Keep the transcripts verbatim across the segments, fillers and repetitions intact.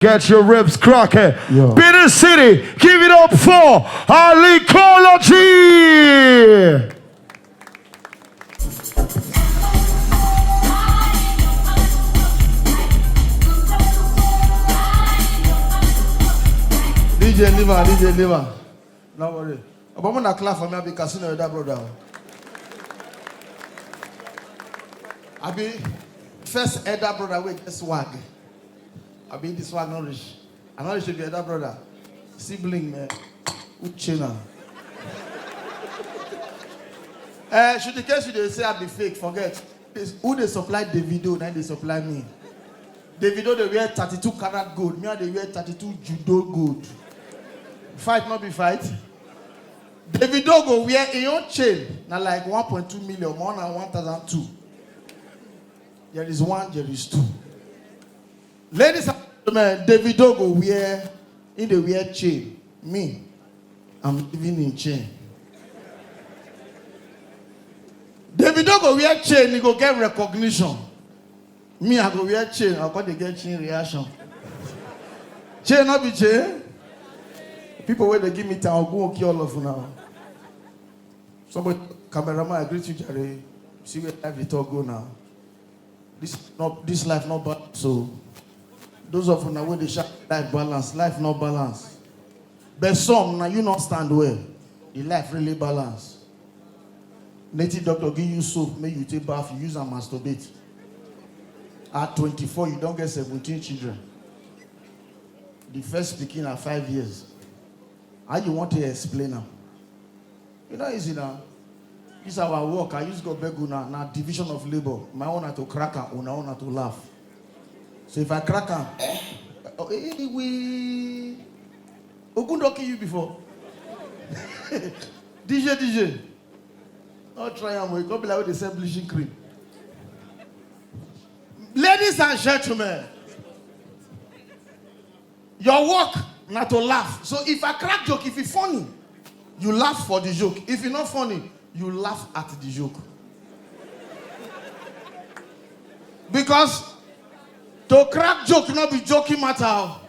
Get your ribs cracking. Yo. Benin City, give it up for Alikology. D J Liver, D J Liver. No worry. Oba, una clap for me, I be casino elder brother. I be first elder brother wey get swag. I be this swag no reach. I no reach to be elder brother. Sibling, man. Uchena. Eh, should the case you dey say I be fake, forget. This, who dey supply Davido, na dey supply me. Davido dey wear thirty-two karat gold, me I dey wear thirty-two judo gold. Fight no be fight. Davido go wear im own chain, na like one point two million, more na one thousand two. There is one, there is two. Ladies and gentlemen, Davido go wear, im dey wear chain. Me, I'm living in chain. Davido go wear chain, he go get recognition. Me, I go wear chain, I go dey get chain reaction. Chain no be chain. People wey dey give me town, go kill all of una. Somebody, cameraman, I greet you, jare. See where life dey talk go now. This no, this life no balance. So those of una wey dey shout life balance, life no balance. But some na you no stand well. The life really balance. Native doctor give you soap, make you take bath, you use am masturbate. At twenty-four, you don get seventeen children. The first pikin at five years. How you want to explain am? E no easy now. This our work, I use God beg una, na division of labor. My own na to crack am, una own na to laugh. So if I crack am, oh, eh, eh, we Ogun don kill you before. D J, D J. No try am, e come be like wey dey sell bleaching cream. Ladies and gentlemen, your work na to laugh. So if I crack joke, if e funny, you laugh for the joke. If e no funny, you laugh at the joke. Because to crack joke no be joking matter o.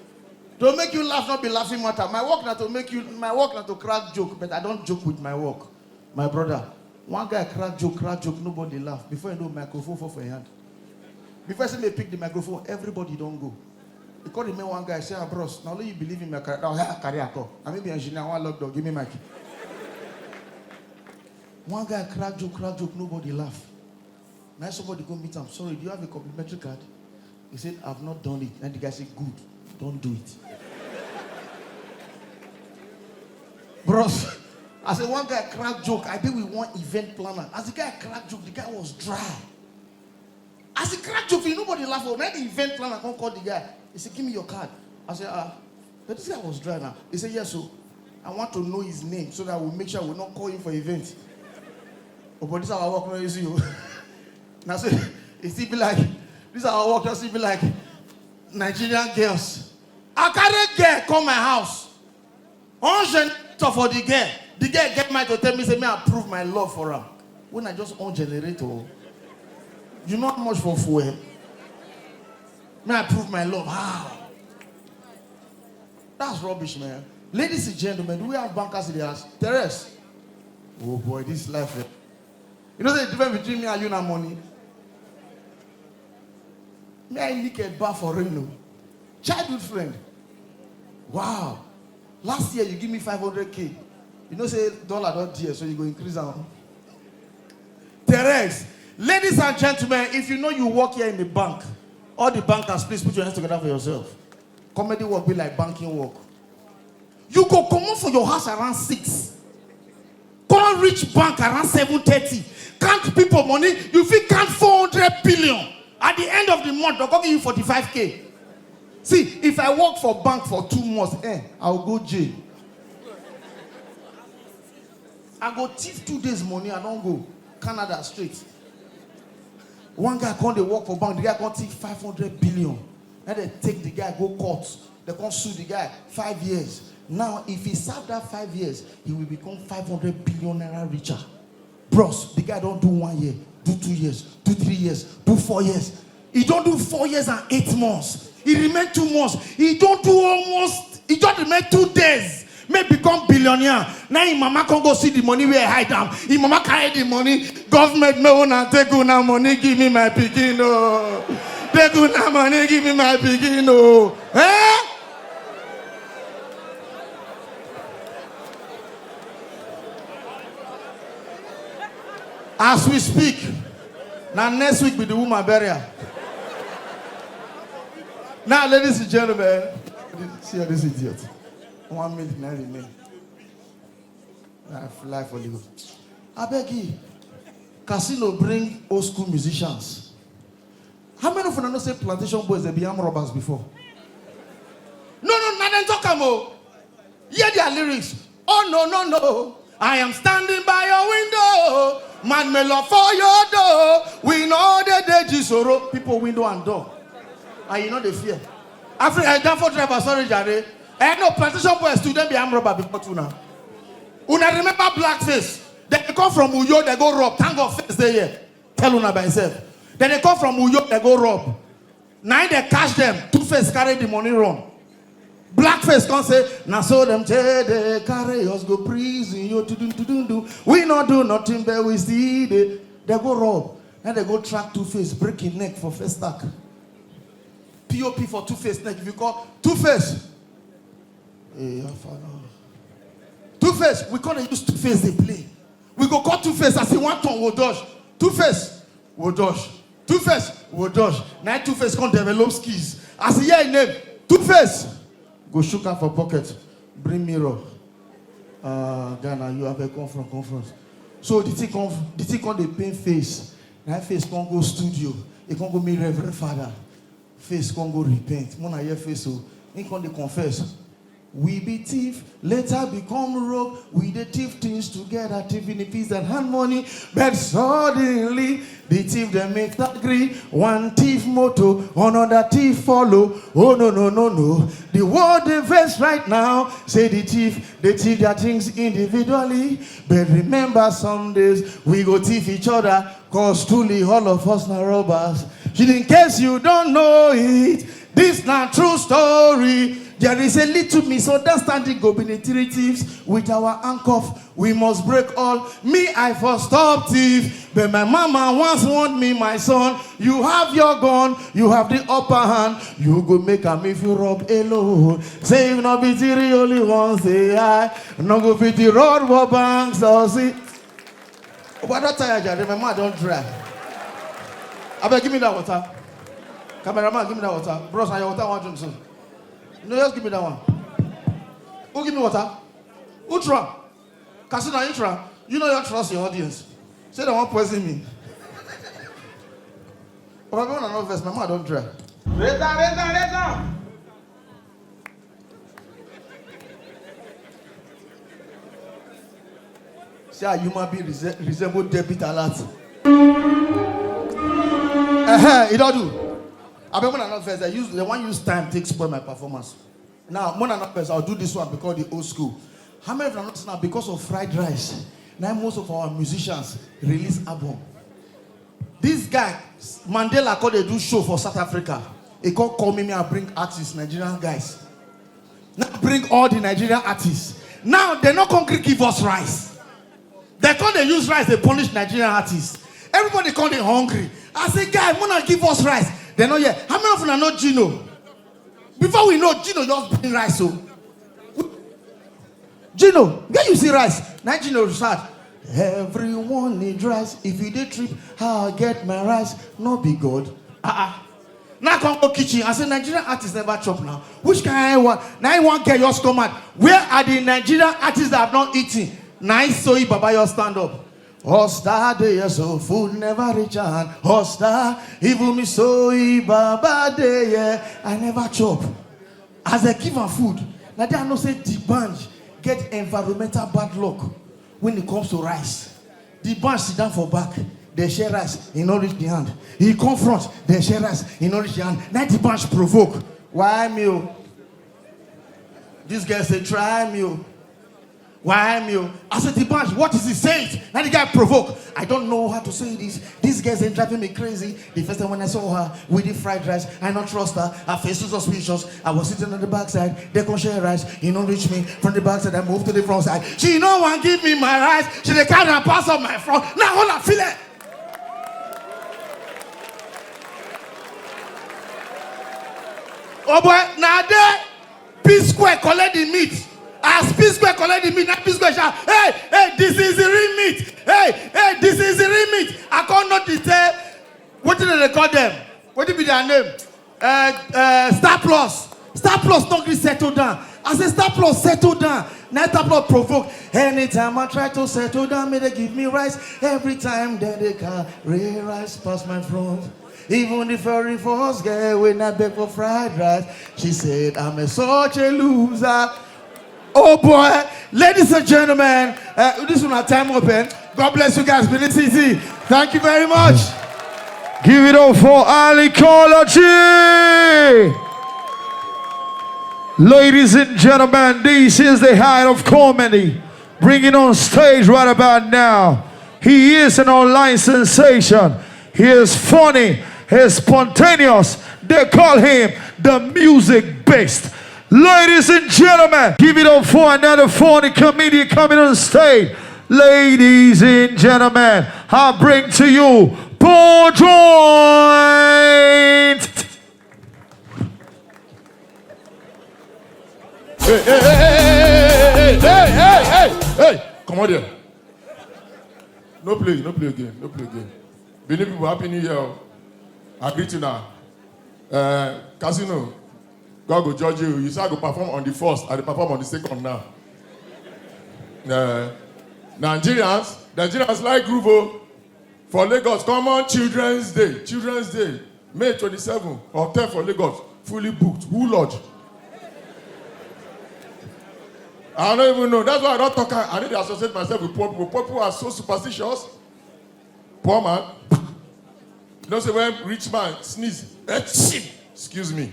To make you laugh no be laughing matter. My work na to make you, my work na to crack joke, but I don joke with my work. My brother, one guy crack joke, crack joke, nobody laugh. Before you know, microphone fall for your hand. Before I say make pick the microphone, everybody don go. E come remain one guy, say, "Ah, bros, na only you believe in my career." "Oh, yeah, career come. I may be engineer, one lock door, give me mic." One guy crack joke, crack joke, nobody laugh. Now somebody go meet am. "Sorry, do you have a complimentary card?" He said, "I've not done it." And the guy said, "Good, don't do it." Bros, I said, one guy crack joke. I did with one event planner. As the guy crack joke, the guy was dry. As he crack joke, nobody laugh. Now the event planner come call the guy. He said, "Give me your card." I said, "Ah, but this guy was dry now." He said, "Yes, so I want to know his name so that we'll make sure we'll not call him for event." Oh, but this our work, no easy o. Now so it still be like, this our work, just still be like Nigerian girls. I carry girl come my house. On generator for the girl. The girl get mind to tell me, say, "Me, I prove my love for am." When I just on generator, you know how much for fuel? "Me, I prove my love." How? That's rubbish, man. Ladies and gentlemen, do we have bankers in the house? Teres. Oh boy, this life, eh? You know the difference between me and you na money? Me, I naked bar for rain o. Childhood friend. Wow. Last year you give me five hundred K. You know say dollar don dear, so you go increase am. Teres, ladies and gentlemen, if you know you work here in the bank, all the bankers, please put your hands together for yourself. Comedy work be like banking work. You go comot for your house around six, come reach bank around seven thirty, count people money, you fit count four hundred billion. At the end of the month, dem go give you forty-five K. See, if I work for bank for two months, eh, I will go jail. I go thief two days money, I don go Canada straight. One guy come dey work for bank, the guy come thief five hundred billion. Now they take the guy go court, they come sue the guy five years. Now, if he serve that five years, he will become five hundred billion naira richer. Bros, the guy don do one year, do two years, do three years, do four years. He don do four years and eight months. He remain two months. He don do almost, he just remain two days. Make become billionaire. Now him mama come go see the money where I hide am. Him mama carry the money. Government, make una take una money, give me my pikin o. Take una money, give me my pikin o. Eh? As we speak, now next week be the woman burial. Now, ladies and gentlemen, see this idiot. One minute now remain. I fly for you. I beg you. Casino bring old school musicians. How many of you know say Plantation Boys, they be armed robbers before? No, no, na dem talk am o. Hear their lyrics. Oh no, no, no. I am standing by your window. Man may love for your door. We know the day Jisoro. People window and door. And you know they fear. Africa, Danfo driver, sorry, Jare. I know Plantation Boys too, dem be armed robber before too now. Una remember blackface? They come from Uyo, they go rob. Thank God face dey here. Tell una by himself. Then they come from Uyo, they go rob. Now they catch them. Two Face carry the money run. Blackface come say, "Na so dem take dey carry us go prison. Yo, tudun, tudun, do. We not do nothing, but we see the." They go rob. Now they go track Two Face, break his neck for first stack. P O P for Two Face neck. If you call Two Face, hey, how far now? Two Face, we can't use Two Face they play. We go call Two Face as he want turn, will dodge. Two Face, will dodge. Two Face, will dodge. Now Two Face can't develop skills. As he hear him name, Two Face, go shook am for pocket. Bring mirror. Uh, Ghana, you have a come from conference. So the thing come, the thing come the pain Face. Now Face can't go studio. He can't go meet Reverend Father. Face come go repent. Mona hear Face so. He come dey confess. We be thief, later become rogue. We dey thief things together, thieving in peace and hand money. But suddenly, the thief dem meet agree. One thief motor, another thief follow. Oh no, no, no, no. The world dey vex right now. Say the thief, they thief their things individually. But remember, some days we go thief each other. Cause truly all of us na robbers. In case you don't know it, this na true story. There is a little misunderstanding go be the three thieves with our handcuff. We must break all. Me, I for stop thief. But my mama once warned me, "My son, you have your gun, you have the upper hand. You go make am if you rob alone." Say if no be three only one, say I no go fit the road for banks or see. Oh, I don tire, Jare. My mouth don dry. Abeg, give me that water. Cameraman, give me that water. Bros, na your water I wan drink so. No, just give me that one. Who give me water? Who try? Kasina, you try. You know you trust your audience. Say they wan poison me. Oh, my mouth no vex. My mouth don dry. Reza, Reza, Reza. See how human being rese- resemble debit alert. Uh-huh, e don do. Abeg, una no vex. I use, they wan use time take spoil my performance. Now, una no vex. I'll do this one because the old school. How many of you know now because of fried rice? Now most of our musicians release album. This guy, Mandela, come dey do show for South Africa. He come call me, me I bring artists, Nigerian guys. Now bring all the Nigerian artists. Now they no come gree give us rice. They come dey use rice dey punish Nigerian artists. Everybody come dey hungry. I say, "Guy, una give us rice." They no hear. How many of una know Gino? Before we know, Gino just bring rice o. Gino, where you see rice? Na Gino start. Everyone need rice. If you dey trip, how I get my rice? No be God. Ah ah. Now I come go kitchen. I say, "Nigerian artists never chop now. Which kind one?" Now I wan get your stomach. Where are the Nigerian artists that have not eaten? Now I saw you, Baba, your stand up. Hosta dey here so food never reach hand. Hosta, even me so e baba dey here. I never chop. As I give am food, na there I know say the bunch get environmental bad luck when it comes to rice. The bunch sit down for back, they share rice, e no reach the hand. He come front, they share rice, e no reach the hand. Na the bunch provoke. Why me o? This girl say, "Try me o." Why me? I said, "The bunch, what is it? Say it." Now the guy provoke. "I don't know how to say this. These girls ain't driving me crazy. The first time when I saw her with the fried rice, I not trust her. Her face was suspicious. I was sitting on the backside. They come share rice. You know, reach me from the backside. I move to the front side. She no one give me my rice. She dey carry am pass on my front. Now all I feel it." Oh boy, now there. P Square collect the meat. As P Square collect the meat, now P Square shout, "Hey, hey, this is the real meat. Hey, hey, this is the real meat." I can't notice say, what did they call them? What did be their name? Uh, uh, Star Plus. Star Plus not gree settle down. I say, "Star Plus, settle down." Now Star Plus provoke. "Anytime I try to settle down, may they give me rice. Every time that they carry rice past my front." Even the very first girl when I beg for fried rice, she said, "I'm a such a loser." Oh boy, ladies and gentlemen, uh, this is my time open. God bless you guys, Benin City. Thank you very much. Give it up for Ali Kology. Ladies and gentlemen, this is the height of comedy. Bringing on stage right about now. He is an online sensation. He is funny. He is spontaneous. They call him the music beast. Ladies and gentlemen, give it up for another funny comedian coming on stage. Ladies and gentlemen, I bring to you Paul Joint. Hey, hey, hey, hey, hey, hey, hey, hey, hey, hey, hey, hey, come on there. No play, no play again, no play again. Benin people, happy new year. I greet you now. Uh, Casino, God go judge you. You say I go perform on the first, I dey perform on the second now. Uh, Nigerians, Nigerians like groove o. For Lagos, common Children's Day, Children's Day, May twenty-seven, hotel for Lagos, fully booked. Who lodge? I don't even know. That's why I don't talk. I need to associate myself with poor people. Poor people are so superstitious. Poor man. You know, say when rich man sneeze, "Achoo!" Excuse me.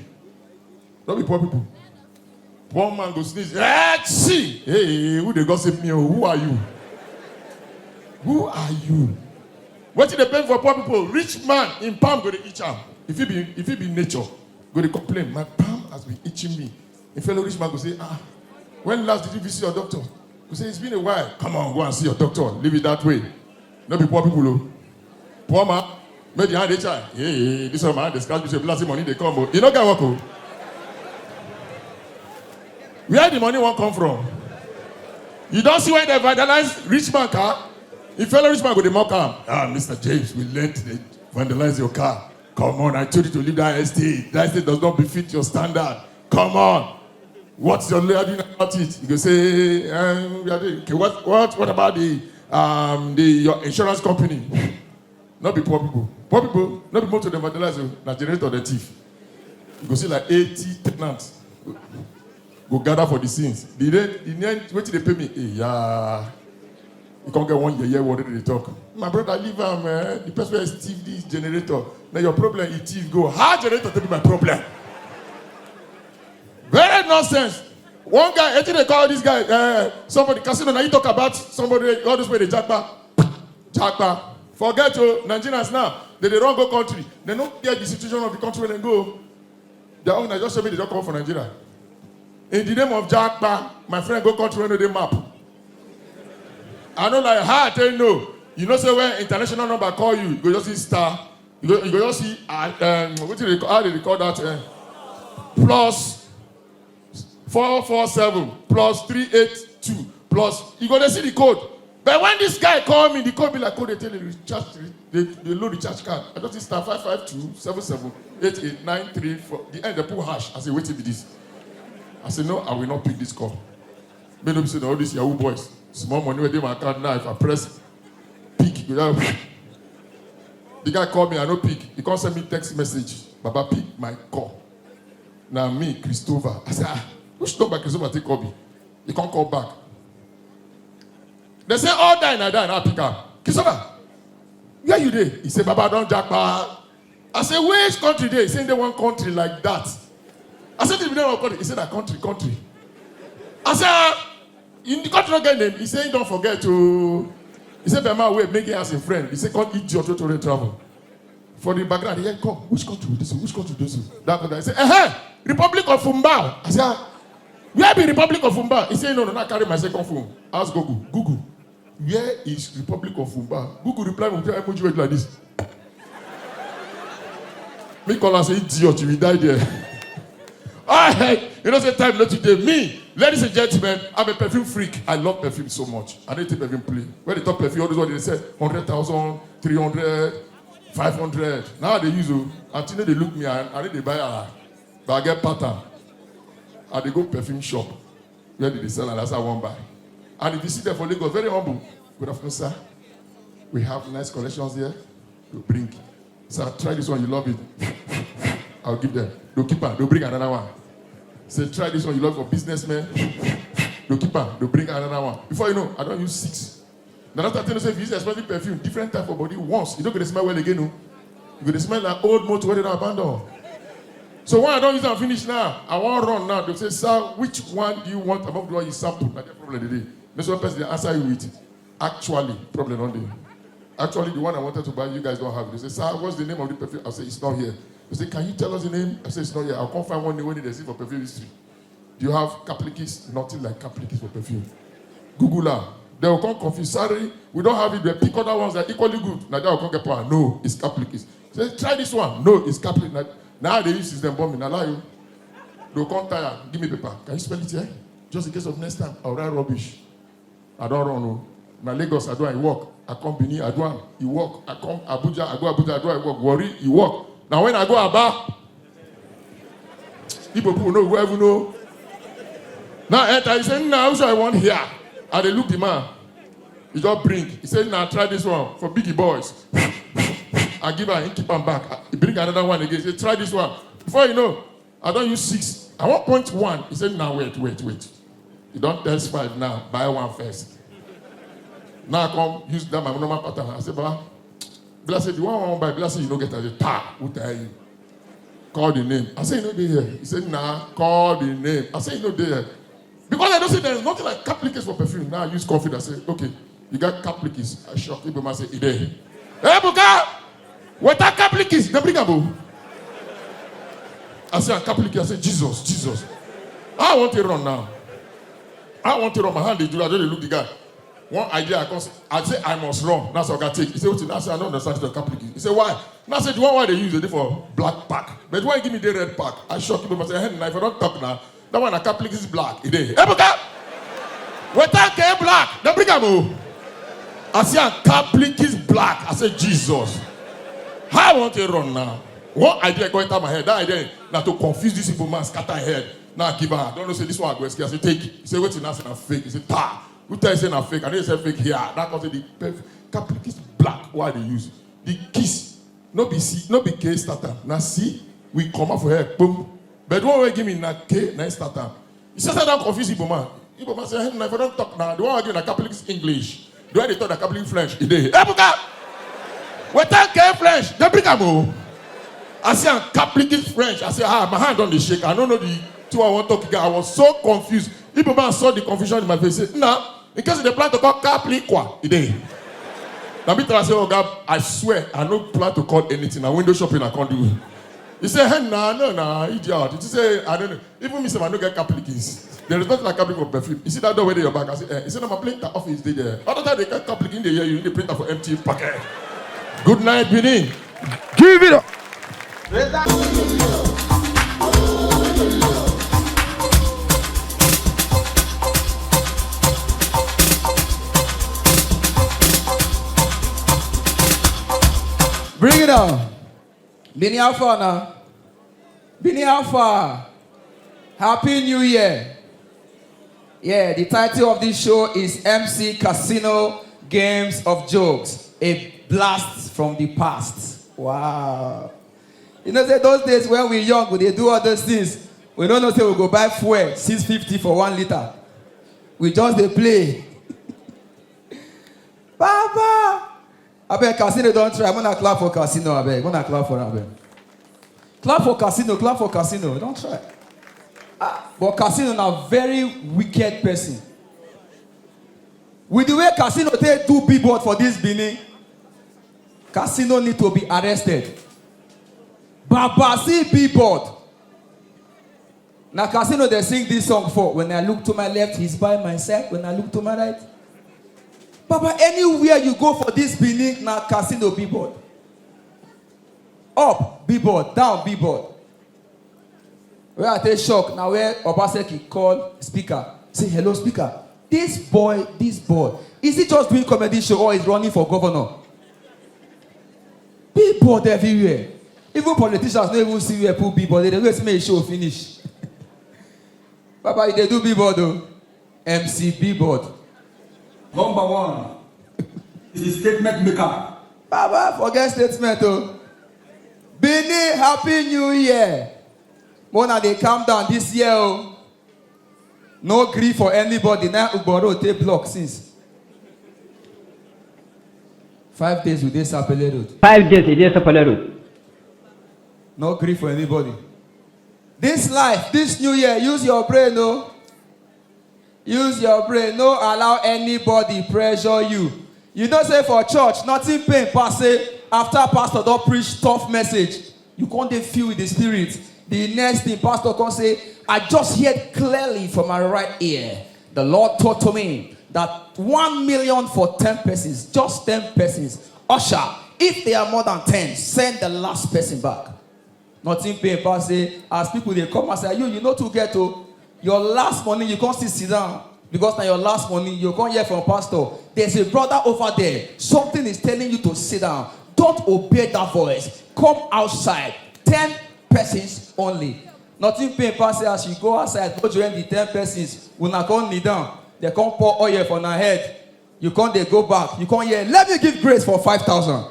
Don't be poor people. Poor man go sneeze. "Achoo!" Hey, who dey gossip me? Oh, who are you? Who are you? Wetin dey pain for poor people? Rich man in palm go dey itch am. If it be, if it be nature, go dey complain. "My palm has been itching me." A fellow rich man go say, "Ah, when last did you visit your doctor?" Go say, "It's been a while." Come on, go and see your doctor. Leave it that way. No be poor people o. Poor man, make the hand dey try. "Hey, hey, this one man dey scratch me, say plenty money dey come o." You no get work o. Where the money wan come from? You don see when they vandalize rich man car? A fellow rich man go dey mock am. "Ah, Mister James, we learnt they vandalize your car. Come on, I told you to leave that estate. That estate does not befit your standard. Come on. What's your lawyer doing about it?" You go say, um, "We are doing, okay, what, what, what about the, um, the, your insurance company?" No be poor people. Poor people, no be motor dem vandalize o, na generator dem thief. You go see like eighty tenants go gather for the scenes. The rent, the rent, wetin dey pay me? Eh, yeah. You can't get one yeye word dey talk. "My brother, leave am, eh? The person wey thief this generator, na your problem, he thief go." How generator take be my problem? Very nonsense. One guy, I think they call this guy, uh, somebody, Casino, now you talk about somebody, all those way they jackpot. Jackpot. Forget you, Nigerians now, they, they don't go country. They don't get the situation of the country where they go. Their own, I just show me they don't come for Nigeria. In the name of jackpot, my friend, go country where no dey map. I know like how I tell you no. You know say when international number call you, you go just see star. You go, you go just see, uh, um, what do they call, how do they call that? Uh, plus four four seven plus three eight two plus. You go dey see the code. But when this guy call me, the code be like code they tell you recharge, they, they load recharge card. I just see star five five two seven seven eight eight nine three four. The end they put hash. I say, "Wetin be this?" I say, "No, I will not pick this call." May no be say na all these Yahoo boys. Small money wey dey my account now, if I press pick, you know, the guy call me, I no pick. He come send me text message. "Baba, pick my call." Na me, Christopher. I say, "Ah, which number Christopher take call me?" He come call back. They say, "All die na die, na pick am." "Christopher, where you dey?" He say, "Baba, I don japa." I say, "Which country dey?" He say, "Dey one country like that." I say, "This be one country." He say, "Na country, country." I say, "Ah, In the country no get name, he say he don forget o. He say, "Bema wey make as a friend." He say, "Come idiot wey travel." For the background, he hear, "Come, which country be this? Which country be this?" That country, he say, "Eh, Republic of Fumba." I say, "Ah, where be Republic of Fumba?" He say, "No, no, no, carry my second phone. Ask Google. Google, where is Republic of Fumba?" Google reply me with emoji wey do like this. Me call am say, "Idiot, you will die there." Ah, hey, you know say time no too dey. Me, ladies and gentlemen, I'm a perfume freak. I love perfume so much. I dey take perfume play. When they talk perfume, all those ones dey sell hundred thousand, three hundred, five hundred. Now they use o. Aunty no dey look me, I, I no dey buy her. But I get pattern. I dey go perfume shop where they dey sell am, that's how I wan buy. And if you see them for Lagos, very humble. "Good afternoon, sir. We have nice collections here. You bring. Sir, try this one, you love it." I'll give them. They'll keep am. They'll bring another one. Say, "Try this one, you love for businessmen." They'll keep am. They'll bring another one. Before you know, I don use six. Na that thing say, if you use expensive perfume, different type of body once, you no go dey smell well again o. You go dey smell like old motor wey dem don abandon. So when I don use am finish now, I wan run now. They say, "Sir, which one do you want among the one you sample?" Na the problem dey dey. Make sure person dey answer you with, "Actually, problem don dey. Actually, the one I wanted to buy, you guys don't have it." They say, "Sir, what's the name of the perfume?" I say, "It's not here." They say, "Can you tell us the name?" I say, "It's not here. I'll come find one name wey dey see for perfume history." Do you have Caplikis? Nothing like Caplikis for perfume. Google am. They will come confuse. "Sorry, we don't have it." They pick other ones that are equally good. Now they will come get power. "No, it's Caplikis." Say, "Try this one." "No, it's Caplikis." Now, now they use system bomb me. Now lie you. They'll come tire. "Give me paper. Can you spell it here? Just in case of next time, I'll write rubbish." I don run o. Na Lagos I do am, e work. I come Benin, I do am, e work. I come Abuja, I go Abuja, I do am, e work. Warri, e work. Na when I go Aba, Igbo people no go even know. Now enter, he say, "Nna, which I want here." I dey look the man. He just bring. He say, "Nna, try this one for biggie boys." I give am, he keep am back. He bring another one again. He say, "Try this one." Before you know, I don use six. I wan point one. He say, "Now wait, wait, wait. You don test five now. Buy one first." Now I come use that my normal pattern. I say, "Baba, be like say the one I wan buy, be like say you no get." I say, "Ta, who tell you? Call the name." I say, "You no dey here." He say, "Nah, call the name." I say, "You no dey here." Because I know say there is nothing like Caplikis for perfume. Now I use confidence. I say, "Okay, you got Caplikis." I shock. People might say, "E dey." "Ebuka, without Caplikis, they bring am o." I say, "Caplikis." I say, "Jesus, Jesus." I want to run now. I want to run. My hand dey do. I don dey look the guy. One idea I come say, I say, "I must run." That's what I take. He say, "Wetin?" I say, "I no understand the Caplikis." He say, "Why?" Now I say, "The one wey they use, e dey for black pack. But when you give me the red pack, I shock. People might say, 'Hey, na, if I don talk now, that one na Caplikis black." E dey. "Ebuka, without K black, they bring am o." I say, "Caplikis black." I say, "Jesus." How I want to run now? One idea go enter my head. That idea na to confuse this people, man, scatter head. Now I give am. I don know say this one I go escape. I say, "Take it." He say, "Wetin?" I say, "Na fake." He say, "Ta, who tell you say na fake? I know you sell fake here." That come say the perf-, Caplikis black. Why they use the kiss? No be C, no be K start am. Na C, we come out for here. Boom. But the one wey give me na K, na start am. He say, "I don confuse Igbo man." Igbo man say, "Hey, na, if I don talk now, the one wey give na Catholic English. The one they talk na Catholic French, e dey." "Ebuka, without K French, they bring am o." I say, "I'm Catholic French." I say, "Ah, my hand don dey shake. I no know the two I wan talk again." I was so confused. Igbo man saw the confusion in my face. Say, "Nah, in case they plan to call Catholic, e dey." Now me tell am say, "Oga, I swear, I no plan to call anything. Na window shopping I come do." He say, "Hey, nah, no, nah, idiot." He say, "I don't know. Even me sef, I no get Catholic is. There is nothing like Catholic for perfume. You see that door wey dey your back?" I say, "Eh." He say, "No, my printer office dey there." Other time they get Catholic in the year, you need the printer for empty pocket. Good night, Benin. Give it up. Bring it on. Benin, how far now? Benin, how far? Happy New Year. Yeah, the title of this show is M C Casino Games of Jokes, a blast from the past. Wow. You know say those days when we young, we dey do all those things. We no know say we go buy fuel six fifty for one litre. We just dey play. Baba! Abeg, Casino don try. Una clap for Casino, abeg. Una clap for am, abeg. Clap for Casino, clap for Casino. Don try. Ah, but Casino na very wicked person. With the way casino take do billboard for this Benin, casino need to be arrested. Baba, see billboard. Na casino dey sing this song for. When I look to my left, he's by my side. When I look to my right, Baba, anywhere you go for this Benin, na casino billboard. Up billboard, down billboard. Where I take shock, na where Obaseki call speaker, say, "Hello, speaker. This boy, this boy, is he just doing comedy show or is running for governor?" Billboard everywhere. Even politicians no even see where put billboard. They dey wait make e show finish. Baba, you dey do billboard o. M C billboard. Number one is the statement maker. Baba, forget statement o. Benin, Happy New Year. Mona dey calm down this year o. No gree for anybody. Na Ugboro take block since. Five days we dey Sapele Road. Five days we dey Sapele Road. No gree for anybody. This life, this new year, use your brain o. Use your brain. No allow anybody pressure you. You know say for church, nothing pain pass say after pastor don preach tough message, you come dey filled with the spirit. The next thing pastor come say, "I just heard clearly from my right ear. The Lord talk to me that one million for ten persons, just ten persons. Usher, if they are more than ten, send the last person back." Nothing pain pass say as people dey come outside, you, you no too get o. Your last money, you come still sit down because na your last money. You come hear from pastor, "There's a brother over there. Something is telling you to sit down. Don't obey that voice. Come outside." Ten persons only. Nothing pain pass say as you go outside, go join the ten persons. Una come kneel down. They come pour oil for una head. You come dey go back. You come hear, "Let me give grace for five thousand."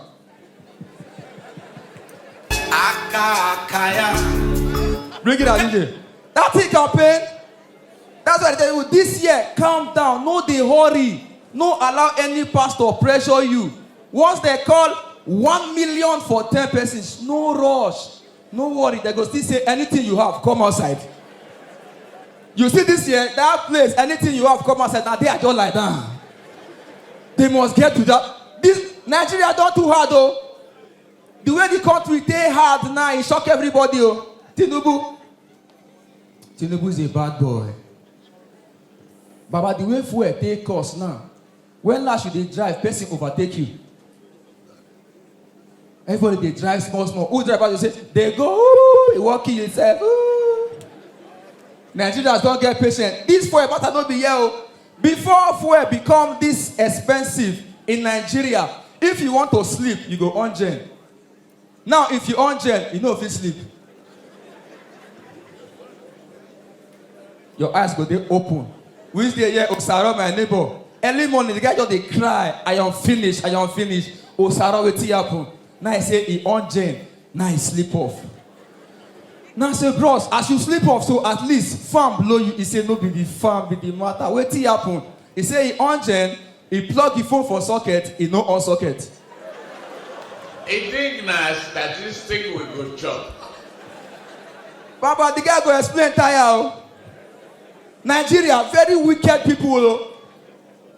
Aka, akaya. Bring it out, D J. That thing campaign. That's why I tell you this year, calm down. No dey hurry. No allow any pastor pressure you. Once they call one million for ten persons, no rush. No worry, they go still say, "Anything you have, come outside." You see this year, that place, "Anything you have, come outside." Now they are just like that. They must get to that. This Nigeria don too hard o. The way the country dey hard now, e shock everybody o. Tinubu. Tinubu is a bad boy. Baba, the way fuel take cost now, when last you dey drive, person overtake you. Everybody dey drive small small. Who drive pass you say, "Dey go, ooh, you wan kill yourself, ooh." Nigerians don get patient. This fuel matter no be here o. Before fuel become this expensive in Nigeria, if you want to sleep, you go on gen. Now, if you on gen, you no fit sleep. Your eyes go dey open. Which day here, Osaro, my neighbor, early morning, the guy just dey cry, "I am finished, I am finished." "Osaro, wetin happen?" Now he say he on gen, now he sleep off. Now I say, "Bros, as you sleep off, so at least fan blow you." He say, "No be the fan be the matter. Wetin happen?" He say he on gen, he plug the phone for socket, he no on socket. I think na statistic we go chop. Baba, the guy go explain tire o. Nigeria, very wicked people o.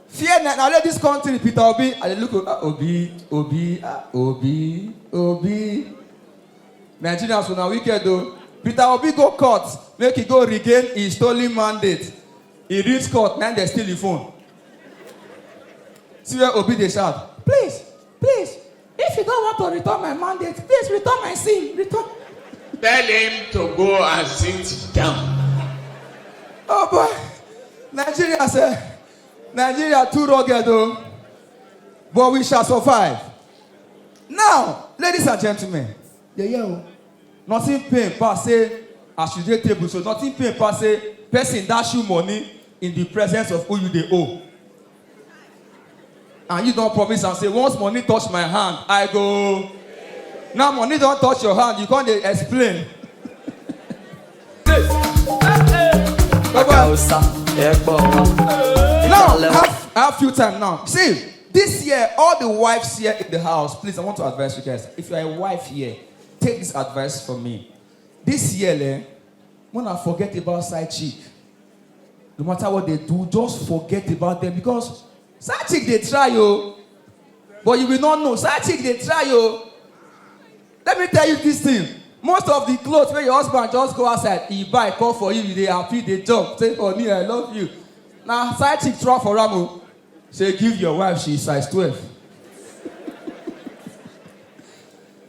Fear na, na let this country, Peter Obi. I dey look, ah, Obi, Obi, ah, Obi, Obi. Nigerians, una wicked o. Peter Obi go court, make he go regain his stolen mandate. He reach court, na dem steal him phone. See where Obi dey shout, "Please, please, if you don't want to return my mandate, please return my sim, return." Tell him to go and sit down. Oh boy, Nigeria sef, Nigeria too rugged o, but we shall survive. Now, ladies and gentlemen, yeah, yeah, o. Nothing pain pass say, as you dey table so, nothing pain pass say person dash you money in the presence of who you dey owe. And you don promise am say, "Once money touch my hand, I go." Now money don touch your hand, you come dey explain. Baba, now, have, have few time now. See, this year, all the wives here in the house, please, I want to advise you guys. If you are a wife here, take this advice from me. This year, eh, wanna forget about side chick. No matter what they do, just forget about them, because Side chick dey try o, but you will not know. Side chick dey try o. Let me tell you this thing. Most of the clothes wey your husband just go outside, he buy, come for you, you dey happy, dey jump, say, "Honey, I love you." Na side chick try for am o. Say, "Give your wife, she is size twelve."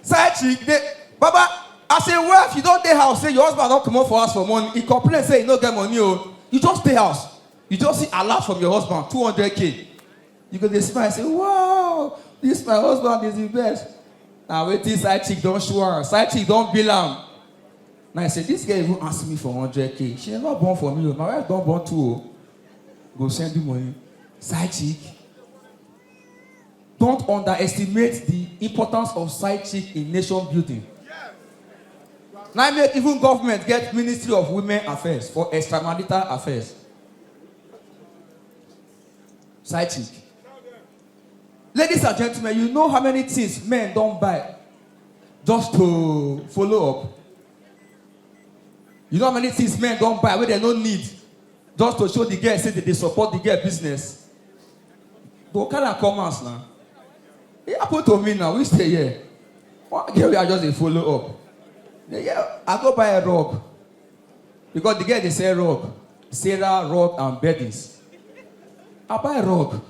Side chick dey, Baba, as a wife, you don dey house, say your husband don comot for house for morning, he complain say he no get money o. You just dey house, you just see alert from your husband, two hundred k. You go dey smile, say, "Wow, this my husband is the best." Na wetin side chick don show am. Side chick don bill am. Now I say, "This girl even ask me for hundred k. She never born for me o. My wife don born two o." Go send you money. Side chick. Don't underestimate the importance of side chick in nation building. Now I make even government get Ministry of Women Affairs for extramarital affairs. Side chick. Ladies and gentlemen, you know how many things men don buy just to follow up? You know how many things men don buy wey dem no need just to show the girl say dem dey support the girl business? Go carry am come house now. E happen to me now, we stay here. One girl wey I just dey follow up. The girl, I go buy a rug. Because the girl dey sell rug. Sarah Rug and Beddings. I buy rug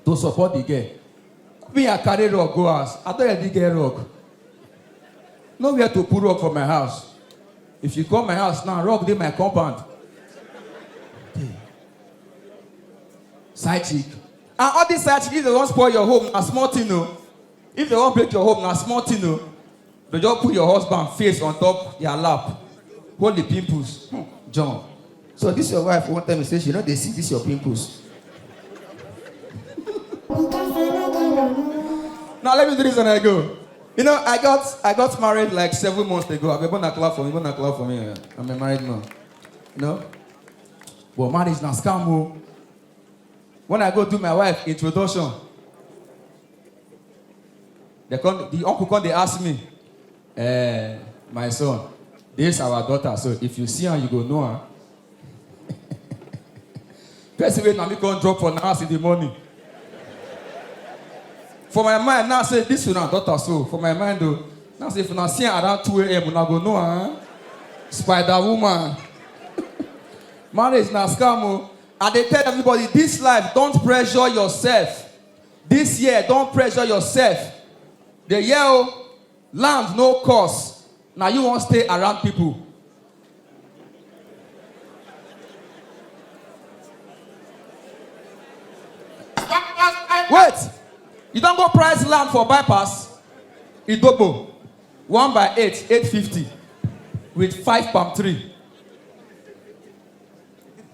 to support the girl. Me, I carry rug go house. I don already get rug. Nowhere to put rug for my house. If you come my house now, rug dey my compound. Hey. Side chick. And all these side chick, if dem wan spoil your home, na small thing o. If dem wan break your home, na small thing o. Dem just put your husband face on top their lap. Hold the pimples. Hmm, John. So this your wife wan tell me say she no dey see this your pimples. Now let me do this and I go. You know, I got I got married like seven months ago. I beg una clap for me, una clap for me. I'm a married man. You know? But marriage na scam o. When I go do my wife introduction, they come, the uncle come dey ask me, "Eh, my son, this our daughter, so if you see her, you go know her." Person wey na me come drop for na house in the morning. For my mind, now say, "This una daughter so." For my mind, though, now say, "If una see her around two a m, una go know her." Spider woman. Marriage na scam o. I dey tell everybody, this life, don't pressure yourself. This year, don't pressure yourself. The year o, land no cost. Na you wan stay around people. Wait, you don go price land for bypass? Idogbo, one by eight, eight fifty, with five palm tree.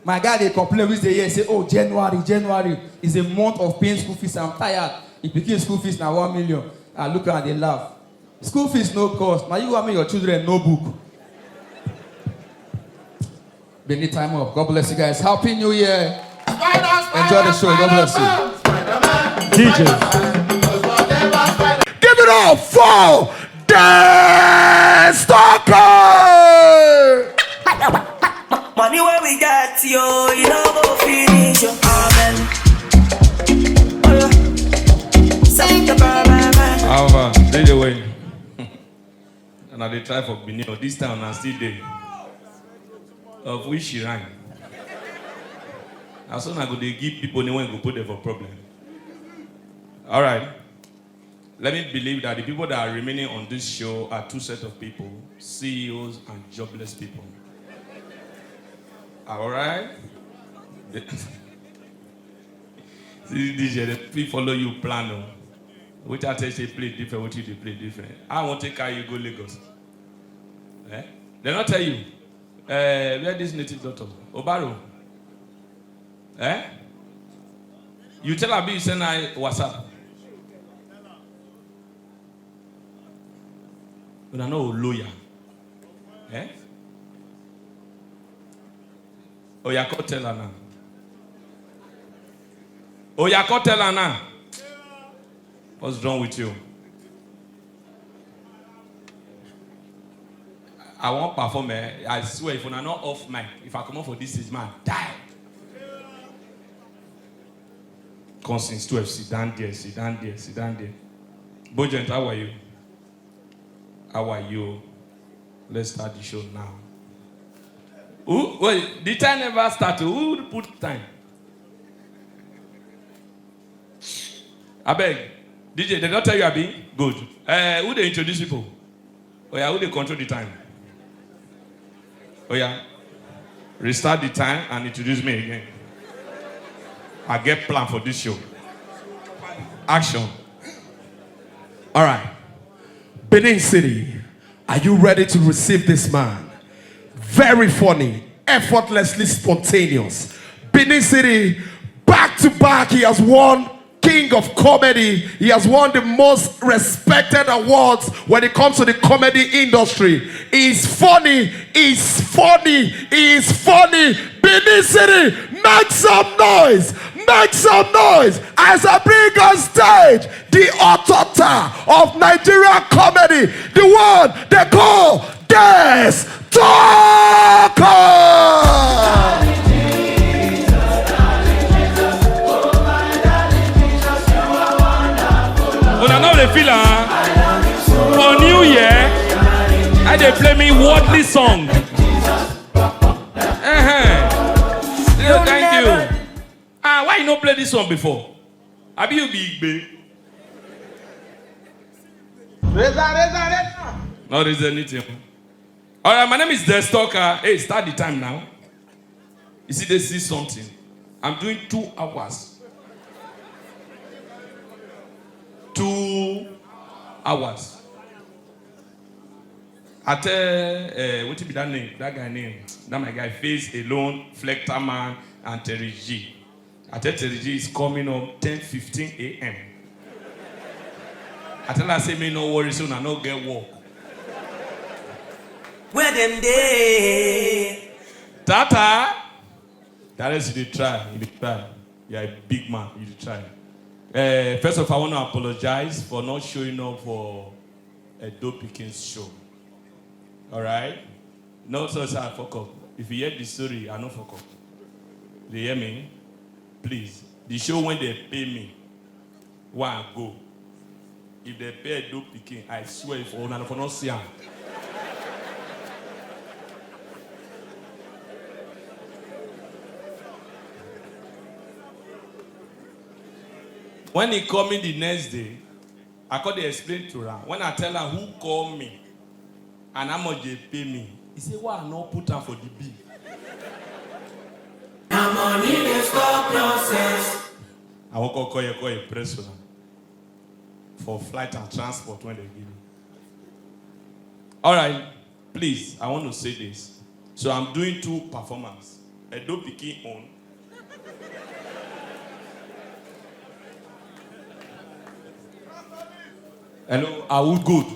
My guy dey complain, we dey hear say, "Oh, January, January is a month of paying school fees. I'm tired." Him pikin school fees na one million. I look am, I dey laugh. School fees no cost. Na you wan make your children no book. Benin time up. God bless you guys. Happy New Year. Enjoy the show. God bless you. D J. Give it up for the Stalker. Money where we got yo, you know go finish your amen. Oh, yeah. Set the bar, man, man. Alpha, D J Wayne. And I dey try for Benin, but this time I still dey. Of which shrine? As soon I go dey give people name when go put them for problem. All right. Let me believe that the people that are remaining on this show are two set of people, C E Os and jobless people. All right? The- See, D J, dem fit follow you plan o. Which I tell you say play different, what you dey play different. I want to carry you go Lagos. Eh? Dem no tell you. Eh, where this native doctor? Obaro. Eh? You tell am, you send her WhatsApp. Una no lawyer. Eh? Oya, come tell her now. Oya, come tell her now. What's wrong with you? I wan perform, eh? I swear, if una no off mic, if I comot for this stage, man, die. Come since twelve, sit down there, sit down there, sit down there. Bojent, how are you? How are you? Let's start the show now. Who? Wait, the time never started. Who put time? Abeg, D J, dem don tell you, abi? Good. Eh, who dey introduce people? Oya, who dey control the time? Oya, restart the time and introduce me again. I get plan for this show. Action. All right. Benin City, are you ready to receive this man? Very funny, effortlessly spontaneous. Benin City, back to back, he has won King of Comedy. He has won the most respected awards when it comes to the comedy industry. He's funny, he's funny, he's funny. Benin City, make some noise, make some noise as I bring on stage the author of Nigerian comedy, the one they call Des Talker. Una no dey feel am? For New Year, I dey play me worldly song. Uh-huh. Thank you. Ah, why you no play this one before? Abi you be Igbe? Razor, razor, razor. No raise anything. All right, my name is Des Talker. Hey, start the time now. You see, they see something. I'm doing two hours. Two hours. I tell, uh, what be that name? That guy name. That my guy, Face Alone, Flector Man, and Terry G. I tell Terry G is coming up ten fifteen a m. I tell her, say, me no worry, so I no get work. Where dem dey? Tata! That is, you dey try, you dey try. You are a big man, you dey try. Uh, first of all, I want to apologize for not showing up for Edo Pickens show. All right? No, so say I fuck up. If you hear the story, I no fuck up. They hear me? Please. The show when they pay me, why I go? If they pay Edo Pickens, I swear if una for not see am. When he call me the next day, I come dey explain to am. When I tell am who call me and how much they pay me, he say, why I no put am for the bill? Na money dey stop nonsense. I wan call, call you, call you press una for flight and transport when they give me. All right, please, I want to say this. So I'm doing two performance. Edo Pickens own. Hello, I would good.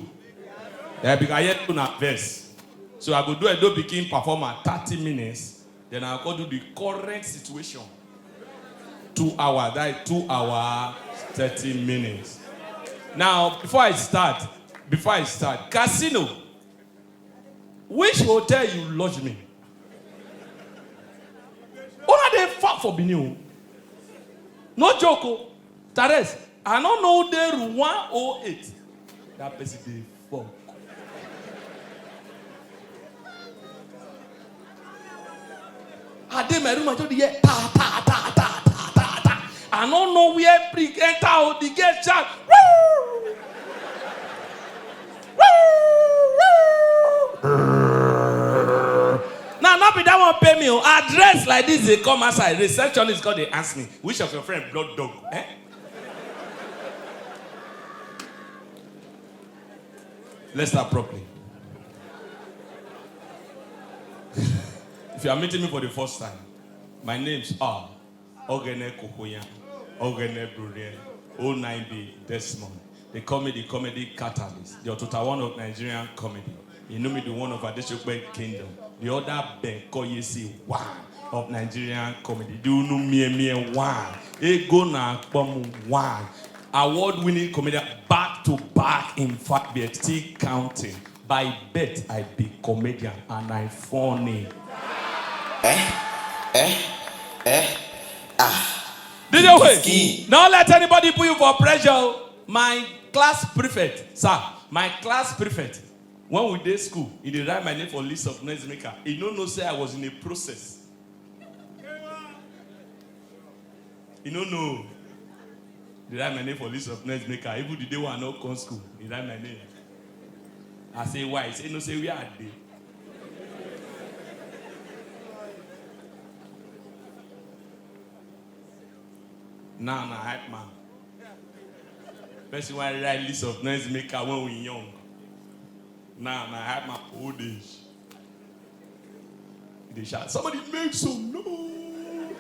Yeah, because I hear una vex. So I go do Edo Pickens performance thirty minutes. Then I go do the current situation. Two hours, that is two hour, thirty minutes. Now, before I start, before I start, Casino, which hotel you lodge me? Una dey fuck for Benin o. No joke o. Tares, I no know the room one oh eight. That person dey fuck. I dey my room, I just dey hear ta, ta, ta, ta, ta, ta, ta. I no know where brick enter o, the girl shout, "Woo! Woo! Woo!" Now, no be that one pay me o. Address like this, they come outside. Receptionist come dey ask me, "Which of your friend blood dog?" Eh? Let's start properly. If you are meeting me for the first time, my names are Ogene Kokoyan, Ogene Bruriel, oh nine B Desmond. They call me the comedy catalyst, the Otota one of Nigerian comedy. You know me, the one of Adesope Kingdom, the other Ben Koyesi one of Nigerian comedy, the Unu Mie Mie one, Ego Na Akpom one, award-winning comedian back to back. In fact, we are still counting. By birth, I be comedian and I funny. Eh? Eh? Eh? Ah. D J Way, don't let anybody put you for pressure. My class prefect, sir, my class prefect, when we dey school, he dey write my name for list of noise maker. He no know say I was in a process. He no know. He write my name for list of noise maker. Even the day when I no come school, he write my name. I say, "Why?" He say, "No, say where I dey." Now na hype man. Person wey write list of noise maker when we young. Now na hype man for old age. He dey shout, "Somebody make some noise."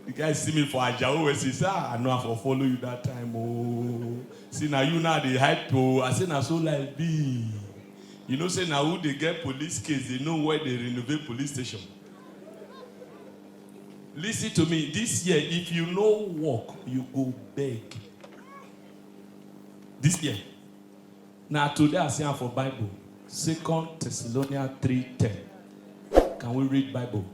The guy see me for Ajao West, he say, "Ah, I know I for follow you that time. Oh, see, now you now dey hype. Oh." I say, "Na so life be." You know, say, "Now who dey get police case, they know where they renovate police station." Listen to me. This year, if you no work, you go beg. This year. Now, today I see am for Bible. Second Thessalonians three ten. Can we read Bible?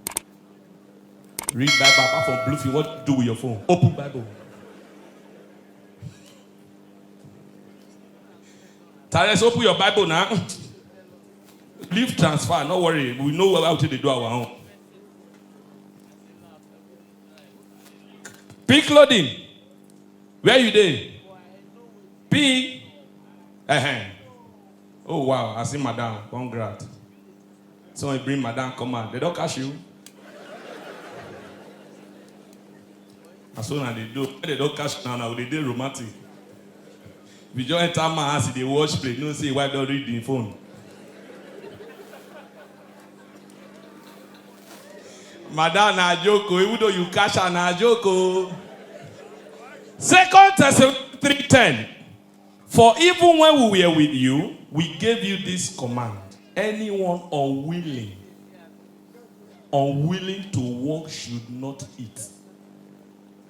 Read Bible apart from bluffing. What do you do with your phone? Open Bible. Tares, open your Bible now. Leave transfer, no worry. We know how to dey do our own. Pick loading. Where you dey? P. Uh-huh. Oh, wow, I see madam. Congrats. So I bring madam come out. They don't catch you. As soon as they do, when they don't catch you now, now they dey romantic. If you just enter my house, they watch play. No say wife don't read the phone. Madam, na joke o. Even though you catch her, na joke o. Second Thessalonians three ten. For even when we were with you, we gave you this command: anyone unwilling, unwilling to work should not eat.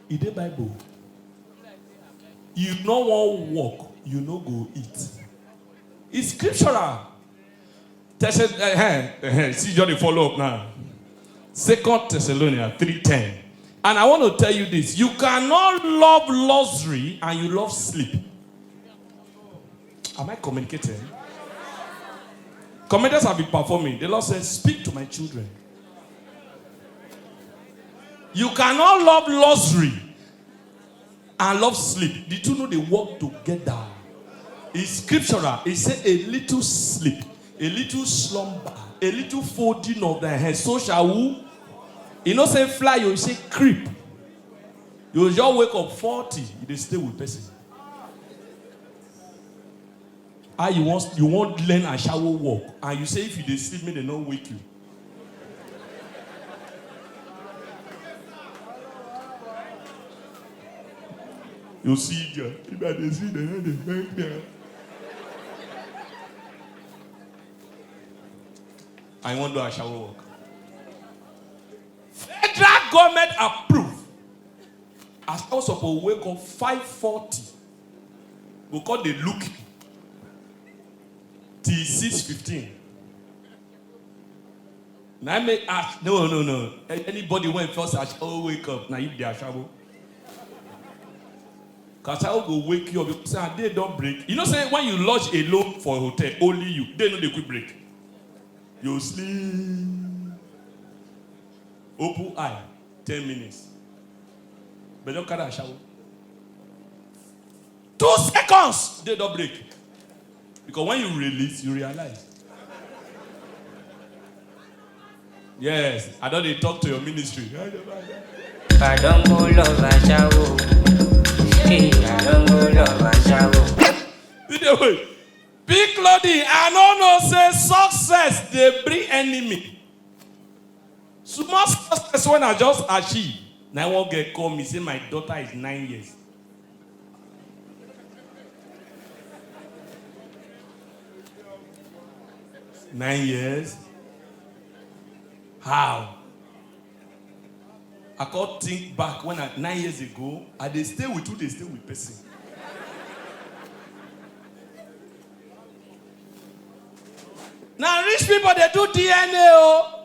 E dey Bible. You no wan work, you no go eat. It's scriptural. Thessalonians, see, just dey follow up now. Second Thessalonians three ten. And I want to tell you this: you cannot love luxury and you love sleep. Am I communicating? Commentators have been performing. The Lord says, "Speak to my children." You cannot love luxury and love sleep. The two no dey work together. It's scriptural. It say, "A little sleep, a little slumber, a little folding of the hands, so shall who?" You know say fly, you say creep. You just wake up forty, you dey stay with person. How you want, you want learn ashawo work, and you say if you dey sleep, make dem no wake you. You see there, if I dey see dem, no dey make dem. I wan do ashawo work. Federal government approve. Ashawo suppose wake up five forty. Go come dey look till six fifteen. Na im make ask, no, no, no. A-, anybody wey first ashawo wake up, na you be the ashawo. Ashawo go wake you up. You say, "Ah, day don break." You know say when you lodge alone for hotel, only you, day no dey quick break. You sleep. Open eye, ten minutes. But don't carry ashawo. Two seconds, day don break. Because when you release, you realize. Yes, I don dey talk to your ministry. If I don't go love ashawo, hey, I don't go love ashawo. Either way, big loading, I no know say success dey bring enemy. Small success when I just achieve. Na one girl call me say my daughter is nine years. Nine years? How? I can't think back when I, nine years ago, I dey stay with who dey stay with person. Now rich people dey do D N A o.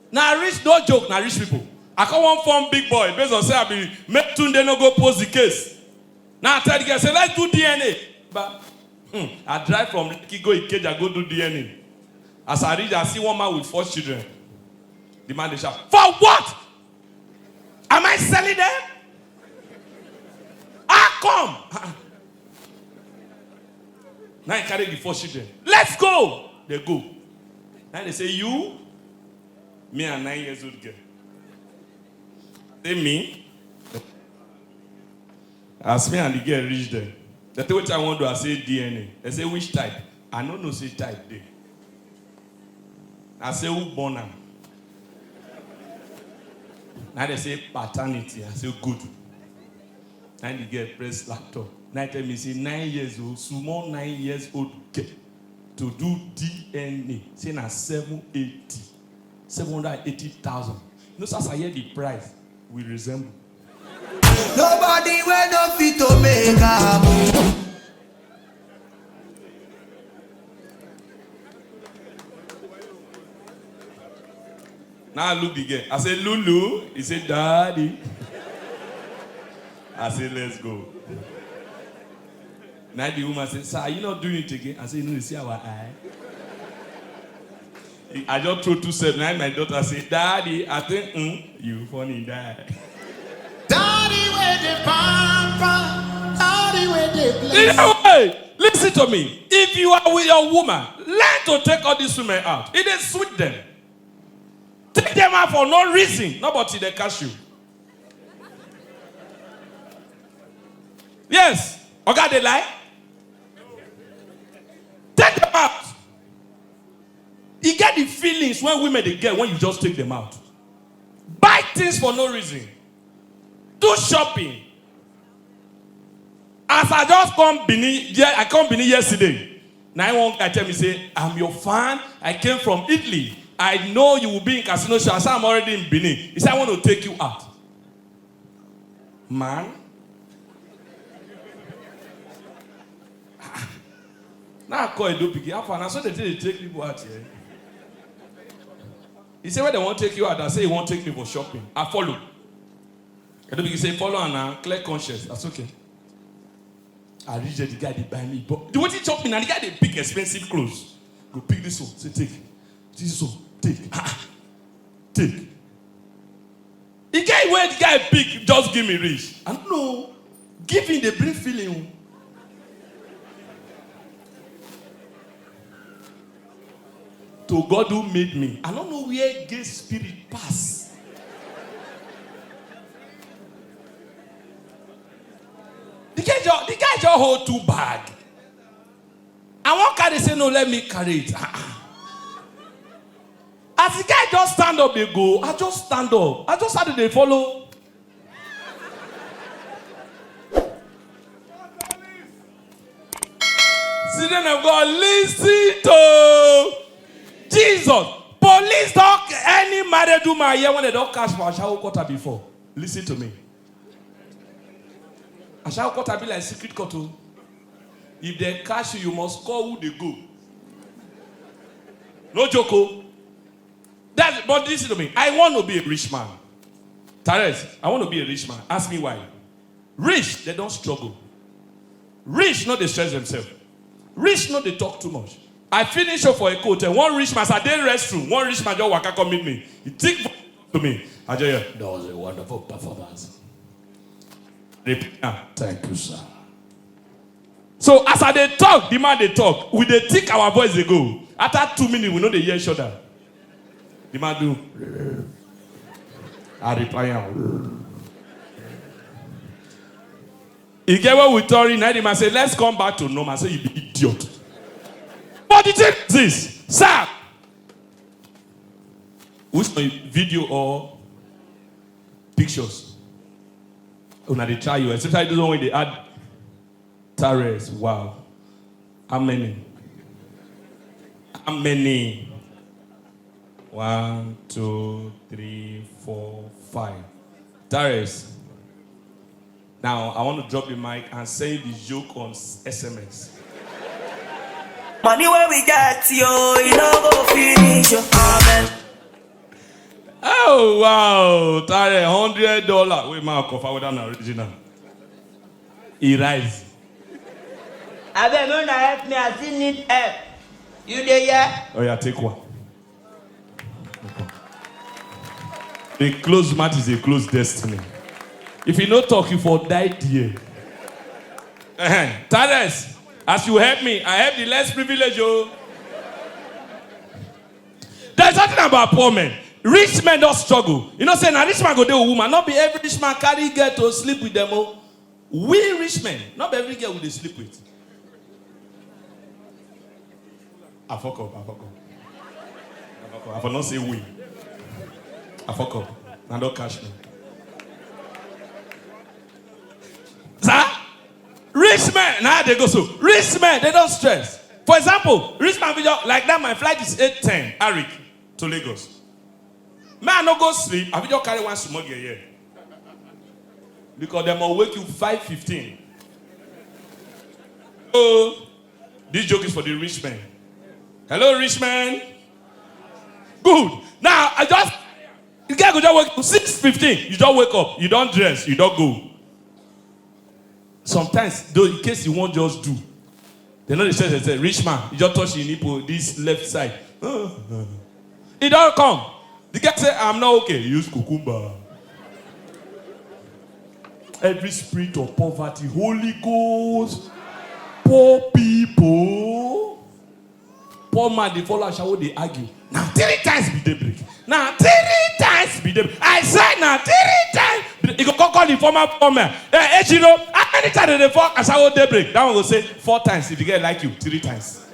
Now rich, no joke, now rich people. I come one form big boy based on say I be make Tunde no go post the case. Now I tell the girl, say, "Let's do D N A." But hmm, I drive from Lekki go Ikeja go do D N A. As I reach, I see one man with four children. The man dey shout, "For what? Am I selling them? How come?" Now I carry the four children. "Let's go." They go. Now they say, "You, me and nine years old girl." Say, "Me?" As me and the girl reach there, they say, "What I want to do?" I say, "D N A." They say, "Which type?" I no know say type dey. I say, "Who born am?" Now they say, "Paternity." I say, "Good." Now the girl press laptop. Now tell me, say, nine years old, small nine years old girl to do D N A. Say na seven eighty, seven hundred eighty thousand. You know, so as I hear the price, we resemble. Nobody wey no fit to make am. Now I look the girl. I say, "Lulu." He say, "Daddy." I say, "Let's go." Now the woman say, "Sir, are you not doing it again?" I say, "No, you see our eye." I just throw two steps. Now my daughter say, "Daddy, I think, mm, you funny die." Daddy wey dey pamper, daddy wey dey bless. Anyway, listen to me. If you are with your woman, learn to take all these women out. It is sweet them. Take them out for no reason. Nobody they catch you. Yes. Oga dey lie. Take them out. You get the feelings when women they get when you just take them out. Buy things for no reason. Do shopping. As I just come Benin, yeah, I come Benin yesterday. Now one guy tell me say, "I'm your fan. I came from Italy. I know you will be in Casino Show." I said, "I'm already in Benin." He said, "I want to take you out." Man. Now I call Edo Piki. How far? Now so they take, they take people out here. He said, "When they won't take you out, I say he won't take me for shopping." I follow. Edo Piki say, "Follow and now clear conscience." That's okay. I reach there, the guy they buy me. But the way he chop me, now the guy they pick expensive clothes. Go pick this one. Say, "Take." This one. Take. Ah, take. He get where the guy pick, just give me rich. I don't know. Giving the bring feeling. To God who made me. I don't know where gay spirit pass. The guy just, the guy just hold two bag. I won't carry, say, "No, let me carry it." Ah, ah. As the guy just stand up, they go. I just stand up. I just started to follow. Children of God, listen to Jesus. Police talk any married woman here when they don't catch for a shower quarter before. Listen to me. Ashawo quarter be like secret court o. If they catch you, you must call who they go. No joke o. That's, but listen to me. I want to be a rich man. Tares, I want to be a rich man. Ask me why. Rich, they don't struggle. Rich, no, they stress themselves. Rich, no, they talk too much. I finish up for a coat and one rich man, as I dey restroom, one rich man just waka come meet me. He take to me. I just hear, "That was a wonderful performance." Repeat now. "Thank you, sir." So as I dey talk, the man dey talk. We dey think our voice dey go. After two minutes, we know they hear each other. The man do. I reply am. He get where we tori, now the man say, "Let's come back to normal." I say, "You be idiot." But the thing is this, sir. Which one, video or pictures? Una dey try you, especially those one wey dey add Tares. Wow. How many? How many? One, two, three, four, five. Tares. Now, I want to drop the mic and send the joke on S M S. Money where we get, yo, you know go finish, yo. Amen. Oh, wow. Tare, hundred dollar. Wait, ma, confirm whether na original. E rise. Abeg, make una help me. I still need help. You dey hear? Oh, yeah, take one. A closed mouth is a closed destiny. If you no talk, you for die there. Uh-huh. Tires, as you help me, I help the less privileged. Oh. There's nothing about poor men. Rich men don't struggle. You know, say, now rich man go there with woman. Not be every rich man carry girl to sleep with them. Oh. We rich men, not be every girl we dey sleep with. I fuck up, I fuck up. I fuck up. I for not say we. I fuck up. Now don't catch me. Sir? Rich men, now they go so. Rich men, they don't stress. For example, rich man video like that, my flight is eight ten, Arik, to Lagos. Man, no go sleep. Have you just carry one small girl here? Because they will wake you five fifteen. Oh, this joke is for the rich men. Hello, rich men. Good. Now, I just, you get to just wake up six fifteen. You don't wake up. You don't dress. You don't go. Sometimes, though, in case you won't just do, they know they say, they say, rich man, you just touch your nipple, this left side. It don't come. The guy say, "I'm not okay." Use cucumber. Every spirit of poverty, Holy Ghost, poor people. Poor man, they follow ashawo, they argue. Now three times be daybreak. Now three times be daybreak. I said now three times. You go call, call the former poor man. Eh, Ejiro, how many times did they fall ashawo daybreak? That one will say four times. If you get like you, three times.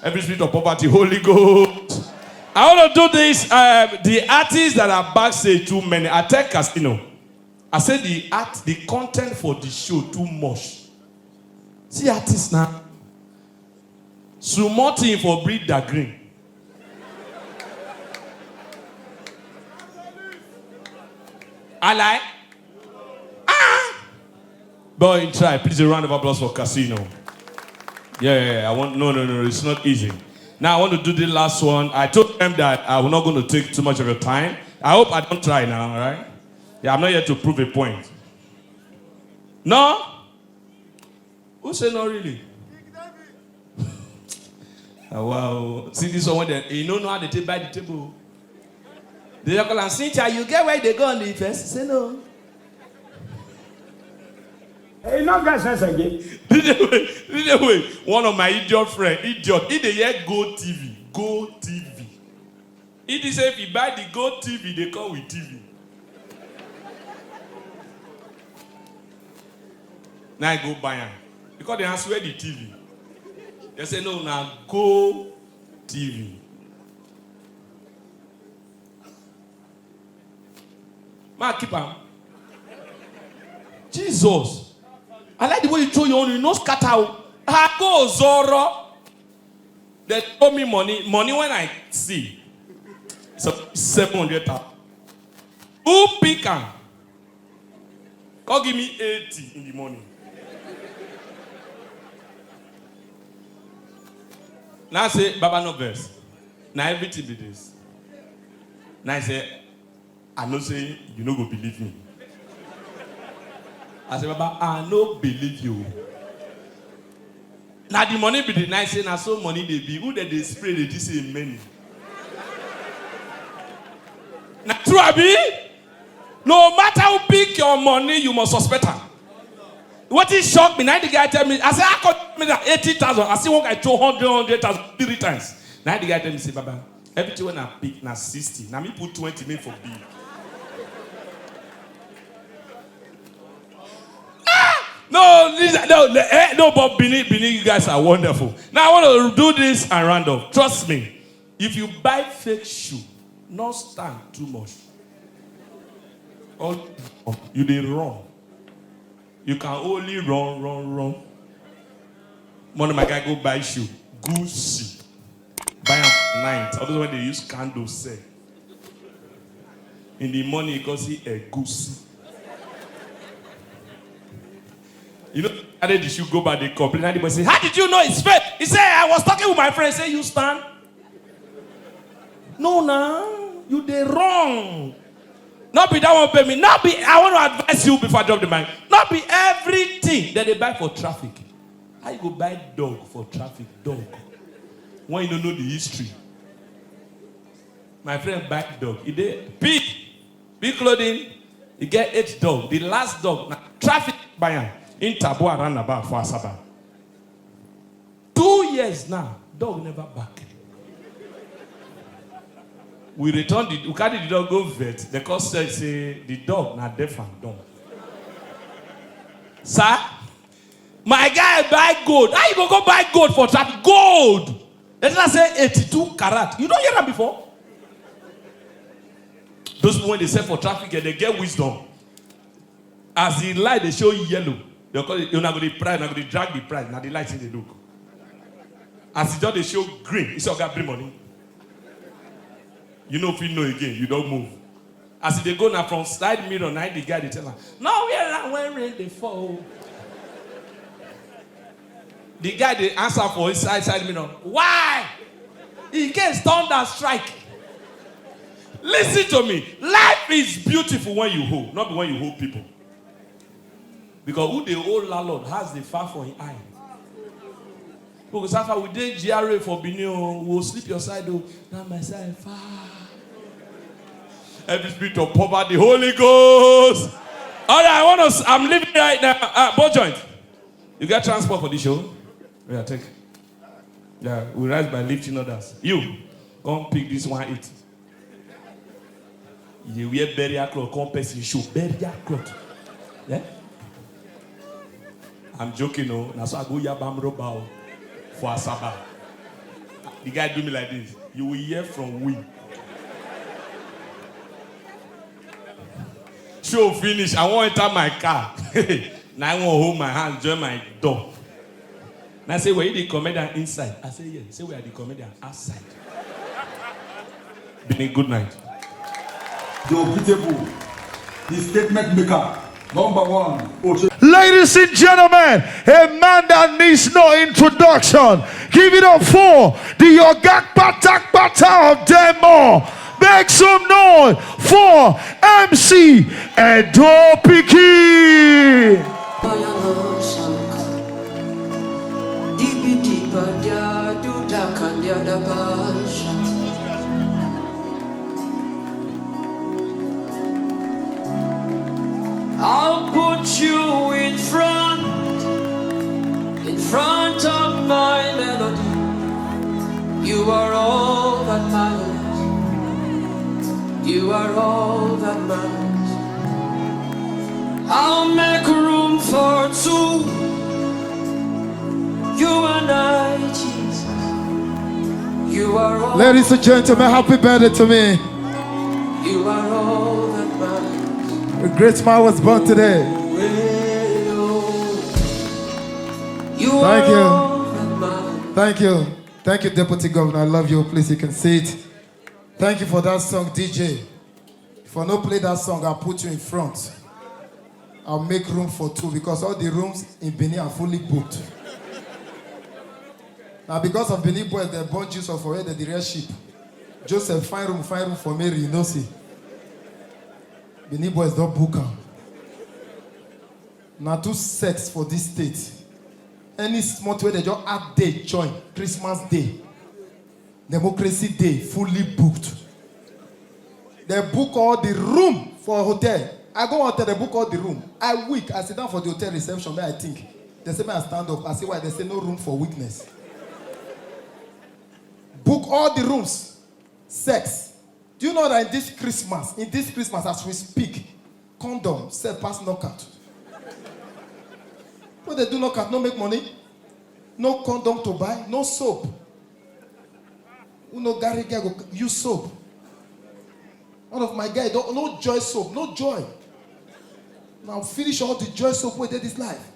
Every spirit of poverty, Holy Ghost. I want to do this. Uh, the artists that are backstage too many. I tell Casino. I said the art, the content for the show too much. See artists now. Small thing for breed the green. I lie. Ah! Boy, try. Please, a round of applause for Casino. Yeah, yeah, yeah, I want, no, no, no, it's not easy. Now, I want to do the last one. I told them that I was not going to take too much of your time. I hope I don't try now, all right? Yeah, I'm not here to prove a point. No? Who say not really? Ah, wow. See this one, when they, you don't know how they take by the table. They just call and, "Cynthia, you get where they go on the first?" Say no. Hey, no get sense again. This way, this way. One of my idiot friend, idiot, he dey hear Go T V, Go T V. He dey say if you buy the Go T V, they come with T V. Now I go buy am. Because they ask where the T V. They say, "No, now Go T V." Ma keep am. Jesus. I like the way you throw your own, you no scatter. O. I go Zoro. They told me money. Money when I see. So seven hundred thousand. Who pick am? Come give me eighty in the morning. Now I say, "Baba, no vex. Now everything be this." Now I say, "I know say you no go believe me." I say, "Baba, I no believe you." Now the money be the nice say, "Now so money they be. Who that they spray they this say many?" Now true, abi? No matter who pick your money, you must suspect am. What is shock me? Now the guy tell me, I say, "I got me that eighty thousand." I see one guy throw hundred, hundred thousand three times. Now the guy tell me, say, "Baba, everything when I pick now sixty. Now me put twenty, me for big." Ah! No, this, no, the, eh, no, but Benin, Benin, you guys are wonderful. Now I want to do this and round off. Trust me, if you buy fake shoe, not stand too much. All you dey run. You can only run, run, run. One of my guy go buy shoe, Gucci. Buy am for night. All those when they use candle sell. In the morning, you go see a goose. You know, carry the shoe go back, they complain. And the boy say, "How did you know it's fake?" He say, "I was talking with my friend." Say, "You stand." No, now. You dey wrong. No be that one pay me. No be, I want to advise you before I drop the mic. No be everything that they buy for traffic. How you go buy dog for traffic? Dog. When you don't know the history. My friend buy dog. He dey big, big clothing. He get eight dog. The last dog na traffic buy am. In Tabua roundabout for Asaba. Two years now, dog never back. We return the, we carry the dog go vet. The cost said say the dog na deaf and dumb. Sir, my guy buy gold. How you go go buy gold for traffic? Gold. Let's not say eighty-two carat. You don't hear that before. Those people when they sell for traffic, eh, they get wisdom. As the light they show yellow, they call it. You na go the price, na go the drag the price. Now the light in the look. As it just they show green, it's all got bring money. You know if you know again, you don't move. As they go now from side mirror, now the guy they tell her, "Now we are when rain they fall." The guy they answer for his side side mirror. Why? In case thunder strike. Listen to me. Life is beautiful when you hold, not when you hold people. Because who they hold landlord has the far for his eye. Because after we dey G R A for Benin, we will sleep your side, oh, not my side, far. Every spirit of poverty, Holy Ghost. All right, I want to, I'm leaving right now. Uh, ball joint. You get transport for this show? Yeah, take. Yeah, we rise by lifting others. You, come pick this one eight. You wear burial cloth, come person show burial cloth. Yeah? I'm joking, no. That's why I go Yabam Roba for Asaba. The guy do me like this. You will hear from we. Show finish. I won't enter my car. Now I won't hold my hand, join my door. Now I say, "Where you the comedian inside?" I say, "Yeah." Say, "Where are the comedian outside?" Bini, good night. The unbeatable, the statement maker, number one, Oche. Ladies and gentlemen, a man that needs no introduction. Give it up for the Oga Patakpata of them all. Make some noise for M C Edo Pikin. I'll put you in front, in front of my melody. You are all that matters. You are all that matters. I'll make room for two. You and I, Jesus. You are all. Ladies and gentlemen, happy birthday to me. You are all that matters. A great man was born today. You Thank are you. All that matters. Thank you. Thank you, Deputy Governor. I love you. Please, you can sit. Thank you for that song, D J. If I no play that song, I'll put you in front. I'll make room for two because all the rooms in Benin are fully booked. Now, because of Benin boys, they born Jesus for where they the real sheep. Joseph, find room, find room for Mary, you know, see. Benin boys don't book am. Now, two sex for this state. Any small way they just add day join Christmas Day. Democracy Day fully booked. They book all the room for hotel. I go hotel, they book all the room. I weak. I sit down for the hotel reception where I think. They say, "Man, stand up." I say, "Why?" They say, "No room for weakness." Book all the rooms. Sex. Do you know that in this Christmas, in this Christmas as we speak, condom sell pass knockout? When they do knockout, no make money. No condom to buy, no soap. Who no Gary girl go use soap? One of my guys, don't, no joy soap, no joy. Now finish all the joy soap wey dey this life.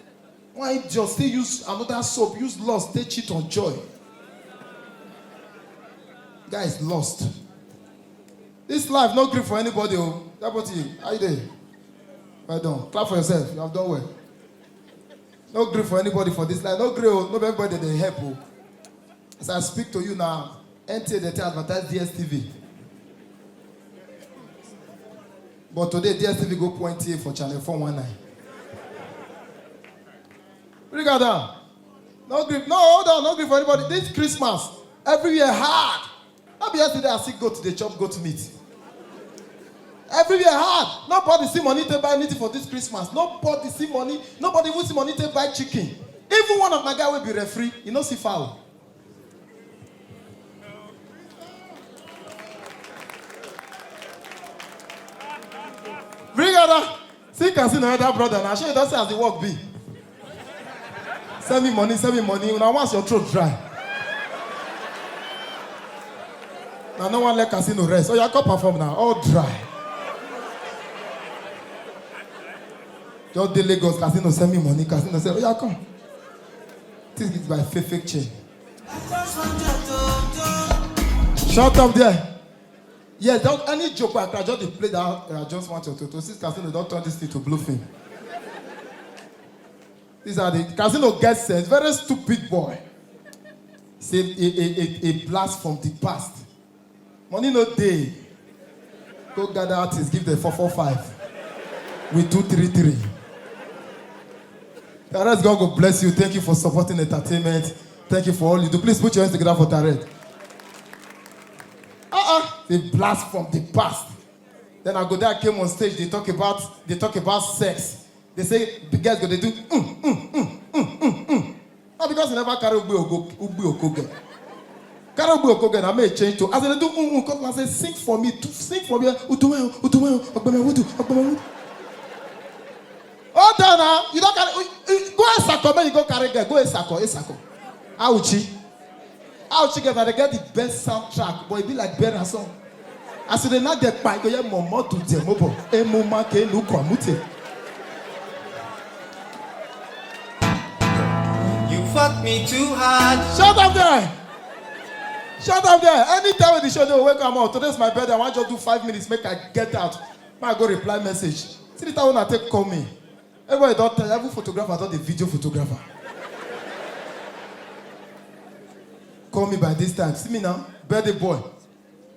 Why just still use another soap, use lost, take cheat on joy? Guys, lost. This life no gree for anybody. Oh, that about you. How you dey? Well done. Clap for yourself. You have done well. No gree for anybody for this life. No gree. Oh, no be everybody they help. Oh. As I speak to you now, N T A they tell advertise D S T V. But today, D S T V go point A for channel four one nine. Bring her down. No grip. No, hold on. No grip for anybody. This Christmas, everywhere hard. Not be yesterday I see goat, they chop goat meat. Everywhere hard. Nobody see money to buy anything for this Christmas. Nobody see money. Nobody even see money to buy chicken. Even one of my guy will be referee. You know, see foul. Bring her down. See, can see another brother. Now, show you don't say as the work be. Send me money, send me money. Now, once your throat dry. Now, no one let casino rest. Oh, yeah, come perform now. All dry. Just the Lagos casino send me money. Casino say, oh, yeah, come. This is by fake fake chain. Shut up there. Yes, don't any joke I just dey play that. I just want to to see casino don't turn this thing to blue film. These are the casino get sense. Very stupid boy. Say a, a, a, a blast from the past. Money no day. Go gather artists, give them four four five with two three three. Tares, God go bless you. Thank you for supporting entertainment. Thank you for all you do. Please put your hands together for Tares. Uh-uh. The blast from the past. Then I go there, I came on stage, they talk about they talk about sex. They say the girls go they do mm, mm, mm, mm, mm, mm. Not because you never carry Ugbe Ogo Ugbe Oko girl. Carry Ugbe Oko girl, I may change to as they do mm, mm, come and say sing for me, to sing for me, Utuwe, Utuwe, Ogbeme Wudu, Ogbeme Wudu. Hold on now, you don't carry you- you- go Esako, man, you go carry girl, go Esako, Esako. Auchi. Auchi girl, they get the best soundtrack, but it be like Bera song. As you dey knack the kpa, you go hear Momo do the mobo. Emuma ke nu kwamute. You fuck me too hard. Shut up there! Shut up there! Anytime when the show dey wake am up, today's my birthday, I wan just do five minutes, make I get out. Make I go reply message. See the time when I take call me. Everybody don tell, every photographer don dey video photographer. Call me by this time. See me now, birthday boy.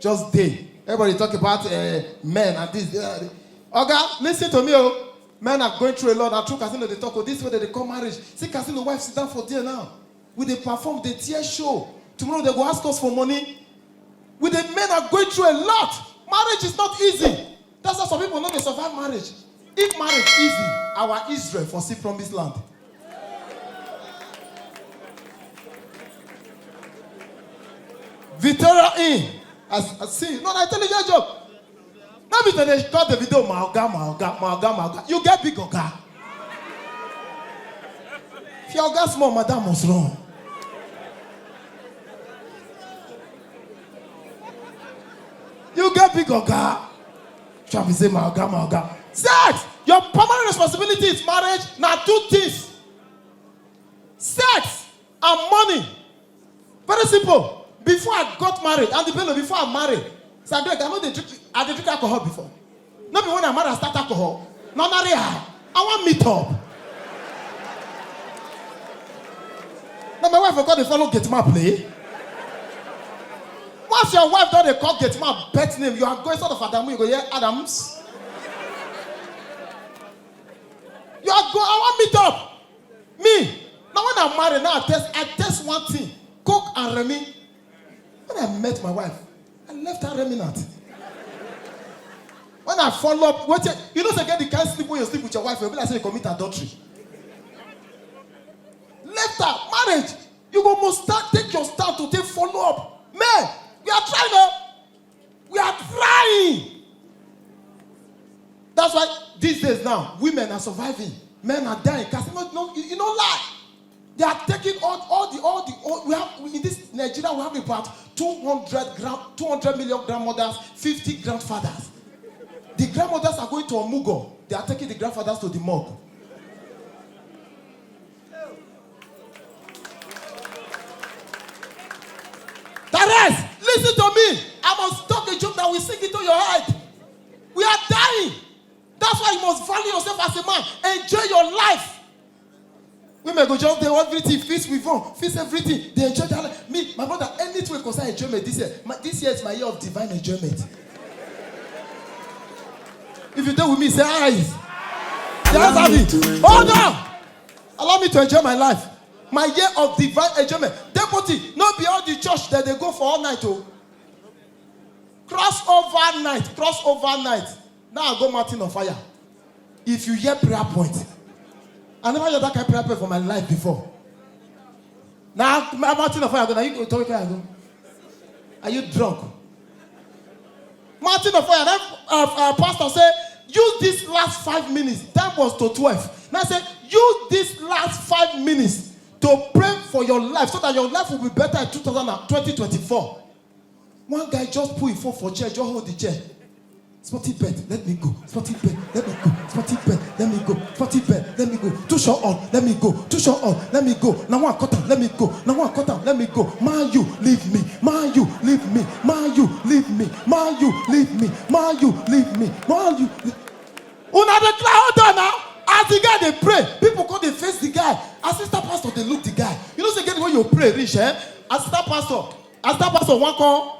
Just day. Everybody talk about uh, men and this. Uh, Oga, listen to me, oh. Men are going through a lot. Na true casino dey talk. Oh, this way they dey call marriage. See casino wife sit down for there now. We dey perform, dey tear show. Tomorrow they go ask us for money. We dey men are going through a lot. Marriage is not easy. That's why some people no dey survive marriage. If marriage easy, our Israel for see promised land. Victoria Inn. As, as see, no, I tell you your joke. No be to dey call the video my oga, my oga, my oga, my oga. You get big oga. If your oga small, madam must run. You get big oga. Trump say my oga, my oga. Sex! Your primary responsibility is marriage. Now two things. Sex and money. Very simple. Before I got married, and the bello before I married, so I beg, I know they drink, I dey drink alcohol before. Not be when I married, I start alcohol. No, not real. I want meet up. Now my wife will call the follow gate man play. Once your wife don dey call gate man bet name, you are going sort of Adamu, you go hear Adams. You are go, I want meet up. Me, now when I marry, now I test, I test one thing. Coke and Remy. When I met my wife, I left her remnant. When I follow up, what you, you know, say get the kind sleep when you sleep with your wife, you'll be like say you commit adultery. Left her marriage. You go must start take your stand to take follow up. Man, we are trying to, we are trying. That's why these days now, women are surviving, men are dying. Casino, no, you, you no lie. They are taking all, all the, all the, all, we have in this Nigeria, we have about two hundred grand, two hundred million grandmothers, fifty grandfathers. The grandmothers are going to Omugo. They are taking the grandfathers to the morgue. Tares, listen to me. I must talk a joke that will sink into your head. We are dying. That's why you must value yourself as a man. Enjoy your life. Women go just dey everything, fix with fun, fix everything. They enjoy their life. Me, my brother, anything wey concern enjoyment this year. My, this year is my year of divine enjoyment. If you dey with me, say eyes. The eyes have it. Hold on. Allow me to enjoy my life. My year of divine enjoyment. Deputy, no be all the church that they go for all night, oh. Cross over night, cross over night. Now I go Mountain of Fire. If you hear prayer point, I never hear that kind of prayer point for my life before. Now, Mountain of Fire, now you go tell me where I go. Are you drunk? Mountain of Fire, then uh, uh, pastor say, use this last five minutes. Time was to twelve. Now I say, use this last five minutes to pray for your life so that your life will be better in two thousand and twenty twenty-four. One guy just put his phone for chair, just hold the chair. Sporty bet, let me go. Sporty bet, let me go. Sporty bet, let me go. Sporty bet, let me go. Too short on, let me go. Too short on, let me go. Now one quarter, let me go. Now one quarter, let me go. Man, you leave me. Man, you leave me. Man, you leave me. Man, you leave me. Man, you leave me. Man, you. Una dey clap, hold on now. As the guy dey pray, people come dey face the guy. Assistant pastor dey look the guy. You know say get when you pray reach, eh? Assistant pastor, assistant pastor wan come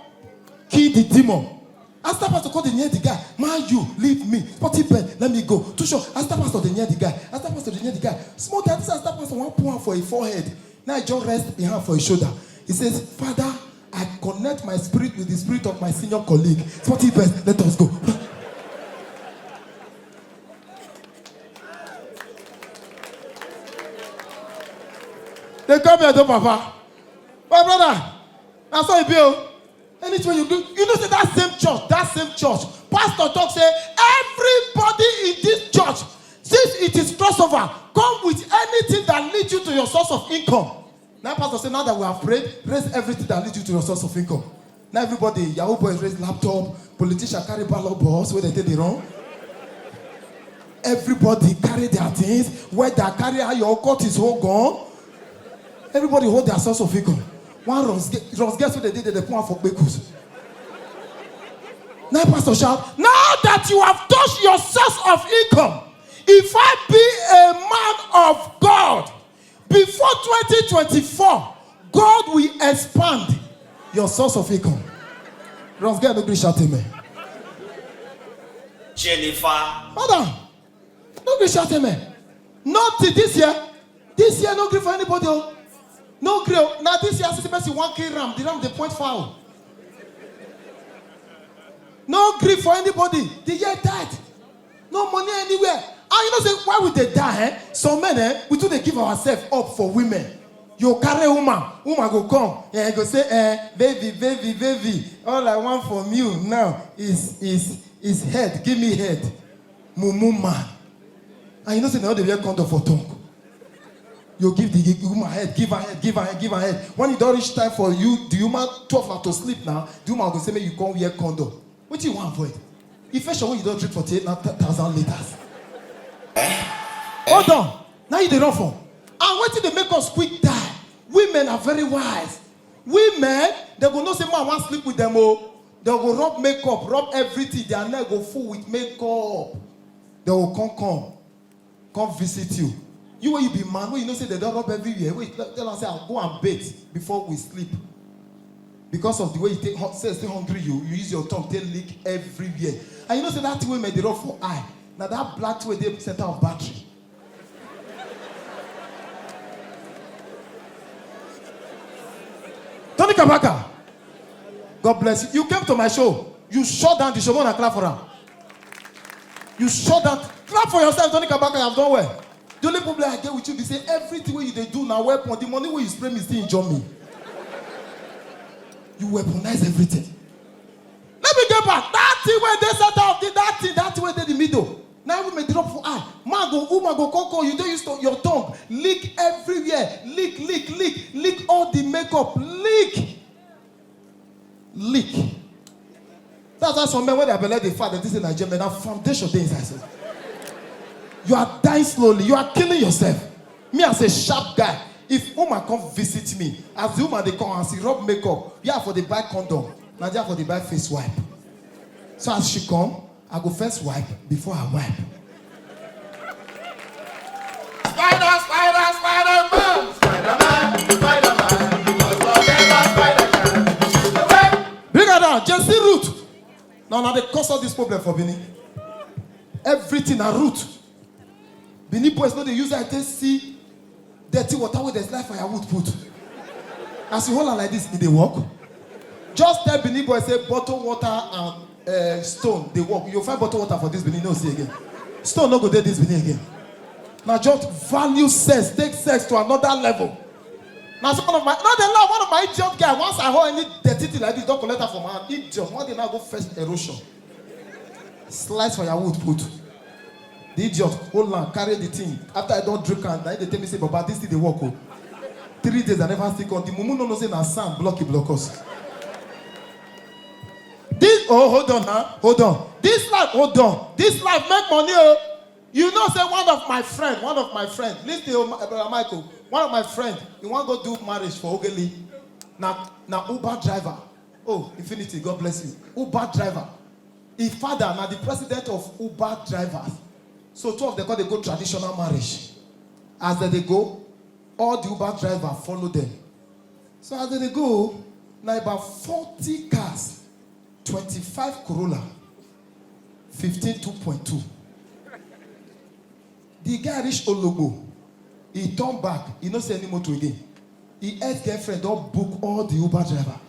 kill the demon. Assistant pastor come dey near the guy. Man, you leave me. Sporty bet, let me go. Too short. Assistant pastor dey near the guy. Assistant pastor dey near the guy. Small time, this assistant pastor wan put hand for his forehead. Now he just rest his hand for his shoulder. He says, Father, I connect my spirit with the spirit of my senior colleague. Sporty bet, let us go. They come here, to papa. My brother, that's how you be. Anything you do, you know say that same church, that same church. Pastor talk say, everybody in this church, since it is crossover, come with anything that leads you to your source of income. Now pastor say, now that we have prayed, raise everything that leads you to your source of income. Now everybody, Yahoo boys raise laptop, politician carry ballot box wey dem take dey run. Everybody carry their things, whether carry how your court is whole gone. Everybody hold their source of income. One runs, runs guess what they did, they put am for kpekus. Now pastor shout, now that you have touched your source of income, if I be a man of God, before twenty twenty-four, God will expand your source of income. Runs guess no gree shout amen. Jennifer. Madam, no gree shout amen. Not till this year. This year no gree for anybody o. No gree o. Na this year I see person wan kill ram, the ram dey point fowl. No gree for anybody. The year tight. No money anywhere. And you know say why we dey die, eh? Some men, eh, we too dey give ourselves up for women. You carry woman, woman go come, eh, go say, eh, baby, baby, baby, all I want from you now is is is head. Give me head. Mumu man. And you know say they no dey wear condom for tongue. You give the woman head, give her head, give her head, give her head. When e don reach time for you, the woman twelve na to sleep now, the woman go say make you come wear condom. Wetin you wan avoid? Infection wey you don drink for ten thousand liters. Hold on. Now you dey run for. And wetin dey make us quick die? Women are very wise. Women, they go know say man wan sleep with them o. They go rub makeup, rub everything. Their neck go full with makeup. They go come come, come visit you. You wey you be man, wey you know say they don rub everywhere. Wey you tell am say, I go and bathe before we sleep. Because of the way you take hot sex, stay hungry, you you use your tongue take lick everywhere. And you know say that thing wey men dey rub for eye, na that black thing wey dey center of battery. Tony Kabaka, God bless you. You came to my show. You shut down the show. Una clap for am. You shut down. Clap for yourself, Tony Kabaka. You have done well. The only problem I get with you be say everything wey you dey do na weapon. The money wey you spray me still injure me. You weaponize everything. Let me get back. That thing wey dey center of the, that thing, that thing wey dey the middle. Now women drop for eye. Man go, woman go come call you. Don use to, your tongue lick everywhere. Lick, lick, lick, lick all the makeup. Lick, lick. That's why some men when their belle dey fat, they say Nigerian men, na foundation dey inside. So you are dying slowly. You are killing yourself. Me as a sharp guy, if woman come visit me, as the woman dey come and see rub makeup, yeah, for the buy condom, na there for the buy face wipe. So as she come, I go first wipe before I wipe. Spider, spider, spider man, spider man, spider man, because whatever spider can. Bring her down, Jesse Root. Now, now they cause all this problem for Benin. Everything na root. Benin boys no dey use eye take see dirty water wey dey slide firewood put. As you hold am like this, e dey work. Just tell Benin boys say bottle water and uh, stone dey work. You find bottle water for this Benin, no see again. Stone no go dey this Benin again. Na just value sex, take sex to another level. Na so one of my, no dey lie, one of my idiot guy, once I hold any dirty thing like this, don collect am for my hand. Idiot, one day now go first erosion. Slice firewood put. The idiot hold am, carry the thing. After I don drink am, na him dey tell me say, "Baba, this thing dey work o." Three days I never still come. The mumu no know say na sand block e block us. This, oh, hold on, huh? Hold on. This life, hold on. This life make money o. You know say one of my friend, one of my friend, listen o, my brother Michael, one of my friend, he wan go do marriage for Ogeli. Na na Uber driver. Oh, Infinity, God bless you. Uber driver. His father na the president of Uber drivers. So two of them come dey go traditional marriage. As dem dey go, all the Uber driver follow them. So as dem dey go, na about forty cars, twenty-five Corolla, fifteen two point two. The guy reach Ologbo, he turn back, he no see any motor again. Him ex-girlfriend don book all the Uber driver.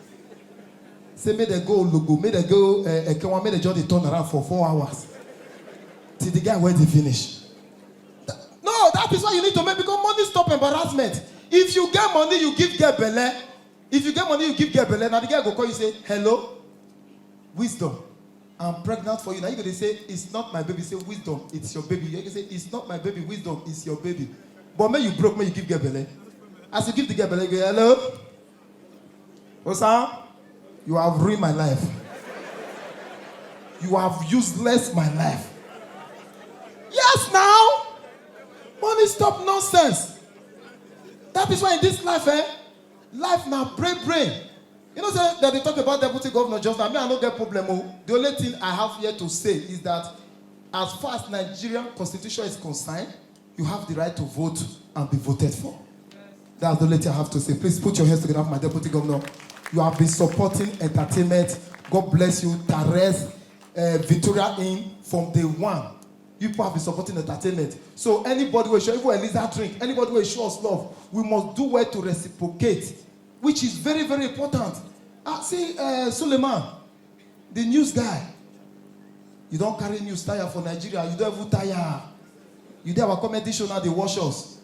Say make dem go Ologbo, make dem go uh, Ekenwa, make dem just dey turn around for four hours till the guy wear the finish. Th- No, that is why you need to make, because money stop embarrassment. If you get money, you give girl belle. If you get money, you give girl belle. Now the girl go call you say, "Hello, Wisdom, I'm pregnant for you." Now you go dey say, "It's not my baby." Say, "Wisdom, it's your baby." You go say, "It's not my baby, Wisdom, it's your baby." But make you broke, make you give girl belle. As you give the girl belle, you go, "Hello, Osa, you have ruined my life. You have useless my life." Yes, now. Money stop nonsense. That is why in this life, eh, life na brain brain. You know say dem dey talk about deputy governor just now. Me, I no get problem o. The only thing I have here to say is that as far as Nigerian constitution is concerned, you have the right to vote and be voted for. That's the only thing I have to say. Please put your hands together for my deputy governor. You have been supporting entertainment. God bless you. Tares, uh, Victoria Inn from day one. You people have been supporting entertainment. So anybody wey show, even Eliza drink, anybody wey show us love, we must do well to reciprocate, which is very, very important. Ah, see, uh, Suleiman, the news guy. You don carry news tire for Nigeria. You don even tire. You dey our comedy show now, dey watch us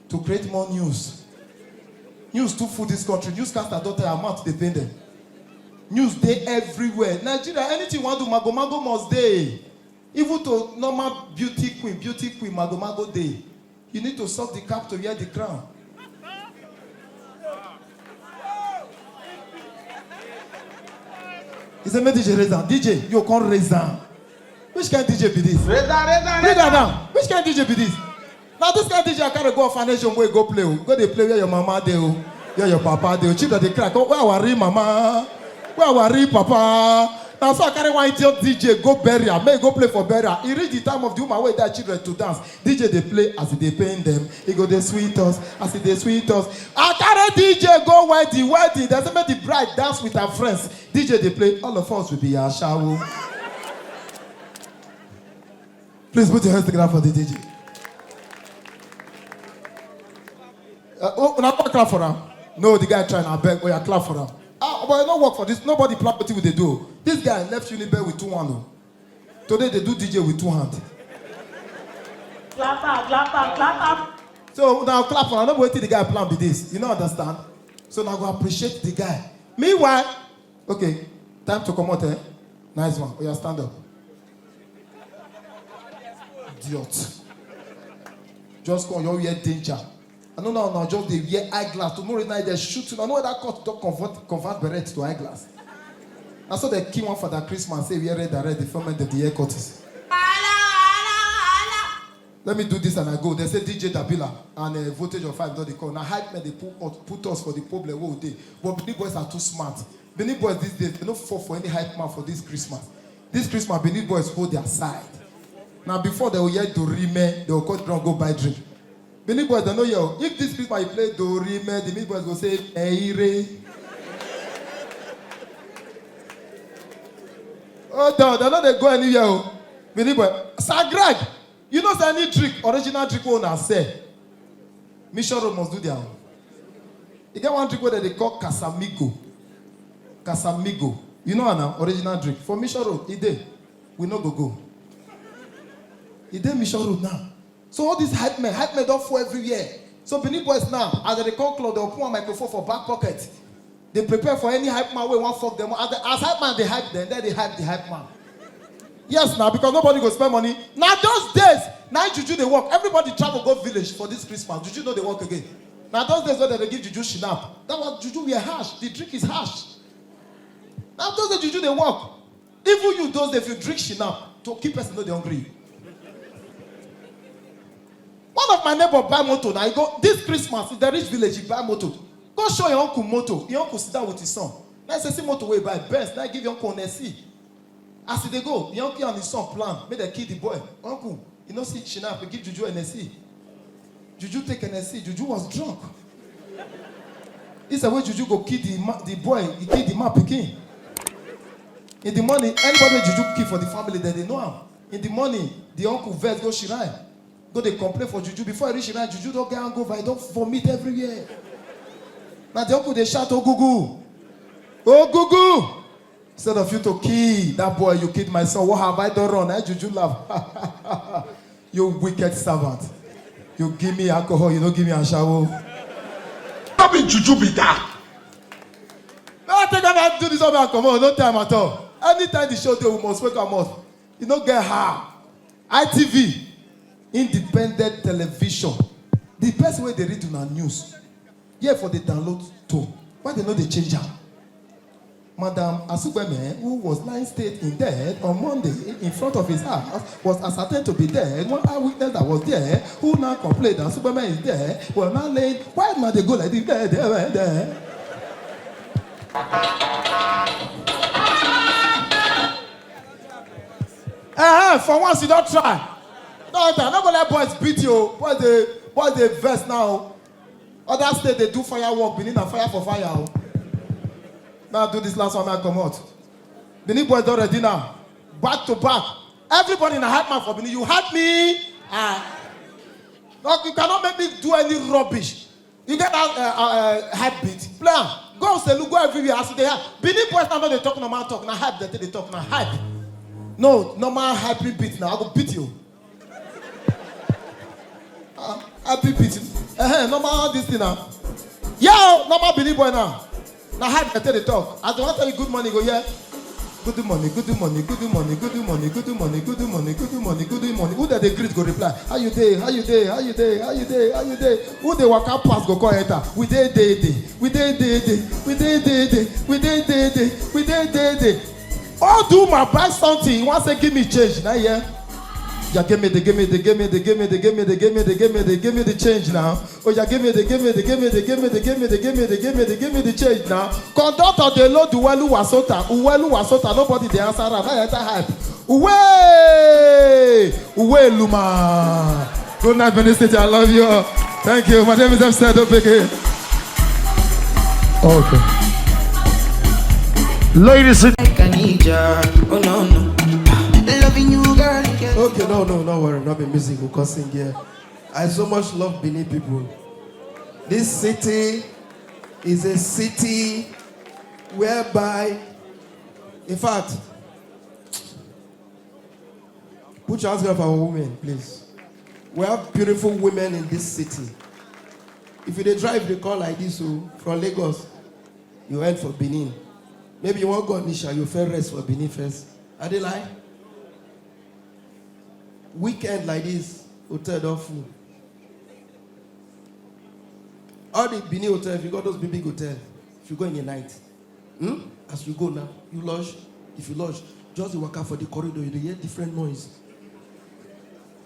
to create more news. News too full this country. Newscaster don tire, mouth dey pain them. News dey everywhere. Nigeria, anything you wan do, mago mago must dey. Even to normal beauty queen, beauty queen, mago mago dey. You need to suck the cap to wear the crown. He say, "Make D J raise am." D J, you come raise am. Which kind D J be this? Raise am, raise am, raise am. Which kind D J be this? Now this kind D J I carry go orphanage home wey go play o. Go dey play where your mama dey o, where your papa dey o. Children dey cry, "Come, where our real mama? Where our real papa?" Now so I carry one idiot D J go burial. Make e go play for burial. E reach the time of the woman wey die children to dance. D J dey play as e dey pain them. E go dey sweet us as e dey sweet us. I carry D J go wedding, wedding. Dem say make the bride dance with her friends. D J dey play, all of us will be ashawo. Please put your hands together for the D J. Uh, oh, una come clap for am. No, the guy try na beg. Oh, yeah, clap for am. Ah, but e no work for this. Nobody plan wetin we dey do. This guy left Unibe with two hand o. Today they do D J with two hand. Clap am, clap am, clap am. So now clap for am. No be wetin the guy plan be this. You no understand? So now go appreciate the guy. Meanwhile, okay, time to comot, eh? Nice one. Oya, stand up. Idiot. Just come, you wear danger. I no know now, just dey wear eyeglass. Tomorrow night they shoot you. I know that court don convert, convert beret to eyeglass. Na so they kill one Father Christmas, say wear red and red, the form of the year Curtis. Let me do this and I go. They say D J Dabila and a voltage of five don dey call. Na hype men dey put us, put us for the problem wey we dey. But Benin boys are too smart. Benin boys these days, they no fall for any hype man for this Christmas. This Christmas, Benin boys hold their side. Now before they will hear Dorime, they will cut ground go buy drink. Benin boys, they no hear. If this Christmas you play Dorime, the Benin boys go say, "Eire." Oh, no, they no dey go anywhere o. Benin boy, Sir Greg, you know say any drink, original drink wey una sell, Mission Road must do their own. E get one drink wey dem dey call Casamigo. Casamigo. You know am na, original drink. For Mission Road, e dey. We no go go. E dey Mission Road now. So all these hype men, hype men don full everywhere. So Benin boys now, as dem dey come club, dem go put one microphone for back pocket. Dey prepare for any hype man wey wan fuck dem. As the, as hype man dey hype dem, dem dey hype the hype man. Yes na, because nobody go spend money. Na those days, na juju dey work. Everybody travel go village for this Christmas. Juju no dey work again. Na those days wey dem dey give juju shinap. That was juju were harsh. The drink is harsh. Na those days juju dey work. Even you those days, if you drink shinap, to keep person no dey hungry you. One of my neighbor buy motor. Now he go this Christmas, if dem reach village, he buy motor. Go show your uncle motor. Your uncle sit down with his son. Now he say, "See motor wey he buy, Benz." Now he give your uncle Hennessy. As e dey go, your uncle and his son plan, make dem kill the boy. Uncle, you know see shinap, we give juju Hennessy. Juju take Hennessy. Juju was drunk. He said, "Wey juju go kill the, ma- the boy, he kill the man pikin." In the morning, anybody wey juju kill for the family, dem dey know am. In the morning, the uncle vex go shrine, go dey complain for juju. Before he reach shrine, juju don get hangover, he don vomit everywhere. Na the uncle dey shout, "Ogugu! Ogugu!" Instead of you to kill that boy, you killed my son. What have I done wrong? Na juju laugh. You wicked servant. You give me alcohol, you no give me ashawo. No be juju be that. No, I take am and do this one and comot. No time at all. Anytime the show dey, we must wake am up. You no get how. I T V, independent television. The person wey dey read una news, here for the download tone. Why dem no dey change am? Madam Asugbeme, who was lying state in death on Monday in front of his house, was ascertained to be dead. One eyewitness that was there, who now complained that Asugbeme is dead, was now laying. Why una dey go like this? There, there, there, there. Uh-huh, for once you don try. No, no, no go let boys beat you. Boys dey, boys dey vex now. Other state dey do firework, Benin na fire for fire o. Now do this last one, make I comot. Benin boys don ready now. Back to back. Everybody na hype man for Benin. You hype me. Ah. No, you cannot make me do any rubbish. You get that uh, uh, uh, hype beat? Play am. Go Oselu, go everywhere. As you dey hype. Benin boys now no dey talk normal talk. Na hype dem take dey talk. Na hype. No, normal hyping beat now. I go beat you. Ah, I beat, beat. Eh, normal this thing now. Yo, normal Benin boy now. Na hype dem take dey talk. As dem wan tell you good morning, go hear. Good morning, good morning, good morning, good morning, good morning, good morning, good morning, good morning. Who dem dey greet go reply. How you dey? How you dey? How you dey? How you dey? How you dey? Who dey waka pass go come enter. We dey, dey, dey. We dey, dey, dey. We dey, dey, dey. We dey, dey, dey. We dey, dey, dey. All do my buy something. You wan say give me change? Na here. Yeah, give me the, give me the, give me the, give me the, give me the, give me the, give me the, give me the change now. Oh yeah, give me the, give me the, give me the, give me the, give me the, give me the, give me the, give me the change now. Conductor dey load Uwelu Wasota, Uwelu Wasota. Nobody dey answer am. Now you enter hype. Uwe, Uwe Luma. Good night, Benin City. I love you all. Thank you. My name is M C Adopeke. Okay. Ladies and Like I need ya. Oh no no. Loving you, girl. Okay, no, no, no worry. Not be music. We can sing here. I so much love Benin people. This city is a city whereby, in fact, put your hands together for our women, please. We have beautiful women in this city. If you dey drive the car like this, so from Lagos, you head for Benin. Maybe you wan go Onitsha, you first rest for Benin first. I dey lie? Weekend like this, hotel don full. All the Benin hotel, if you go those big big hotel, if you go in the night, hmm? As you go now, you lodge. If you lodge, just dey waka for the corridor, you dey hear different noise.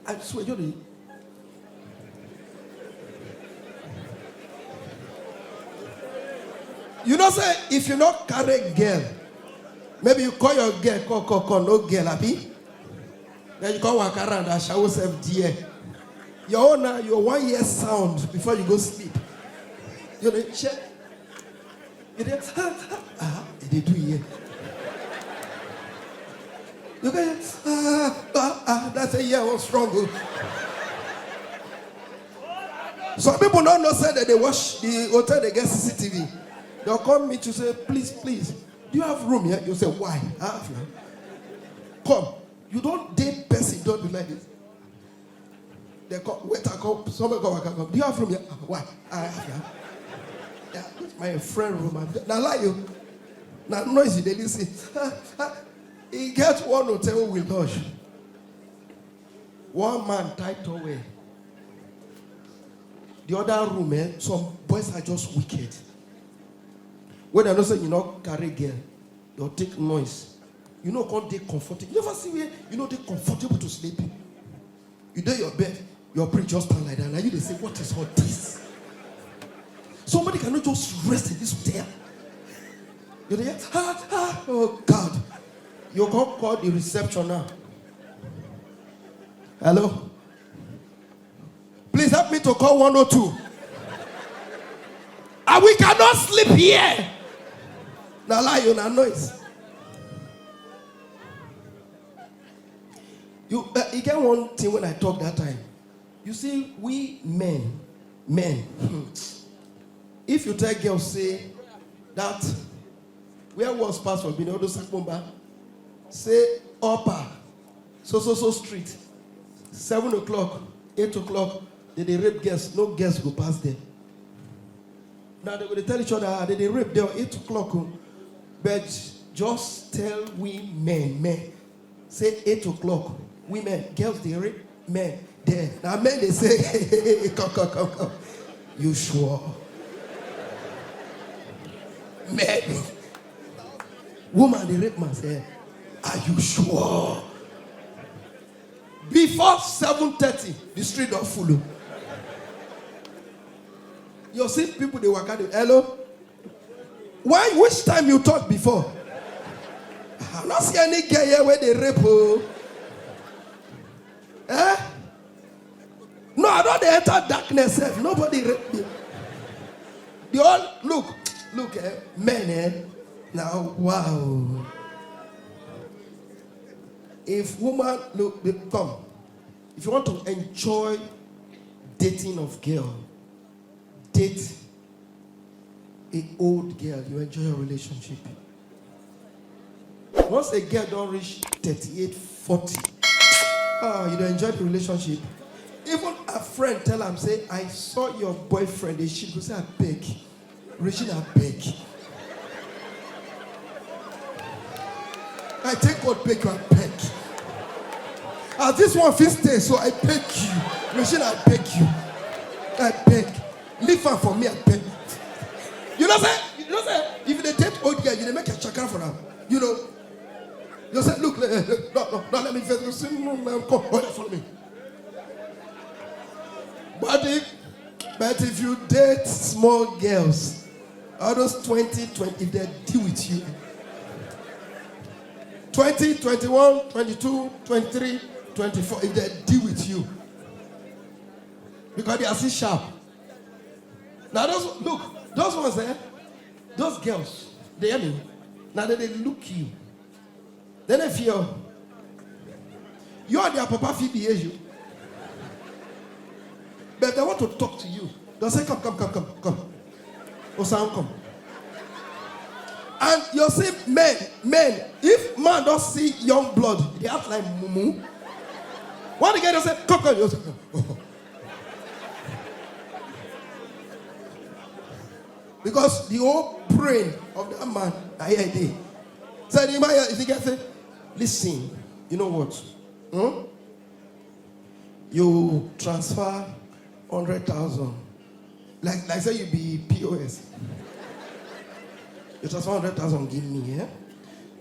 I swear, you dey. You know say if you no carry girl, maybe you call your girl, call, call, call, no girl, abi? Then you come waka around and shower self there. Your own now, you wan hear sound before you go sleep. You dey check. You dey, ah, e dey do here. You get, ah, ah, ah, that's a year of struggle. Some people don't know say that they watch the hotel, they get C C T V. They'll come meet you, say, "Please, please, do you have room here?" You say, "Why? I have now." Come, you don't date person, don't be like this. They call, waiter come, somebody come, come, come. "Do you have room here?" "Ah, why? I have now." "Yeah, this my friend room." I'm, na lie you. Na noise you dey listen. Ah, ah, e get one hotel we lodge. One man tie towel. The other room, eh, some boys are just wicked. When I know say you no carry girl, they'll take noise. You know, can't dey comfortable. You never see where you know dey comfortable to sleep. You dey your bed, your brain just stand like that. Now you dey say, "What is all this?" Somebody cannot just rest in this hotel. You dey hear, "Ah, ah, oh God." You can't call the reception now. "Hello? Please help me to call one oh two." "And we cannot sleep here." Na lie, you na noise. You, uh, you get one thing when I talk that time. You see, we men, men, if you tell girls say that where was pastor Binodo Sakpomba, say upper so so so street, seven o'clock, eight o'clock, they dey rape girls, no girls go pass there. Now they go dey tell each other, "Ah, they dey rape there eight o'clock." Oh. But just tell we men, men, say eight o'clock, women, girls dey rape men there. Now men dey say, "Come, come, come, come. You sure?" Men, woman dey rape man, say, "Are you sure?" Before seven thirty, the street don full. Oh. You see people dey waka dey, "Hello? Why, which time you talk before? I no see any girl here where they rape." Oh. Eh? No, I don't dey enter darkness sef. Nobody rape me. They all look, look, eh, men, eh? Now, wow. If woman, look, come. If you want to enjoy dating of girl, date a old girl, you enjoy your relationship. Once a girl don't reach thirty-eight, forty, ah, you don't enjoy the relationship. Even a friend tell am say, "I saw your boyfriend." She go say, "I beg, Regina, I beg. I take God beg you, I beg. As this one fit stay, so I beg you. Regina, I beg you. I beg. Leave her for me, I beg." You know say, you know say, if you dey date old girl, you dey make a chakra for her. You know. You say, "Look, look, look, no, no, no, let me first see, no, no, come, oh, follow me." But if, but if you date small girls, all those twenty, twenty, if they deal with you, twenty, twenty-one, twenty-two, twenty-three, twenty-four, if they deal with you, because they are still sharp. Now those, look, those ones, eh, those girls, they hear me. Now they, they look you. Then if you, you and their papa fit behave you. But if they want to talk to you, they'll say, "Come, come, come, come, come. Osan, come." And you see, men, men, if man don't see young blood, they act like mumu. When the guy don't say, "Come, come," you say, "Oh." Because the whole brain of that man, I hear it. So the man, if you get it, listen, you know what? Hmm? You transfer hundred thousand. Like, like say you be P O S. You transfer hundred thousand, give me, eh?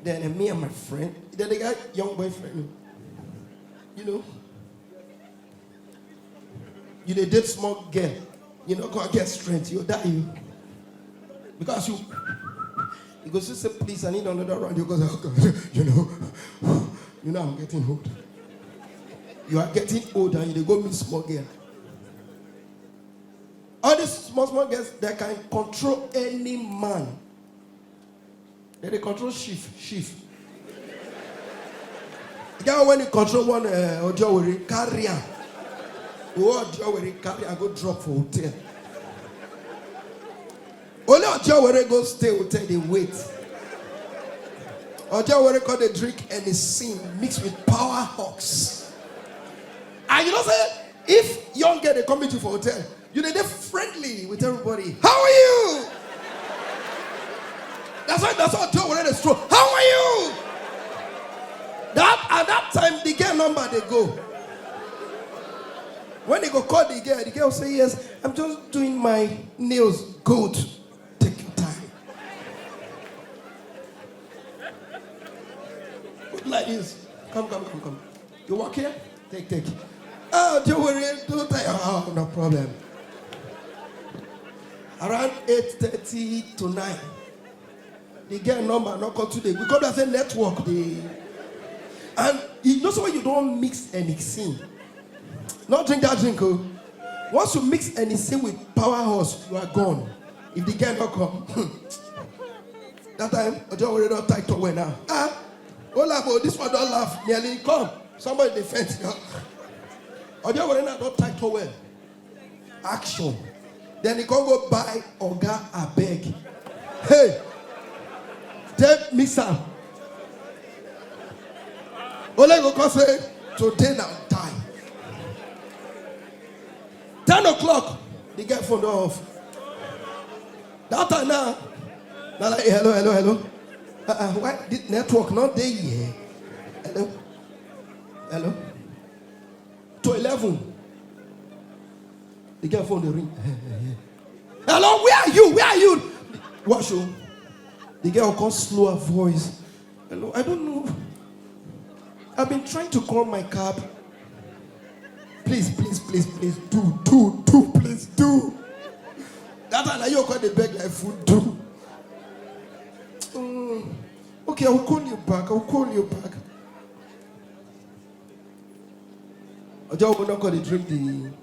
Then, eh, me and my friend, then the guy, young boyfriend, you know, you dey date small girl, you know, go get strength, you die, you. Because you, you go still say, "Please, I need another round." You go say, "Okay, you know, you know, I'm getting old." You are getting old and you dey go meet small girl. All these small, small girls, they can control any man. They dey control chief, chief. Girl, when you control one uh, Odiowere, carry am. Oh, Odiowere, carry am, go drop for hotel. Only Odiowere go stay hotel, dey wait. Odiowere come dey drink anything mixed with power hawks. And you know say, if young girl dey come meet you for hotel, you dey dey friendly with everybody. How are you? That's why that's why Odiowere dey stroll. How are you? That at that time the girl number dey go. When they go call the girl, the girl say, "Yes, I'm just doing my nails. Good. Take your time." Good like this. Come, come, come, come. You walk here? Take, take. Oh, don't worry. Don't tell you. Oh, no problem. Around eight thirty to nine, the girl number no come today. We come there say network dey. And you know so when you don't mix anything, not drink that drink. Oh. Once you mix anything with power horse, you are gone. If the girl not come, that time, Odiowere don tie towel now. Ah, hola, but this one don't laugh. Nearly come. Somebody defend you. Odiowere now don tie towel. Action. Then he come go buy Oga Abeg. Hey, take me some. Ole go come say, "Today na die." Ten o'clock, the girl phone don off. That time now, na like, "Hello, hello, hello." Uh, uh, why the network not there here? Hello, hello. To eleven, the girl phone dey ring. "Hello, where are you? Where are you?" Watch you. The girl come slow her voice. "Hello, I don't know. I've been trying to call my cab. Please, please, please, please, do, do, do, please, do." That time, na you come dey beg like food, "Do." "Mm, okay, I'll call you back. I'll call you back." Ojo, we not gonna drink the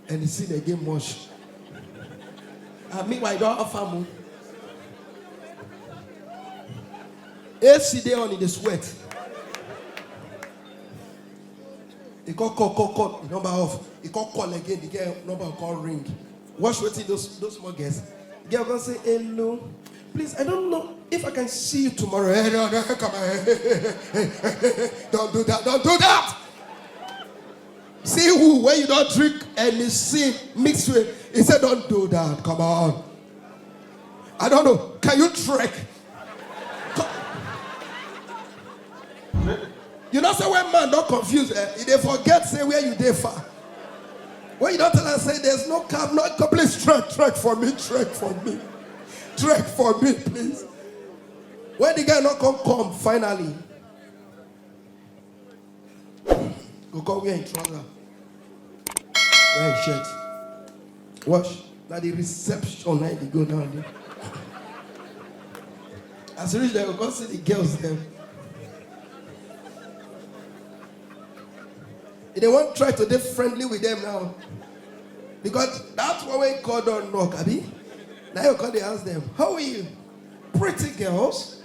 and the sin again much. And meanwhile, you don't have farm. A C dey on in the sweat. He call, call, call, call. The number off. He call, call again. The girl number call ring. Watch wetin those those small girls. The girl go say, "Hello, please, I don't know if I can see you tomorrow." "Hey, no, no, come on. Don't do that. Don't do that." See who when you don't drink anything mix with. He said, "Don't do that. Come on." I don't know. Can you trek? You know, say when man don't confuse, eh, he dey forget say where you dey far. When you don't tell us, say, "There's no cab, no cab, please trek, trek for me, trek for me, trek for me, please." When the guy not come, come finally, go come wear him trouser, wear him shirt. Watch, now the reception now they go down there. As soon as they go see the girls them, they want try to be friendly with them now. Because that's what we call don't knock, abi? Now you call they ask them, "How are you? Pretty girls."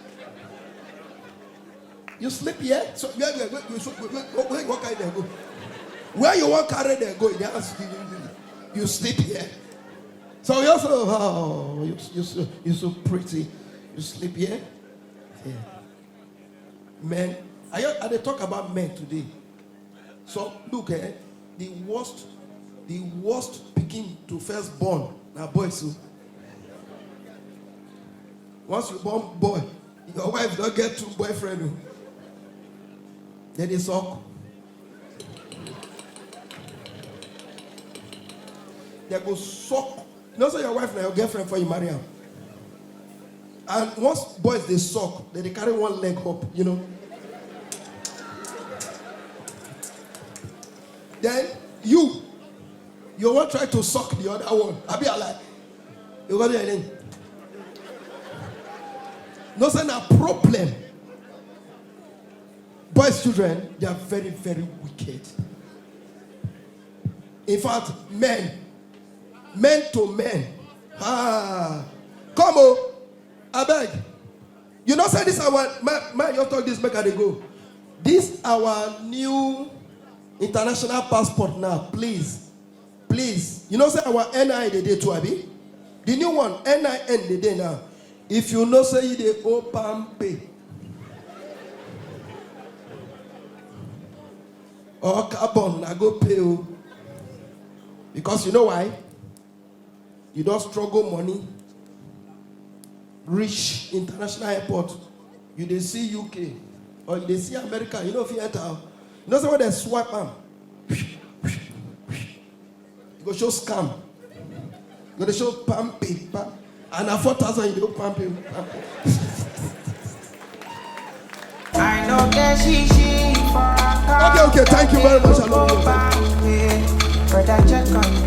"You sleep here?" So where where where where, where, where, where you want carry them go? Where you want carry them go? They ask you, you, you, you sleep here. So you also, "Oh, you you so you so pretty. You sleep here?" Yeah. Men, I I dey talk about men today. So look, eh, the worst, the worst picking to first born na boys. So once you born boy, your wife don't get two boyfriend. Oh. Then they suck. They go suck. You know, so your wife now your girlfriend for you marry her. And once boys they suck, then they carry one leg up, you know. Then you, you won't try to suck the other one. I be like, you got anything? No, sir, na problem. Boys, children, they are very, very wicked. In fact, men, men to men. Ah, come on, I beg. You know, say this I want. My, my, your talk this make I dey go. This our new international passport now, please. Please. You know say our N I N dey dey too, abi? The new one, N I N dey dey now. If you know say you dey owe Palmpay or carbon, na go pay o. Because you know why? You don struggle money, reach international airport, you dey see U K or you dey see America, you no fit enter. You know say when dem swipe am, you go show scam. You go dey show Palmpay, pam, and na four thousand you dey owe Palmpay. Palmpay. I know that she she for a car. Okay, okay, thank you very much. I love you. Brother, check on me.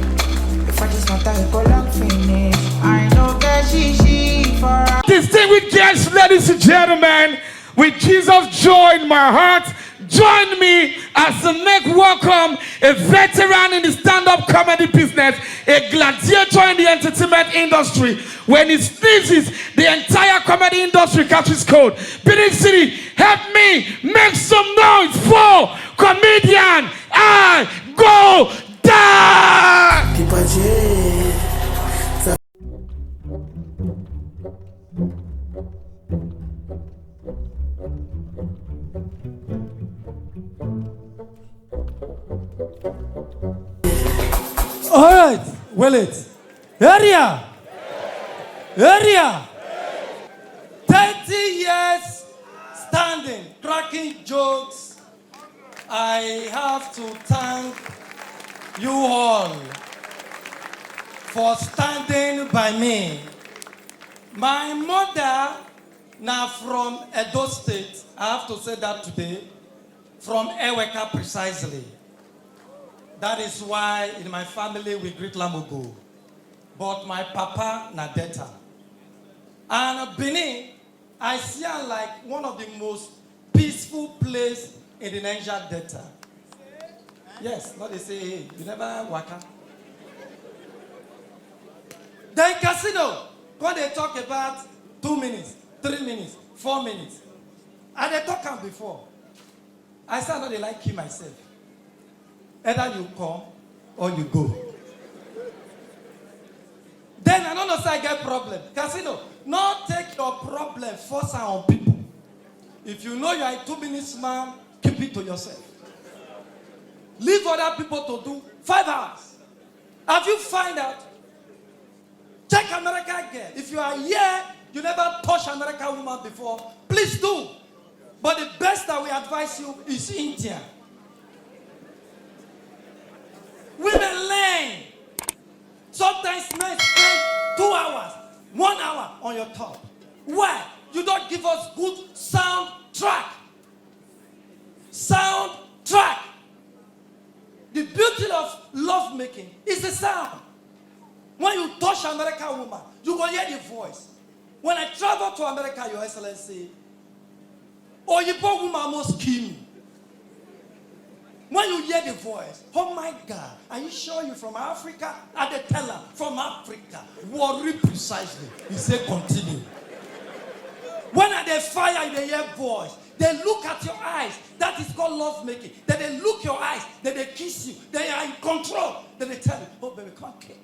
If I just want to go long finish. I know that she she for a Distinguished guests, ladies and gentlemen, with Jesus joy in my heart, join me as I make welcome a veteran in the stand-up comedy business, a gladiator in the entertainment industry. When he sneezes, the entire comedy industry catches cold. Benin City, help me make some noise for comedian I Go Die! People change. All right, well it. Area! Area! Thirty years standing, cracking jokes. I have to thank you all for standing by me. My mother na from Edo State. I have to say that today, from Eweka precisely. That is why in my family we greet Lamogo. But my papa na Delta. And Benin, I see am like one of the most peaceful place in the Niger Delta. Yes, no dey say, "Hey, you never waka." Then Casino, come dey talk about two minutes, three minutes, four minutes. I dey talk am before. I say I no dey like kill myself. Either you come or you go. Then I no know say I get problem. Casino, no take your problem force am on people. If you know you are a two minutes man, keep it to yourself. Leave other people to do five hours. Have you find out? Check America girl. If you are here, you never touch American woman before, please do. But the best I will advise you is India. Women learn. Sometimes men spend two hours, one hour on your top. Why? You don't give us good sound track. Sound track. The beauty of lovemaking is the sound. When you touch American woman, you go hear the voice. When I travel to America, Your Excellency, Oyibo woman almost kill me. When you hear the voice, "Oh my God, are you sure you're from Africa?" I dey tell her, "From Africa." Warri precisely. He said, "Continue." When I dey fire, you dey hear voice. They look at your eyes. That is called love making. Then they look your eyes. Then they kiss you. They are in control. Then they tell you, "Oh, baby, come here."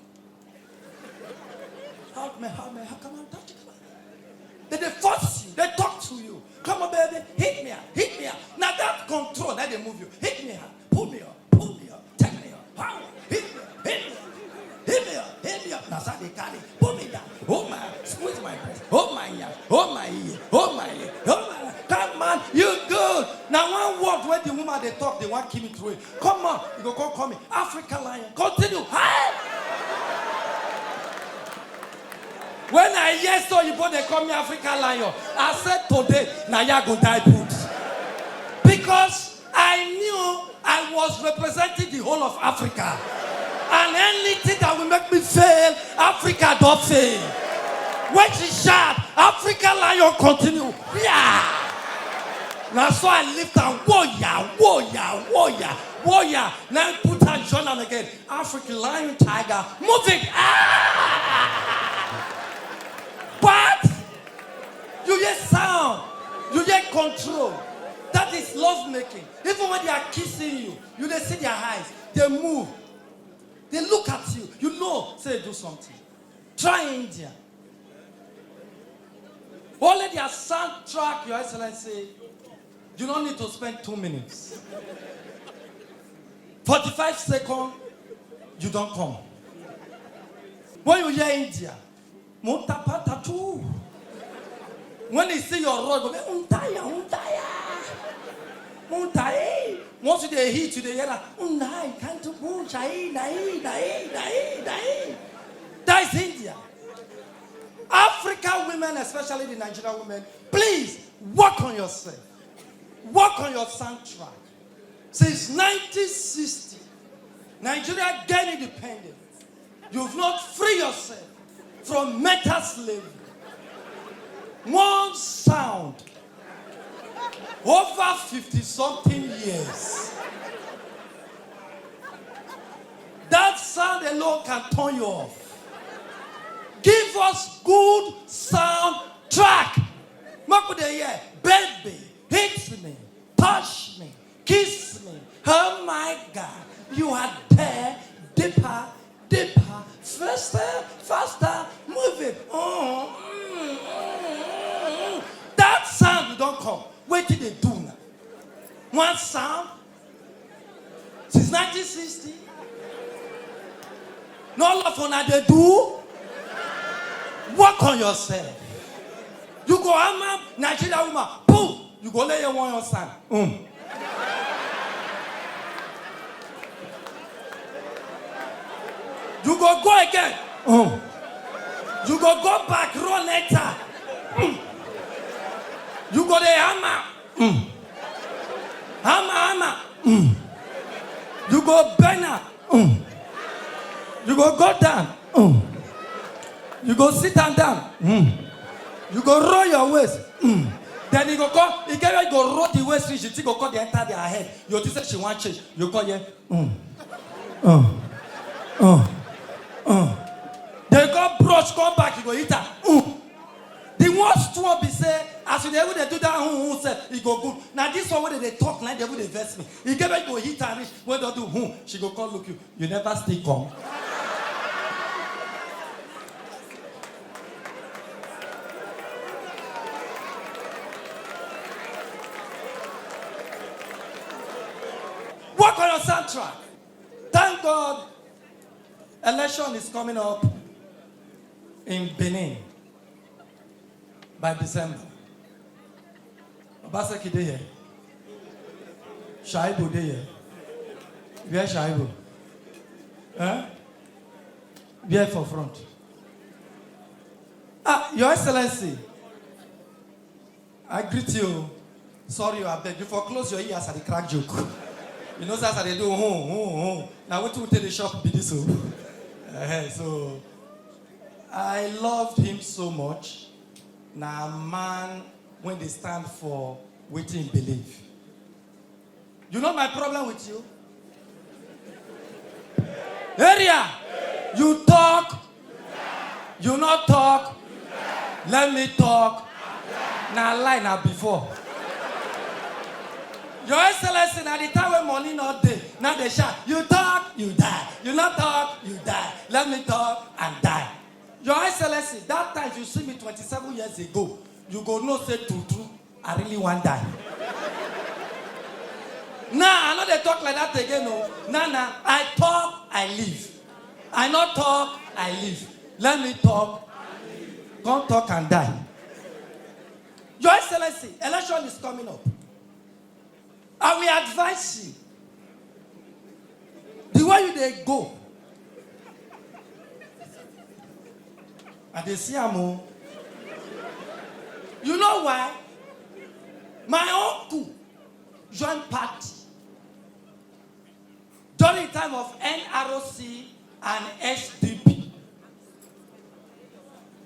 Hug me, hug me, hug, come on, touch it, come on. Then they force you, they talk to you. "Come on, baby, hit me up, hit me up." Now that control, now they move you. "Hit me up, pull me up, pull me up, take me up, power, hit me up, hit me up, hit me up, hit me up." Now so they carry, pull me down, oh my, squeeze my breast, oh my, yeah, oh my, yeah, oh my, yeah, oh my. Come on, you good. Now one word when the woman they talk, they want kill me through it. Come on, you go come, come in. African lion, continue. Hey! When I hear so, you both they call me African lion. I said, "Today, na ya go die put." Because I knew I was representing the whole of Africa. And anything that will make me fail, Africa don't fail. When she shout, "African lion, continue." Yeah. Now so I lift and warrior, warrior, warrior, warrior. Now put her join am again. "African lion, tiger, move it." Ah! What? You hear sound. You hear control. That is love making. Even when they are kissing you, you dey see their eyes, they move, they look at you. You know, say do something. Try India. Only their soundtrack, Your Excellency, you don't need to spend two minutes. Forty-five seconds, you don't come. When you hear India, Muntapa tattoo. When he see your road, go be untaya, untaya. Untaya. Once you dey hit, you dey hear that. Unai, can't do, unchai, nai, nai, nai, nai. That is India. African women, especially the Nigerian women, please work on yourself. Work on your soundtrack. Since nineteen sixty, Nigeria gained independence. You've not free yourself from mental slavery. One sound over fifty something years. That sound alone can turn you off. Give us good sound track. Make we dey hear, baby, hit me, touch me, kiss me. Oh my God, you are there, deeper, deeper, faster, faster, move it. Mm, mm, mm, mm. That sound you don't come. Wait till they do now. One sound since nineteen sixty. No love for una dey do. Work on yourself. You go hammer Nigeria woman. Boom. You go lay your one your son. Mm. You go go again. Mm. You go go back, run later. Mm. You go dey hammer. Mm. Hammer, hammer. Mm. You go bend am. Mm. You go go down. Mm. You go sit am down. Mm. You go roll your waist. Mm. Then you go come, you get where you go roll the waist reach, you think go come dey enter their head. You think say she wan change. You come here. Mm. Uh. Uh. Uh. They go brush, come back, you go eat am. Mm. The worst one be say, as you dey even dey do that, hmm, hmm, sef, e go good. Na this one wey dey dey talk, na dey even dey vex me. E get where you go hit am reach, wey don do, hmm, she go come look you. You never still come. Work on your soundtrack. Thank God, election is coming up in Benin by December. Obaseki dey here. Shaibu dey here. Where Shaibu? Eh? Where for front? Ah, Your Excellency, I greet you. Sorry, I beg you for close your ears as I dey crack joke. You know, as I dey do, hmm, hmm, hmm. Now, what you take the shop be this? Oh? Eh, so, I loved him so much. Na man when they stand for wetin believe. You know my problem with you? Area, you talk, you not talk, let me talk. Na lie na before. Your Excellency, na the time when money not dey, now they shout, you talk, you die. You not talk, you die. Let me talk and die. Your Excellency, that time you see me twenty-seven years ago, you go know say true true, I really wan die. Now, I no dey talk like that again, no. Now, now, I talk, I live. I not talk, I live. Let me talk. Come talk and die. Your Excellency, election is coming up. I will advise you. The way you dey go, I dey see am o. You know why? My uncle join party during time of N R C and S D P.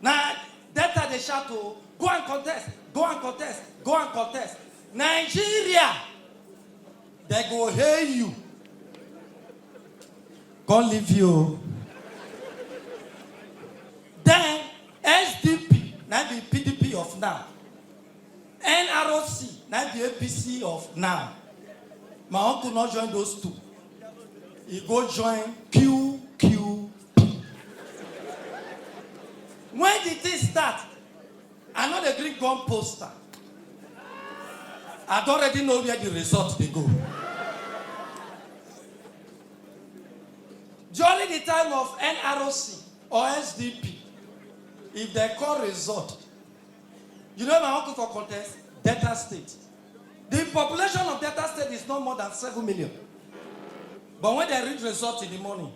Na Delta dey shout o, go and contest, go and contest, go and contest. Nigeria, they go hail you. Come leave you. Then S D P, na be P D P of now. N R O C na be A P C of now. My uncle no join those two. He go join Q Q P. When the thing start, I no dey gree gun poster. I don already know where the result dey go. During the time of N R O C or S D P, if they call result, you know my uncle for contest, Delta State. The population of Delta State is not more than seven million. But when they read result in the morning,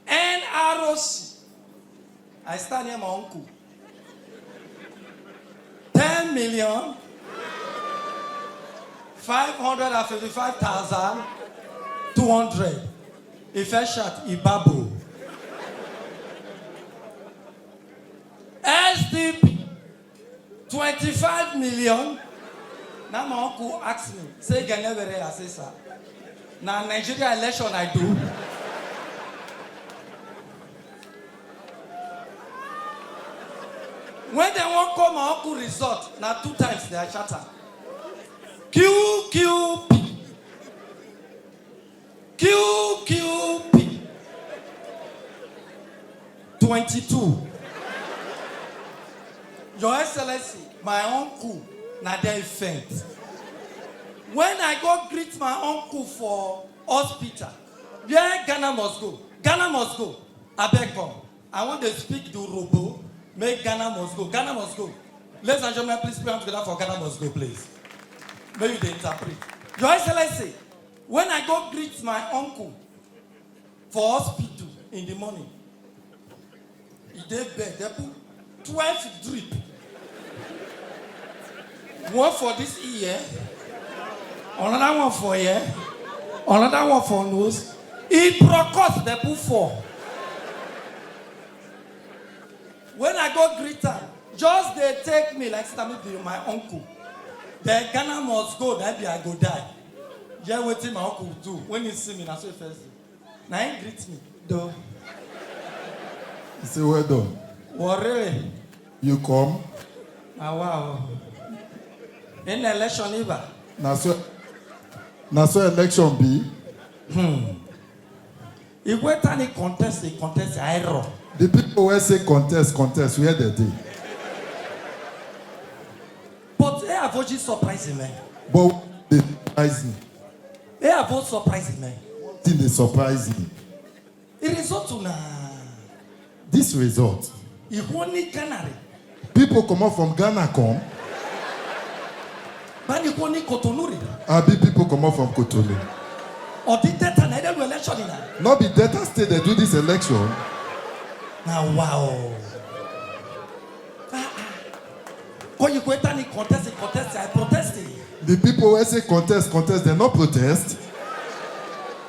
N R O C, I stand near my uncle. Ten million five hundred and fifty-five thousand two hundred. If I shot Ibabo. S D P, twenty-five million. Now my uncle asked me, say, "Genevere," I say, "Sir, now Nigeria election I do." When they won't call my uncle result, now two times they are shatter. Q Q P. Q Q P. Twenty-two. Your Excellency, my uncle, na there he faint. When I go greet my uncle for hospital, where Ghana must go, Ghana must go. Abeg come. I want to speak the Robo. Make Ghana must go. Ghana must go. Ladies and gentlemen, please put your hands together for Ghana must go, please. May you dey interpret. Your Excellency, when I go greet my uncle for hospital in the morning, he dey bed, they put twelve drip. One for this ear, another one for ear, another one for nose. He broke us, they put four. When I go greet am, just dey take me like say na me be my uncle. Then Ghana must go, that be I go die. Hear wetin my uncle do when he see me, na so he first do. Na him greet me. Do. He say, "Well done. Worry. You come." Na wow. In election, Iba. Na so, na so election be. If we turn a contest, a contest, I run. The people wey say contest, contest, where they dey? But hey, Avoji surprising, man. But they surprise me. Hey, Avo surprising, man. Thing dey surprise me. The result na This result. Ihwoni Canary. People comot from Ghana come. Bani Ihwoni Cotonou re. Abi people comot from Cotonou. Or the Delta na do election na. No be Delta State dey do this election. Na wow. Ah, ah. Ko yi ko etani contest, contest, I protest. The people wey say contest, contest, dem no protest.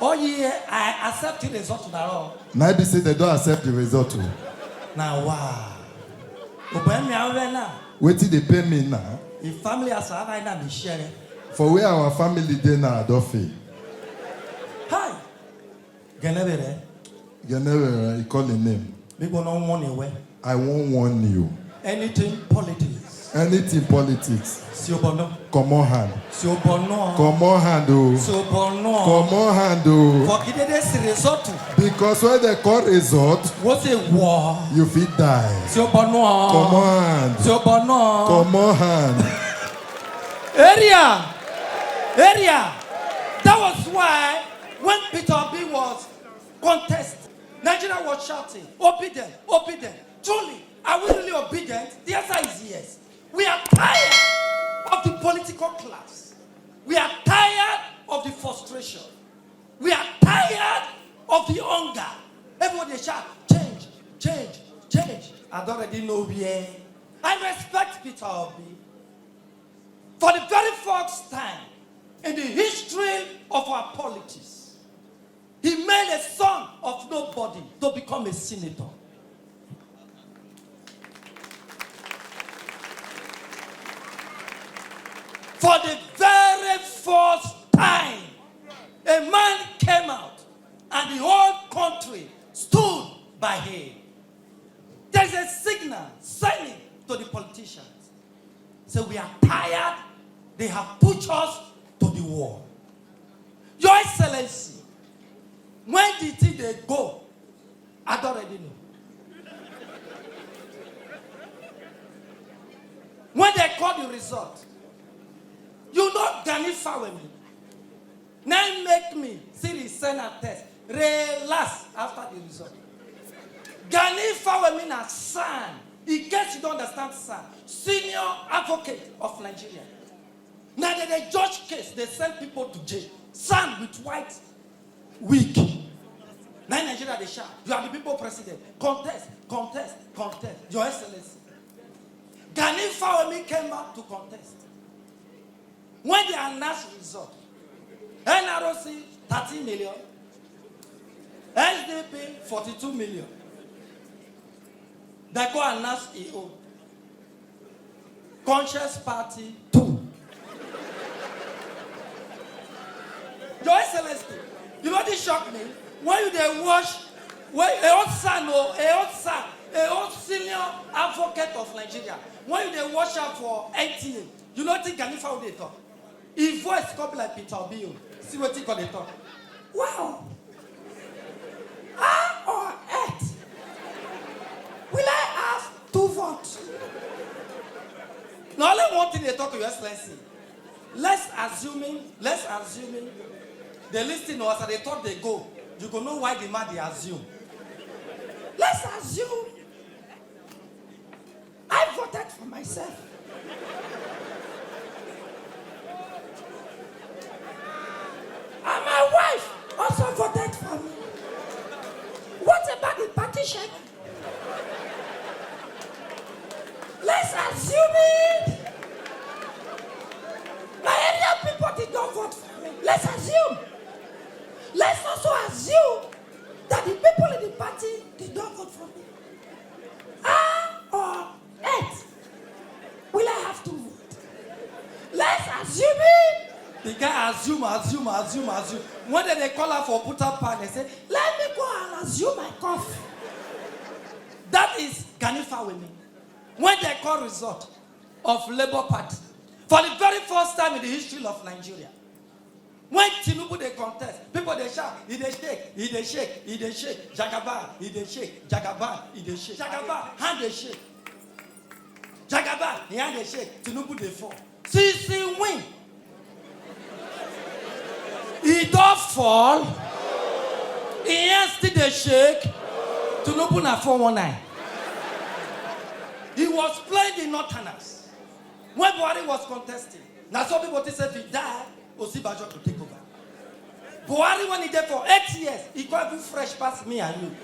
Oh yeah, I accept the result na all. Na be say dem don accept the result o. Na wow. Obey me, I will now. Wetin dey pain me now? If family as I have, I na be share. For where our family dey now, I don fail. Hi. Genebere. Genere, he call him name. People no want away. I wan warn you. Anything politics. Anything politics, Siobono. comot hand. Siobono. Comot hand o. Siobono. Comot hand o. For Gidede Siresotu. Because when dem call result, What's a war? You fit die. Siobono. Comot hand. Siobono. Comot hand. Area. Area. That was why when Peter Obi was contest, Nigeria was shouting, "Obedient, obedient." Truly, are we really obedient? The answer is yes. We are tired of the political class. We are tired of the frustration. We are tired of the hunger. Everyone dey shout, "Change, change, change." I don't already know where. I respect Peter Obi. For the very first time in the history of our politics, he made a son of nobody to become a senator. For the very first time, a man came out and the whole country stood by him. There is a signal sending to the politicians. Say we are tired, they have pushed us to the wall. Your Excellency, when the thing dey go, I don already know. When they call the result, you know Gani Fawemi. Now make me see the Senate test. Relax after the result. Gani Fawemi na san. In case you don't understand san, senior advocate of Nigeria. Now they, they judge case, they send people to jail. San with white wig. Now Nigeria they shout, "You are the people president. Contest, contest, contest. Your Excellency." Gani Fawemi came out to contest. When they announce result, N R O C thirteen million, S D P forty-two million. They go announce E O. Conscious Party two. Your Excellency, you know this shock me? When you dey watch, when a old son, oh, a old son, a old senior advocate of Nigeria, when you dey watch am for N T A, you know think Gani Fawemi dey talk. His voice come be like Peter Obi o. See wetin come dey talk. Wow! How on earth will I have two votes? Now only one thing they talk, Your Excellency. Let's assuming, let's assuming. They listen or as they thought they go. You go know why the man they assume. Let's assume I voted for myself. And my wife also voted for me. What about the party chairman? Let's assume it. My area people did not vote for me. Let's assume. Let's also assume that the people in the party did not vote for me. How on earth will I have to vote? Let's assume it. The guy assume, assume, assume, assume. When they call her for put up pan, they say, "Let me go and assume my cough." That is Gani Fawemi. When they call result of Labour Party, for the very first time in the history of Nigeria, when Tinubu dey contest, people dey shout, "He dey shake, he dey shake, he dey shake, Jagaban, he dey shake, Jagaban, he dey shake, Jagaban, hand dey shake, Jagaban, he hand dey shake, Tinubu dey fall." Since he win, he don fall, he hand still dey shake. Tinubu na four one nine. He was playing the northerners when Buhari was contesting. Na so people think say if he die, Osinbajo go take over. Buhari, when he dey for eight years, he come even fresh pass me and you.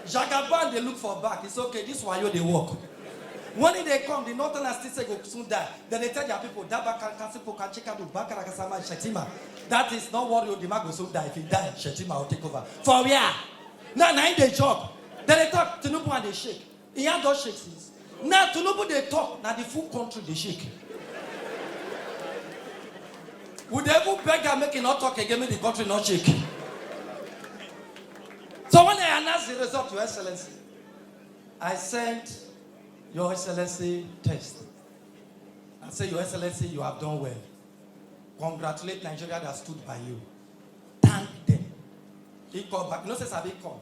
Jagaban dey look for back. It's okay, this wayo dey work. When he dey come, the northerners still say go soon die. Then they tell their people, "Daba kan kasi po kan chika do bakara kasama Shetima." That is not worry, the man go soon die. If he die, Shetima will take over. For where? Now, na him dey chop. Then they talk, Tinubu and dey shake. He had don shake since. Now Tinubu dey talk, na the full country dey shake. We dey even beg am make he not talk again, make the country not shake. So when I announce the result, Your Excellency, I sent Your Excellency test. I say, "Your Excellency, you have done well. Congratulate Nigeria that stood by you. Thank them." He called back. You know, say Sabi call.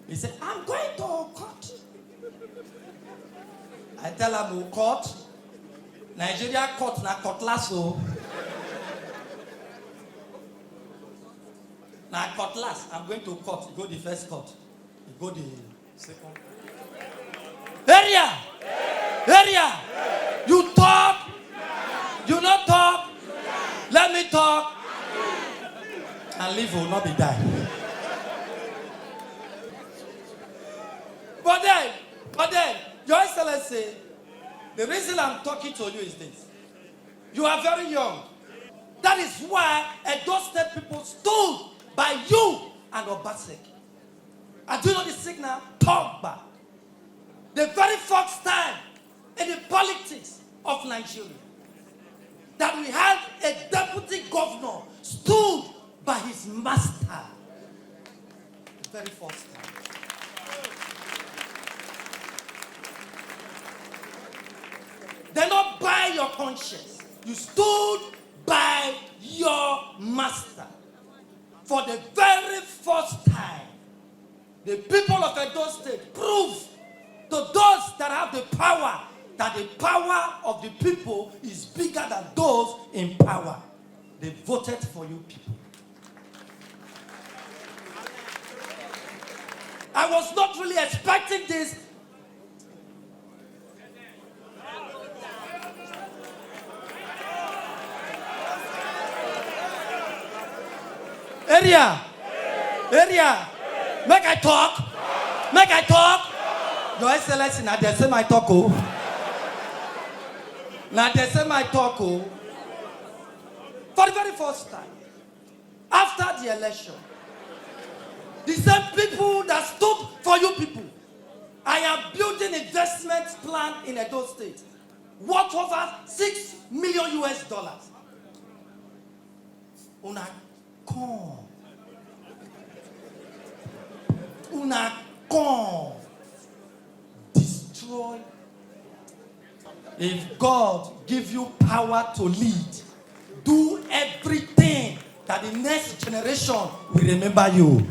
He said, "I'm going to court." I tell him, "Oh, court? Nigeria court na cutlass o." Na cutlass. "I'm going to court." He go the first court. He go the second. Area! Area! You talk! You not talk! Let me talk! And live will not be die. But then, but then, Your Excellency, the reason I'm talking to you is this. You are very young. That is why Edo State people stood by you and Obaseki. I do know the signal, talk back. The very first time in the politics of Nigeria that we had a deputy governor stood by his master. The very first time. They no by your conscience. You stood by your master. For the very first time, the people of Edo State prove to those that have the power that the power of the people is bigger than those in power. They voted for you people. I was not really expecting this. Area, area, make I talk, make I talk. Your Excellency, na dey say my talk o. Na dey say my talk o. For the very first time, after the election, the same people that stood for you people, I am building investment plan in Edo State worth over six million U S dollars. Una come. Una come. Destroy. If God give you power to lead, do everything that the next generation will remember you.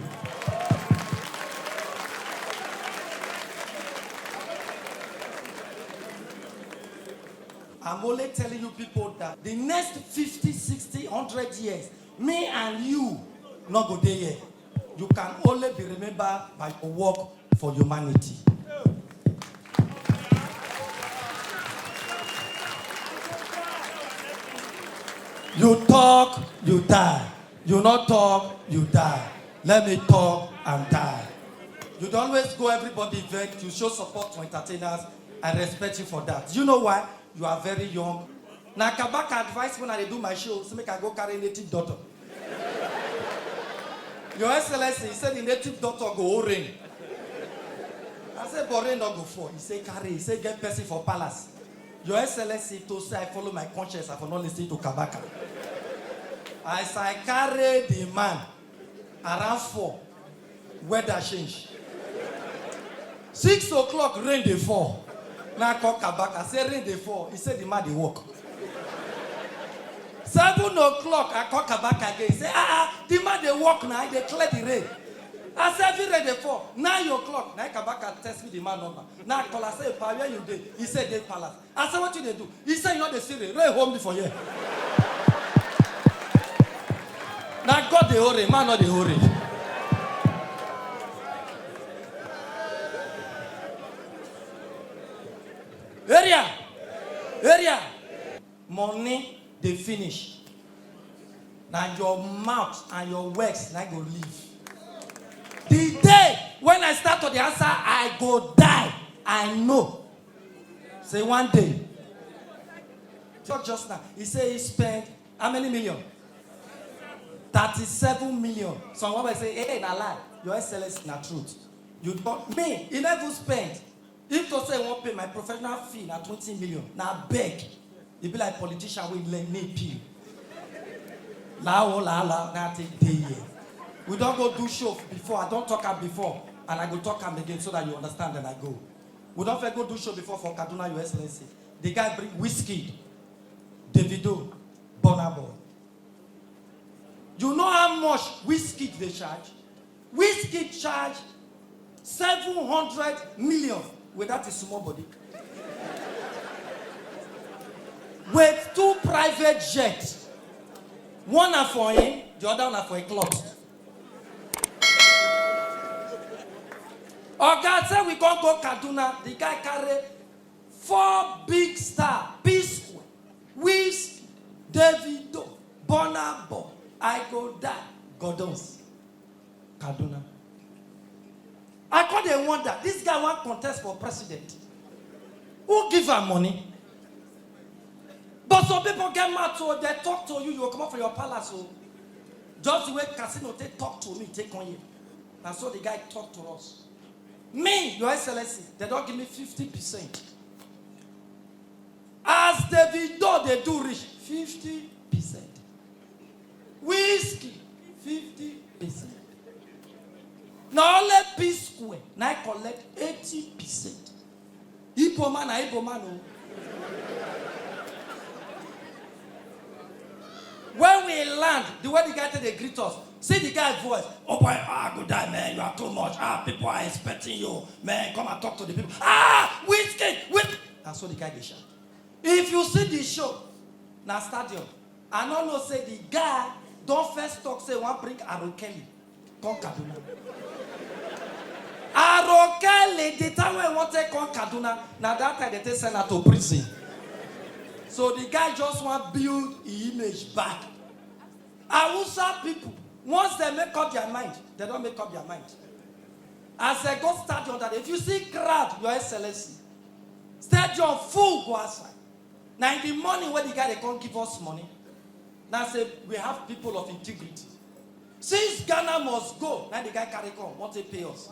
I'm only telling you people that the next fifty, sixty, hundred years, me and you no go dey here. You can only be remembered by your work for humanity. You talk, you die. You not talk, you die. Let me talk and die. You dey always go everybody event, you show support to entertainers. I respect you for that. You know why? You are very young. Na Kabaka advice when I dey do my show, say make I go carry native doctor. Your Excellency, he said the native doctor go hold rain. I said, but rain no go fall. He said, carry. He said, get person for palace. Your Excellency, to say I follow my conscience, I for not listen to Kabaka. As I carry the man around four, weather change. Six o'clock, rain dey fall. Now I call Kabaka, say rain dey fall. He said the man dey work. Seven o'clock, I call Kabaka again. He say, ah, ah, the man dey work now, he dey clear the rain. I say, every rain dey fall. Nine o'clock, now Kabaka text me the man number. Now I call, I say, pa, where you dey? He said, dey palace. I say, what you dey do? He say, you no dey see rain. Rain hold me for here. Na God dey hold rain, man no dey hold rain. Area, area, money dey finish. Na your mouth and your works na go live. The day when I start to dey answer, I go die. I know. Say one day. Talk just now. He say he spend how many million? Thirty-seven million. Some one say, hey, na lie. Your Excellency, na truth. You don't, me, he never spend. If to say he won't pay my professional fee, na twenty million. Na beg. E be like politician wey lend me pill. La o la la, na take dey here. We don go do show before. I don talk am before, and I go talk am again so that you understand and I go. We don first go do show before for Kaduna, Your Excellency. The guy bring Wizkid, Davido, Burna Boy. You know how much Wizkid dey charge? Wizkid charge seven hundred million with that is small body. With two private jets. One na for him, the other one na for a cloth. Oga say we come go Kaduna, the guy carry four big star, P Square, Wizkid, Davido, Burna Boy, I go die, Godons, Kaduna. I come dey wonder, this guy wan contest for president. Who give am money? But some people get mad, so they talk to you, you go comot for your palace o. Just the way casino take talk to me, take on you. Na so the guy talk to us. Me, Your Excellency, they don give me fifty percent. As Davido dey do reach, fifty percent. Wizkid, fifty percent. Na only P Square na I collect eighty percent. Igbo man na Igbo man o. When we land, the way the guy take dey greet us, see the guy voice. "Oh boy, ah, good day, man. You are too much. Ah, people are expecting you, man. Come and talk to the people. Ah, Whiskey, Whiskey." And so the guy dey shout. If you see the show, na stadium. I no know say the guy don first talk say wan bring Arokeli come Kaduna. Arokeli, the time wey he wan take come Kaduna, na that time they take send am to prison. So the guy just wan build him image back. Hausa people, once they make up their mind, they don make up their mind. As they go stadium that day, if you see crowd, Your Excellency, stadium full go outside. Na in the morning wey the guy dey come give us money, na say we have people of integrity. Since Ghana must go, na the guy carry come, wan take pay us.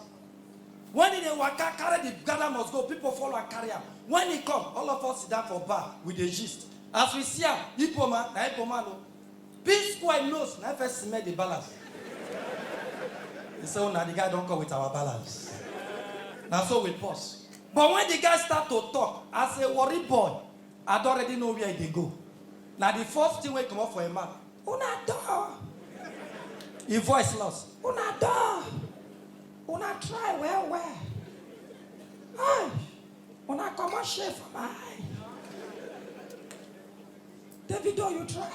When he dey waka carry the Ghana must go, people follow am carry am. When he come, all of us sit down for bar, we dey gist. As we see am, Igbo man, na Igbo man o. P Square nose, na first smell the balance. He say, "Oh, na the guy don come with our balance." Na so we pause. But when the guy start to talk, as a Warri boy, I don already know where he dey go. Na the first thing wey comot for him mouth, "Una door." Him voice lost. "Una door. Una try well well. Hey, una comot shame for my eye. Davido, you try.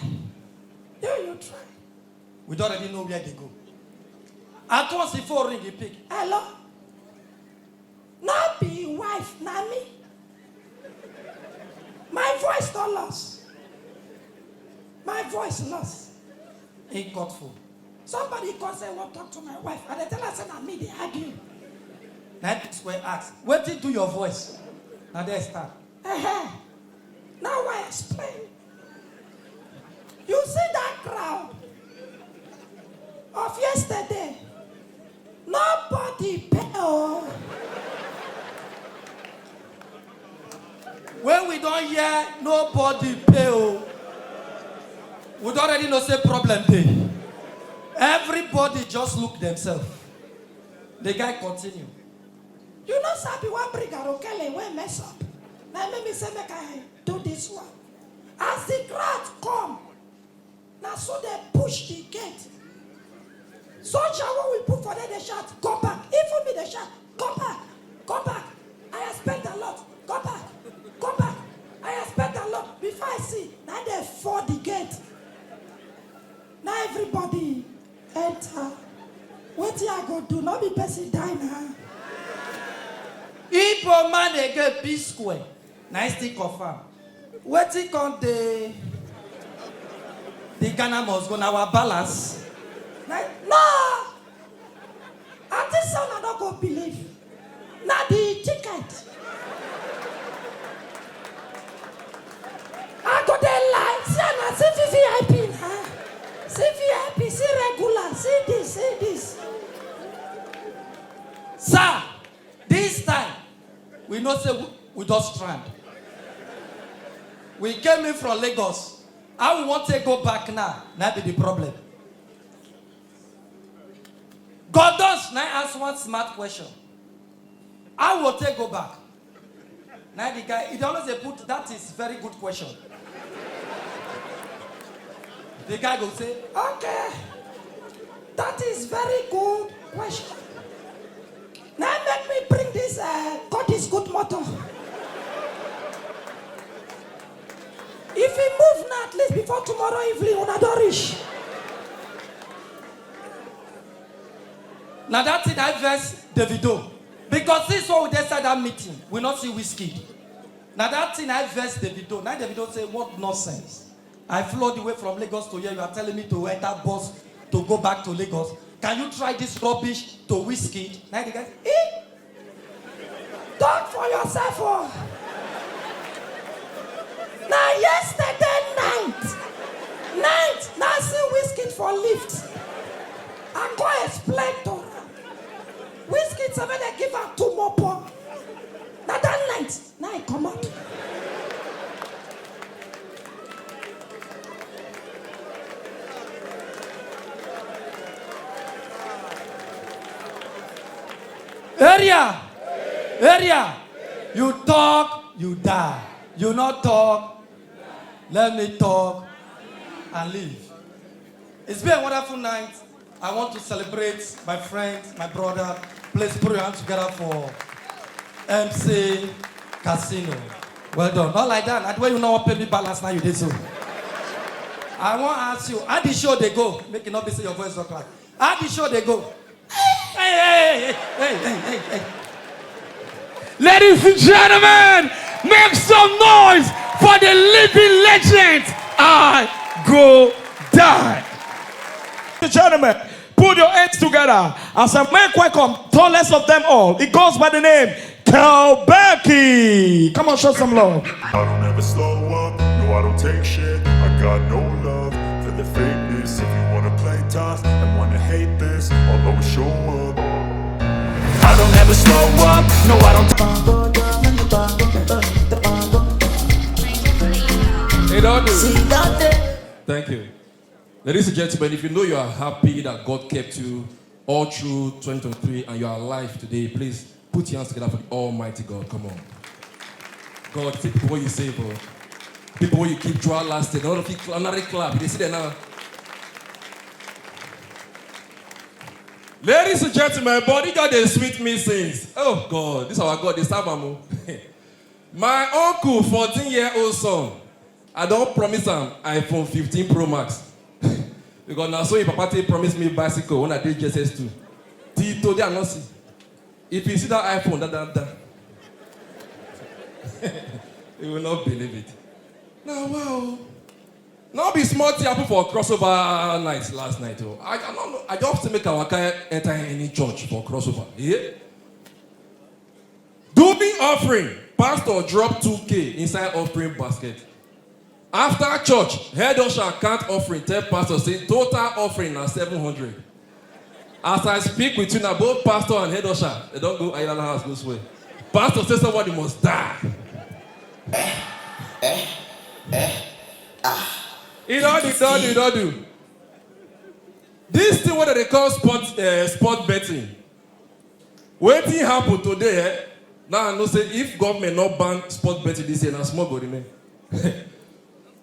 You, you try." We don already know where they go. At once, the phone ring, he pick. "Hello? No be him wife, na me. My voice don lost. My voice lost." He cut phone. Somebody come say, "Wan talk to my wife." I dey tell her say na me dey argue. Na P Square ask, "Wetin do your voice?" Na there start. Uh-huh. Now I explain. You see that crowd of yesterday? Nobody pay o. When we don hear "nobody pay o," we don already know say problem dey. Everybody just look themselves. The guy continue. "You no sabi wan bring Arokele wey mess up. Na make me say make I do this one." As the crowd come, na so they push the gate. Soldier wey we put for there dey shout, "Go back." Even me dey shout, "Go back, go back. I expect a lot. Go back, go back. I expect a lot." Before I see, na they fall the gate. Na everybody enter. Wetin I go do? No be person die na. Igbo man again, P Square. Na him still confirm. Wetin come dey the Ghana must go, na our balance? Na, no! I think say una no go believe. Na the ticket. I go dey lie. See am na, see V V I P na. See V I P, see regular, see this, see this. Sir, this time, we know say we, we just strand. We came in from Lagos. How we wan take go back now? Na be the problem. Godons na ask one smart question. How we take go back? Na the guy, he dey always dey put, "That is very good question." The guy go say, "Okay, that is very good question. Na make me bring this, uh, God is good motor. If he move now, at least before tomorrow evening, una don reach." Na that thing I vex Davido. Because since when we dey inside that meeting, we not see Wizkid. Na that thing I vex Davido. Na Davido say, "What nonsense? I flew all the way from Lagos to here. You are telling me to enter bus to go back to Lagos. Can you try this rubbish to Wizkid?" Na the guy, eh? Talk for yourself o. Na yesterday night, night, na see Wizkid for lift. I go explain to am. Wizkid say make dem give am two more pound. Na that night, na I comot. Area! Area! You talk, you die. You not talk, let me talk and leave. It's been a wonderful night. I want to celebrate my friend, my brother. Please put your hands together for M C Casino. Well done. Not like that. Not when you know what pay me balance now you did so. I want to ask you, how the show they go? Make it not be say your voice look like. How the show they go? Hey, hey, hey, hey, hey, hey, hey. Ladies and gentlemen, make some noise for the living legend, I Go Die. Ladies and gentlemen, put your hands together as I make welcome tallest of them all. It goes by the name Kel Becky. Come on, show some love. I don't ever slow up, no, I don't take shit. I got no love for the fakeness. If you wanna play tough and wanna hate this, I'll always show up. I don't ever slow up, no, I don't. It don't do. Thank you. Ladies and gentlemen, if you know you are happy that God kept you all through twenty twenty-three and you are alive today, please put your hands together for the Almighty God. Come on. God, see people where you save, oh. People where you keep draw last day. All of you cla- another clap. They see that now. Ladies and gentlemen, body God is sweet me sins. Oh God, this our God, this Sabamu. My uncle, fourteen year old son, I don't promise him iPhone fifteen Pro Max. Because now so your papa take promise me bicycle when I did J S S two. Till today I not see. If you see that iPhone, that that that. You will not believe it. Now wow. Now be small thing happen for crossover night last night. Oh. I, I don't know. I just make our car enter any church for crossover. Yeah. During offering, pastor drop two K inside offering basket. After church, head usher count offering, tell pastor say total offering na seven hundred. As I speak with you now, both pastor and head usher, they don't go Ayalala house, go swear. Pastor say somebody must die. Eh, eh, eh, ah. It don't do, don't do, don't do. This thing what they call sport, uh, sport betting. Wetin happen today, eh? Now I know say if government not ban sport betting this year, na small go remain.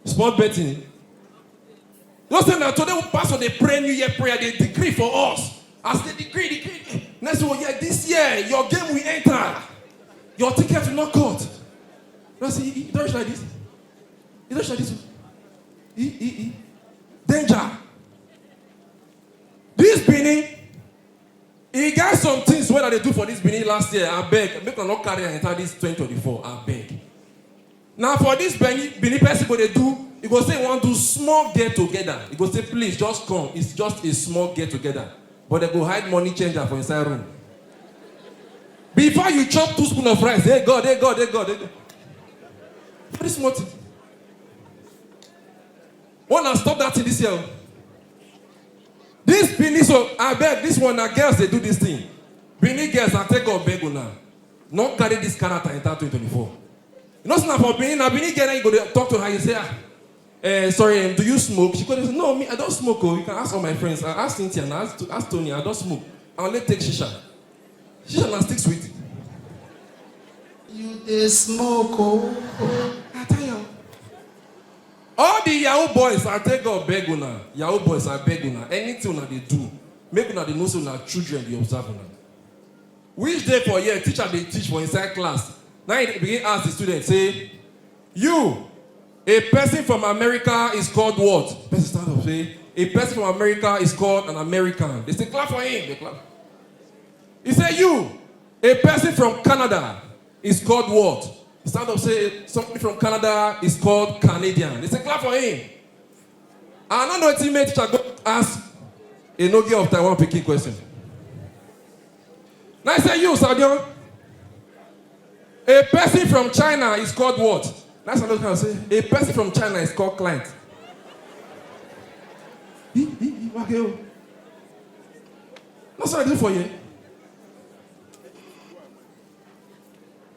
Sport betting. You know say na today pastor dey pray New Year prayer, dey decree for us. As they decree, decree. Next one, yeah, this year your game will enter. Your ticket will not cut. You know, see, he don't like this. He don't like this. He, he, he. Danger. This Benin, e get some things wey I dey do for this Benin last year, abeg, make una no carry am enter this twenty twenty-four, abeg. Na for this Benin, Benin person go dey do, e go say e wan do small get together. E go say, please just come, it's just a small get together. But dem go hide money changer for inside room. Before you chop two spoon of rice, hey God, hey God, hey God, hey God. Very small thing. Wanna stop that thing this year. This Benin, so I beg this one, na girls they do this thing. Benin girls, I take God beg una. Not carry this character enter twenty twenty-four. You know, so now for Benin, now Benin girl, you go dey talk to her, you say, ah, eh, sorry, um, do you smoke? She go dey say, no, me, I don't smoke. Oh, you can ask all my friends. I ask Cynthia, and ask, ask Tony, I don't smoke. I only take shisha. Shisha na stick sweet. You dey smoke, oh. I tell you. All the Yahoo boys, I take God beg una. Yahoo boys, I beg una. Anything una dey do, make una dey know say una children dey observe una. Which day for year, teacher dey teach for inside class. Now he begin ask the students, say, you, a person from America is called what? Person stand up, say, a person from America is called an American. They say, clap for him. They clap. He say, you, a person from Canada is called what? Stand up, say, somebody from Canada is called Canadian. They say, clap for him. I don't know what teammate teacher go ask a no of Taiwan picking question. Now I say, you, Sadion, a person from China is called what? That's another kind of say, a person from China is called client. He, he, he, wake up. That's what I do for you.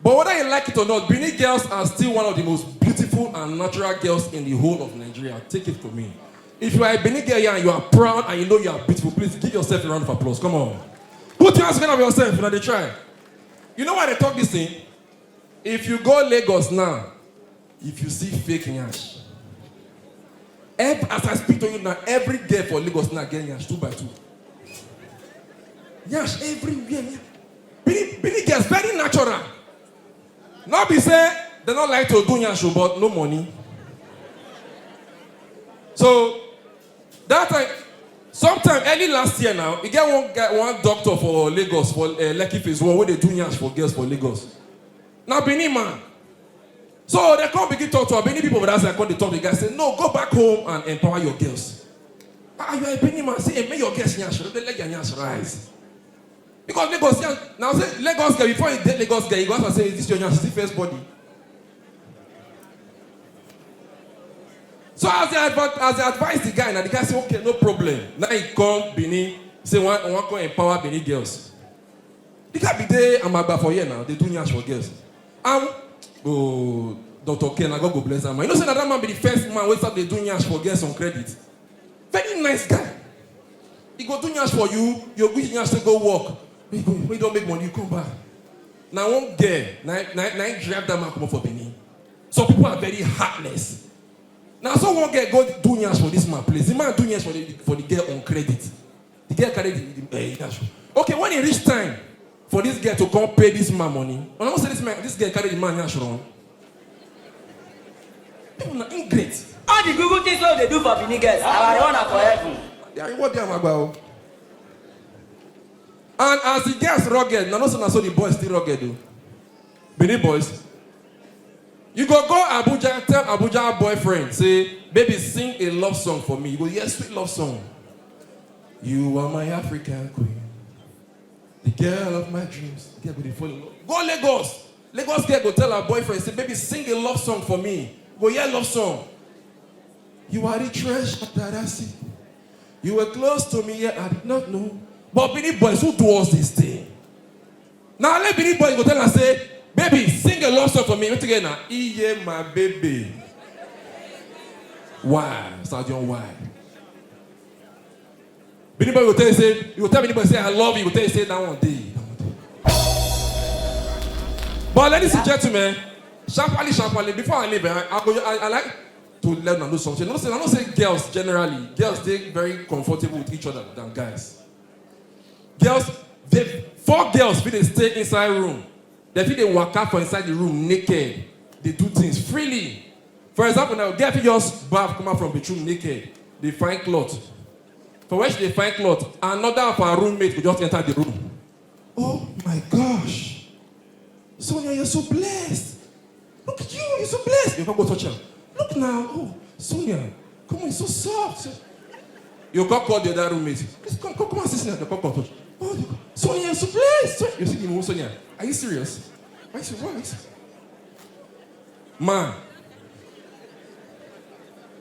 But whether you like it or not, Benin girls are still one of the most beautiful and natural girls in the whole of Nigeria. Take it from me. If you are a Benin girl here and you are proud and you know you are beautiful, please give yourself a round of applause. Come on. Put your hands together for yourself. You know they try. You know why they talk this thing? If you go Lagos now, if you see fake nyash, Every, as I speak to you now, every girl for Lagos now get nyash two by two. Nyash everywhere. Nyash. Benin, Benin girls, very natural. Not be say they don't like to do nyash, but no money. So that time, sometime early last year now, e get one guy, one doctor for Lagos, for uh, Lekki Phase One, wey dey do nyash for girls for Lagos. Na Benin man. So they come begin talk to Benin people for that side, come dey talk. The guy say, "No, go back home and empower your girls." "Ah, you are a Benin man. Say, hey, make your girls nyash, don't let your nyash rise." Because Lagos, yeah, now say Lagos girl, before you date Lagos girl, you go ask her, say, "Is this your nyash? Is this first body?" So as they, adv- as they advise the guy, now the guy say, "Okay, no problem." Now he come Benin, say, "One, one come empower Benin girls." The guy be there, I'm about for here now. They do nyash for girls. Um, oh, Doctor Ken, I go go bless that man. You know, say that man be the first man wey start dey do nyash for girls on credit. Very nice guy. He go do nyash for you, you go do nyash to go work. When you go, when you don't make money, you come back. Now one girl, now, now, now he drive that man come up for Benin. Some people are very heartless. Now so one girl go do nyash for this man place. The man do nyash for the, for the girl on credit. The girl carry the, the eh, nyash. Okay, when e reach time for this girl to come pay this man money, and I say this man, this girl carry the man nyash run. People na ingrate. All the good good things wey we dey do for Benin girls, our reward na for heaven. Their reward dey amagba o. And as the girls rugged, na no so na so the boys still rugged o. Benin boys, you go go Abuja, tell Abuja boyfriend, say, "Baby, sing a love song for me." You go hear sweet love song. "You are my African queen, the girl of my dreams." Girl go dey fall in love. Go Lagos. Lagos girl go tell her boyfriend, say, "Baby, sing a love song for me." Go hear love song. "You are the treasure that I see. You were close to me, yet I did not know." But Benin boys, who do us this thing? Now let Benin boys go tell her, say, "Baby, sing a love song for me." What again now? "Iye, my baby." Why? Stadium, why? Benin boy go tell you, say, you go tell Benin boy, say, "I love you." He go tell you, say, "That one day, that one day." But ladies and gentlemen, sharply, sharply, before I leave, eh, I, I, go, I, I like to let them know something. I know say, I know say girls generally, girls, they very comfortable with each other than guys. Girls, they, four girls fit dey stay inside room. They fit dey waka for inside the room naked. They do things freely. For example, now, girl fit just baff, come out from bathroom naked. They find cloth. For where she dey find cloth, another of her roommate go just enter the room. "Oh my gosh. Sonia, you're so blessed. Look at you, you're so blessed." You can't go touch her. "Look now. Oh, Sonia, come on, you're so soft." You can't call the other roommate. "Please come, come, come and sit down." You can't call touch. "Oh, you, Sonia, you're so blessed." So, you see the move, "Sonia, are you serious? Are you serious? What is?" Man.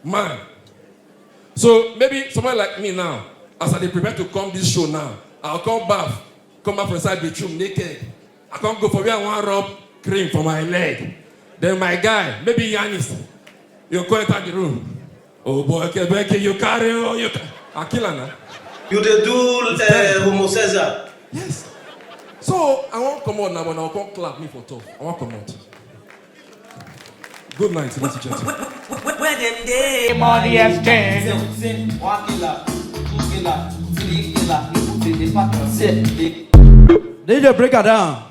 Man. So maybe someone like me now, as I dey prepare to come this show now, I'll come back, come back from inside bathroom naked. I can't go for where I want rub cream for my leg. Then my guy, maybe Yanis, you go enter the room. "Oh boy, Kebeke, you carry, oh, you ca-" I kill her now. You dey do uh, homosexual. Yes. So I won't come out now, but I'll come clap me for top. I won't come out. Good night, ladies and gentlemen. Where dem dey? Money exchange. Say, say, one killer, two killer, three killer, people dey dey pack yourself. Dey D J, break her down.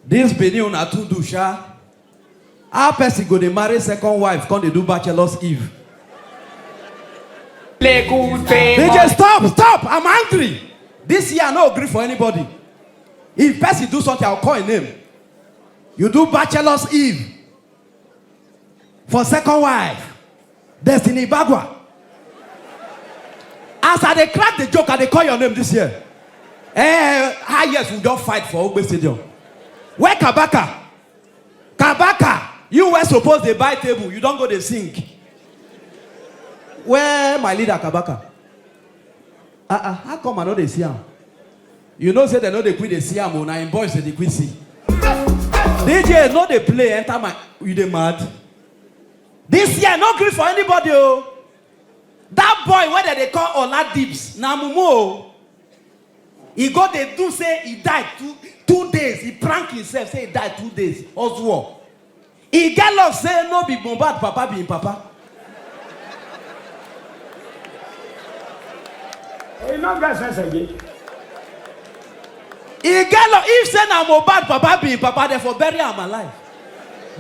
This Benin una too do sha. How person go dey marry second wife, come dey do bachelor's eve? Leku say D J, stop, stop! I'm angry. This year I no agree for anybody. If person do something, I'll call him name. You do bachelor's eve for second wife, Destiny Ibagwa. As I dey crack the joke, I dey call your name this year. Eh, highest we don fight for Ogbe Stadium. Where Kabaka? Kabaka, you were supposed to buy table, you don't go dey sing. Where my leader Kabaka? Ah ah, how come I no dey see am? You know say dem no dey quick dey see am o, na im boys dem dey quick see. D J no dey play enter my, you dey mad? This year no gree for anybody o. That boy wey dem dey call Ola Dibs na mumu o. He go dey do say he die two, two days, he prank himself say he die two days, Oswald. E get luck say no be Mohbad papa be im papa. E no get sense again. E get law, if say na Mohbad papa be im papa, dem for bury am alive.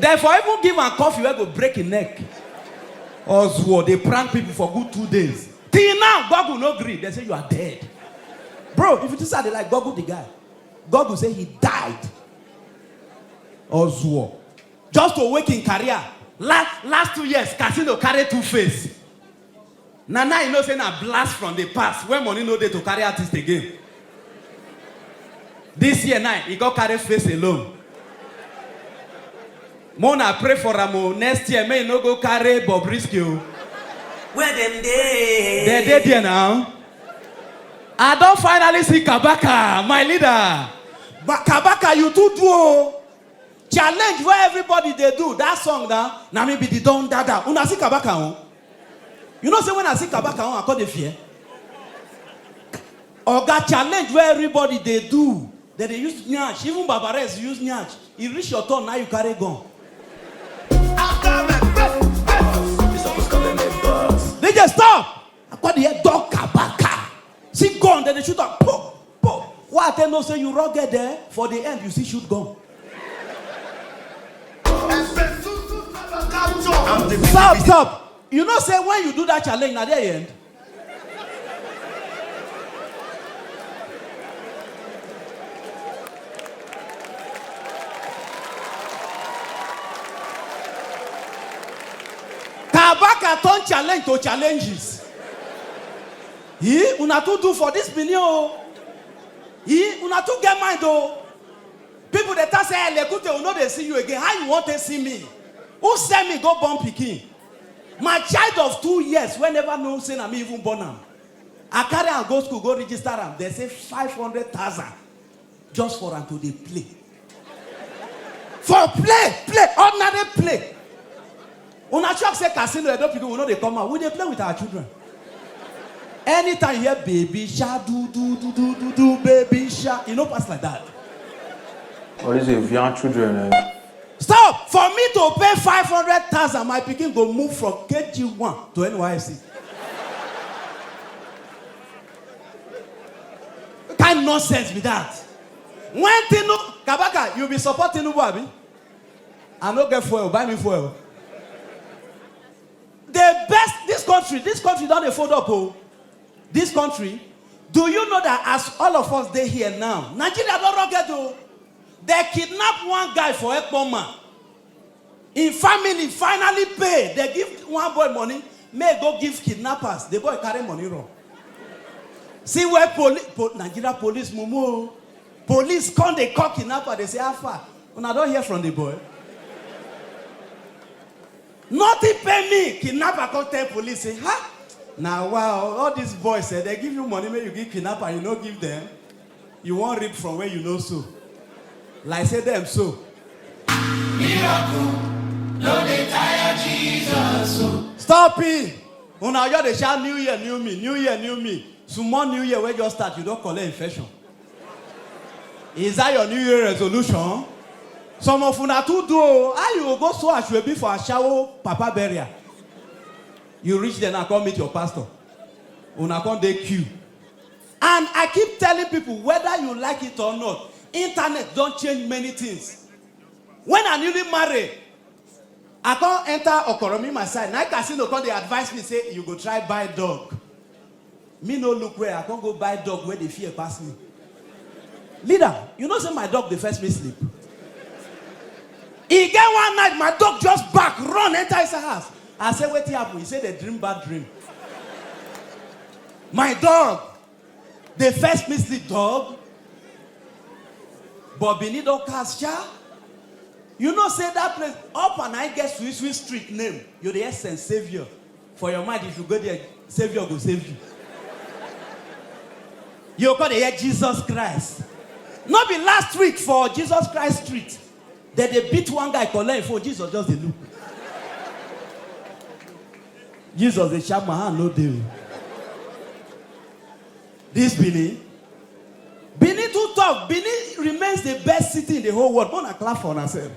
Dem for even give am coffee wey go break im neck. Ozuo dey prank people for good two days. Till now, Google no gree. Dem say you are dead. Bro, if you think say I dey like Google the guy, Google say he died. Ozuo. Just to wake im career. Last, last two years, Casino carry two face. Na now you know say na blast from the past when money no dey to carry artist again. This year now, he go carry face alone. Mona pray for am o. Next year, may he no go carry Bobrisky o. Where dem dey? Dem dey there now. I don finally see Kabaka, my leader. But Kabaka, you too do o. Challenge where everybody dey do that song na, na me be the don dada. Una see Kabaka o. You know say when I see Kabaka o, I come dey fear. Oga, challenge where everybody dey do, dem dey use nyash. Even Babares use nyash. E reach your turn, now you carry gun. D J, stop! I come dey hear don Kabaka. See gun, dem dey shoot am. Po, po. Why I tell know say you rugged there? For the end, you still shoot gun. Stop, stop. You know say when you do that challenge, na there you end. Kabaka turn challenge to challenges. He, una too do for this Benin o. He, una too get mind o. People dey talk say, "Eh, Lekute, we no dey see you again. How you want to see me? Who send me go born pikin?" My child of two years, wey never know say na me even born am. I carry am go school, go register am. They say five hundred thousand just for am to dey play. For play, play, ordinary play. Una shock say Casino Edo people, we no dey come out. We dey play with our children. Anytime you hear baby sha, do, do, do, do, do, do, baby sha, e no pass like that. All these young children, eh? Stop! For me to pay five hundred thousand, my pikin go move from K G one to N Y S C. Kind nonsense be that. When Tinubu, Kabaka, you be support Tinubu, abi? I no get fuel, buy me fuel. The best, this country, this country don dey fold up o. This country, do you know that as all of us dey here now, Nigeria don rugged o. They kidnap one guy for Ekpoma. Im family finally pay. They give one boy money, make e go give kidnappers. The boy carry money run. See where poli-, po-, Nigeria police mumu o. Police come dey call kidnapper, dey say, "How far? Una don hear from the boy?" Nothing pay me. Kidnapper come tell police say, "Ha! Na wa o, all these boys, eh, they give you money, make you give kidnapper, you no give them. You wan reap from where you no sow." Like say dem so. Miracle no dey tire Jesus o. Stop it! Una just dey shout, "New year, new me, new year, new me." Small new year wey just start, you don collect infection. Is that your new year resolution? Some of una too do o. How you go go so as you be for ashawo papa burial? You reach there now, come meet your pastor. Una come dey queue. And I keep telling people, whether you like it or not, internet don change many things. When I newly marry, I come enter Okoromi my side. Na Casino come dey advise me say, "You go try buy dog." Me no look where, I come go buy dog wey dey fear pass me. Leader, you know say my dog dey first me sleep. E get one night, my dog just bark, run enter inside house. I say, "Wetin happen?" He say, "They dream bad dream." My dog dey first me sleep, dog. But Benin don cast sha. You know say that place, up and I get sweet sweet street name. You dey hear Saint Saviour. For your mind, if you go there, Saviour go save you. You go dey hear Jesus Christ. No be last week for Jesus Christ street, dem dey beat one guy, collect im phone, Jesus just dey look. Jesus dey sharp my hand, no dey o. This Benin, Benin too tough. Benin remains the best city in the whole world. Una clap for una sef.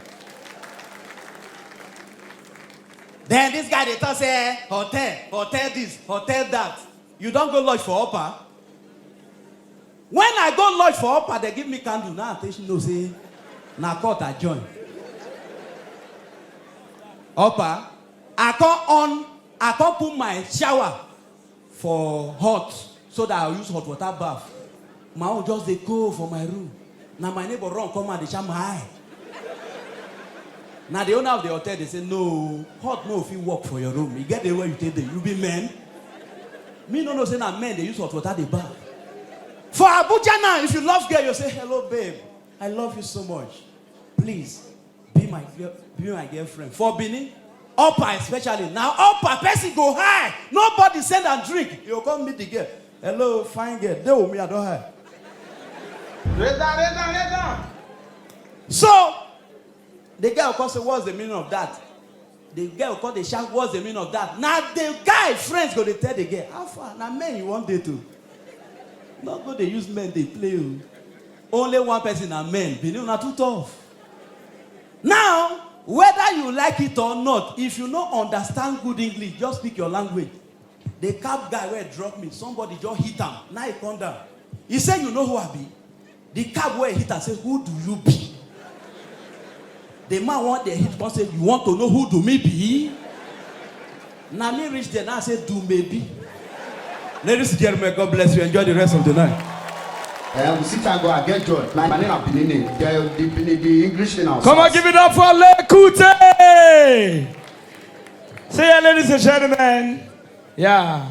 Then this guy dey talk say, "Eh, hotel, hotel this, hotel that." You don go lodge for Upper? When I go lodge for upper, they give me candle. Now I take know say na cult I join. Upper, I come on, I come put my shower for hot so that I use hot water bath. My own just dey cold for my room. Now my neighbor run come and dey shout my eye. Now the owner of the hotel dey say, "No, hot no fit work for your room. You get the way you take dey, you be men." Me no know say na men dey use hot water dey bath. For Abuja now, if you love girl, you say, "Hello, babe. I love you so much. Please, be my girl, be my girlfriend." For Benin, upper especially. Now upper person go high. Nobody send and drink. You come meet the girl. "Hello, fine girl. Dey with me, I don't high." Raise down, raise down, raise down. So, the girl come say, "What's the meaning of that?" The girl come dey shout, "What's the meaning of that?" Now the guy friends go dey tell the girl, "How far? Na men you wan date o. No go dey use men dey play o." Only one person na men. Benin, una too tough. Now, whether you like it or not, if you no understand good English, just speak your language. The cab guy wey drop me, somebody just hit am. Now he come down. He say, "You know who I be?" The cab wey hit am say, "Who do you be?" The man wan dey hit come say, "You want to know who do me be?" Na me reach there now say, "Do me be." Ladies and gentlemen, God bless you. Enjoy the rest of the night. Eh, we sit and go and get joy. My, my name na Benin. The, the, the, the English thing now. Come on, give it up for Lekute. Say yeah, ladies and gentlemen. Yeah.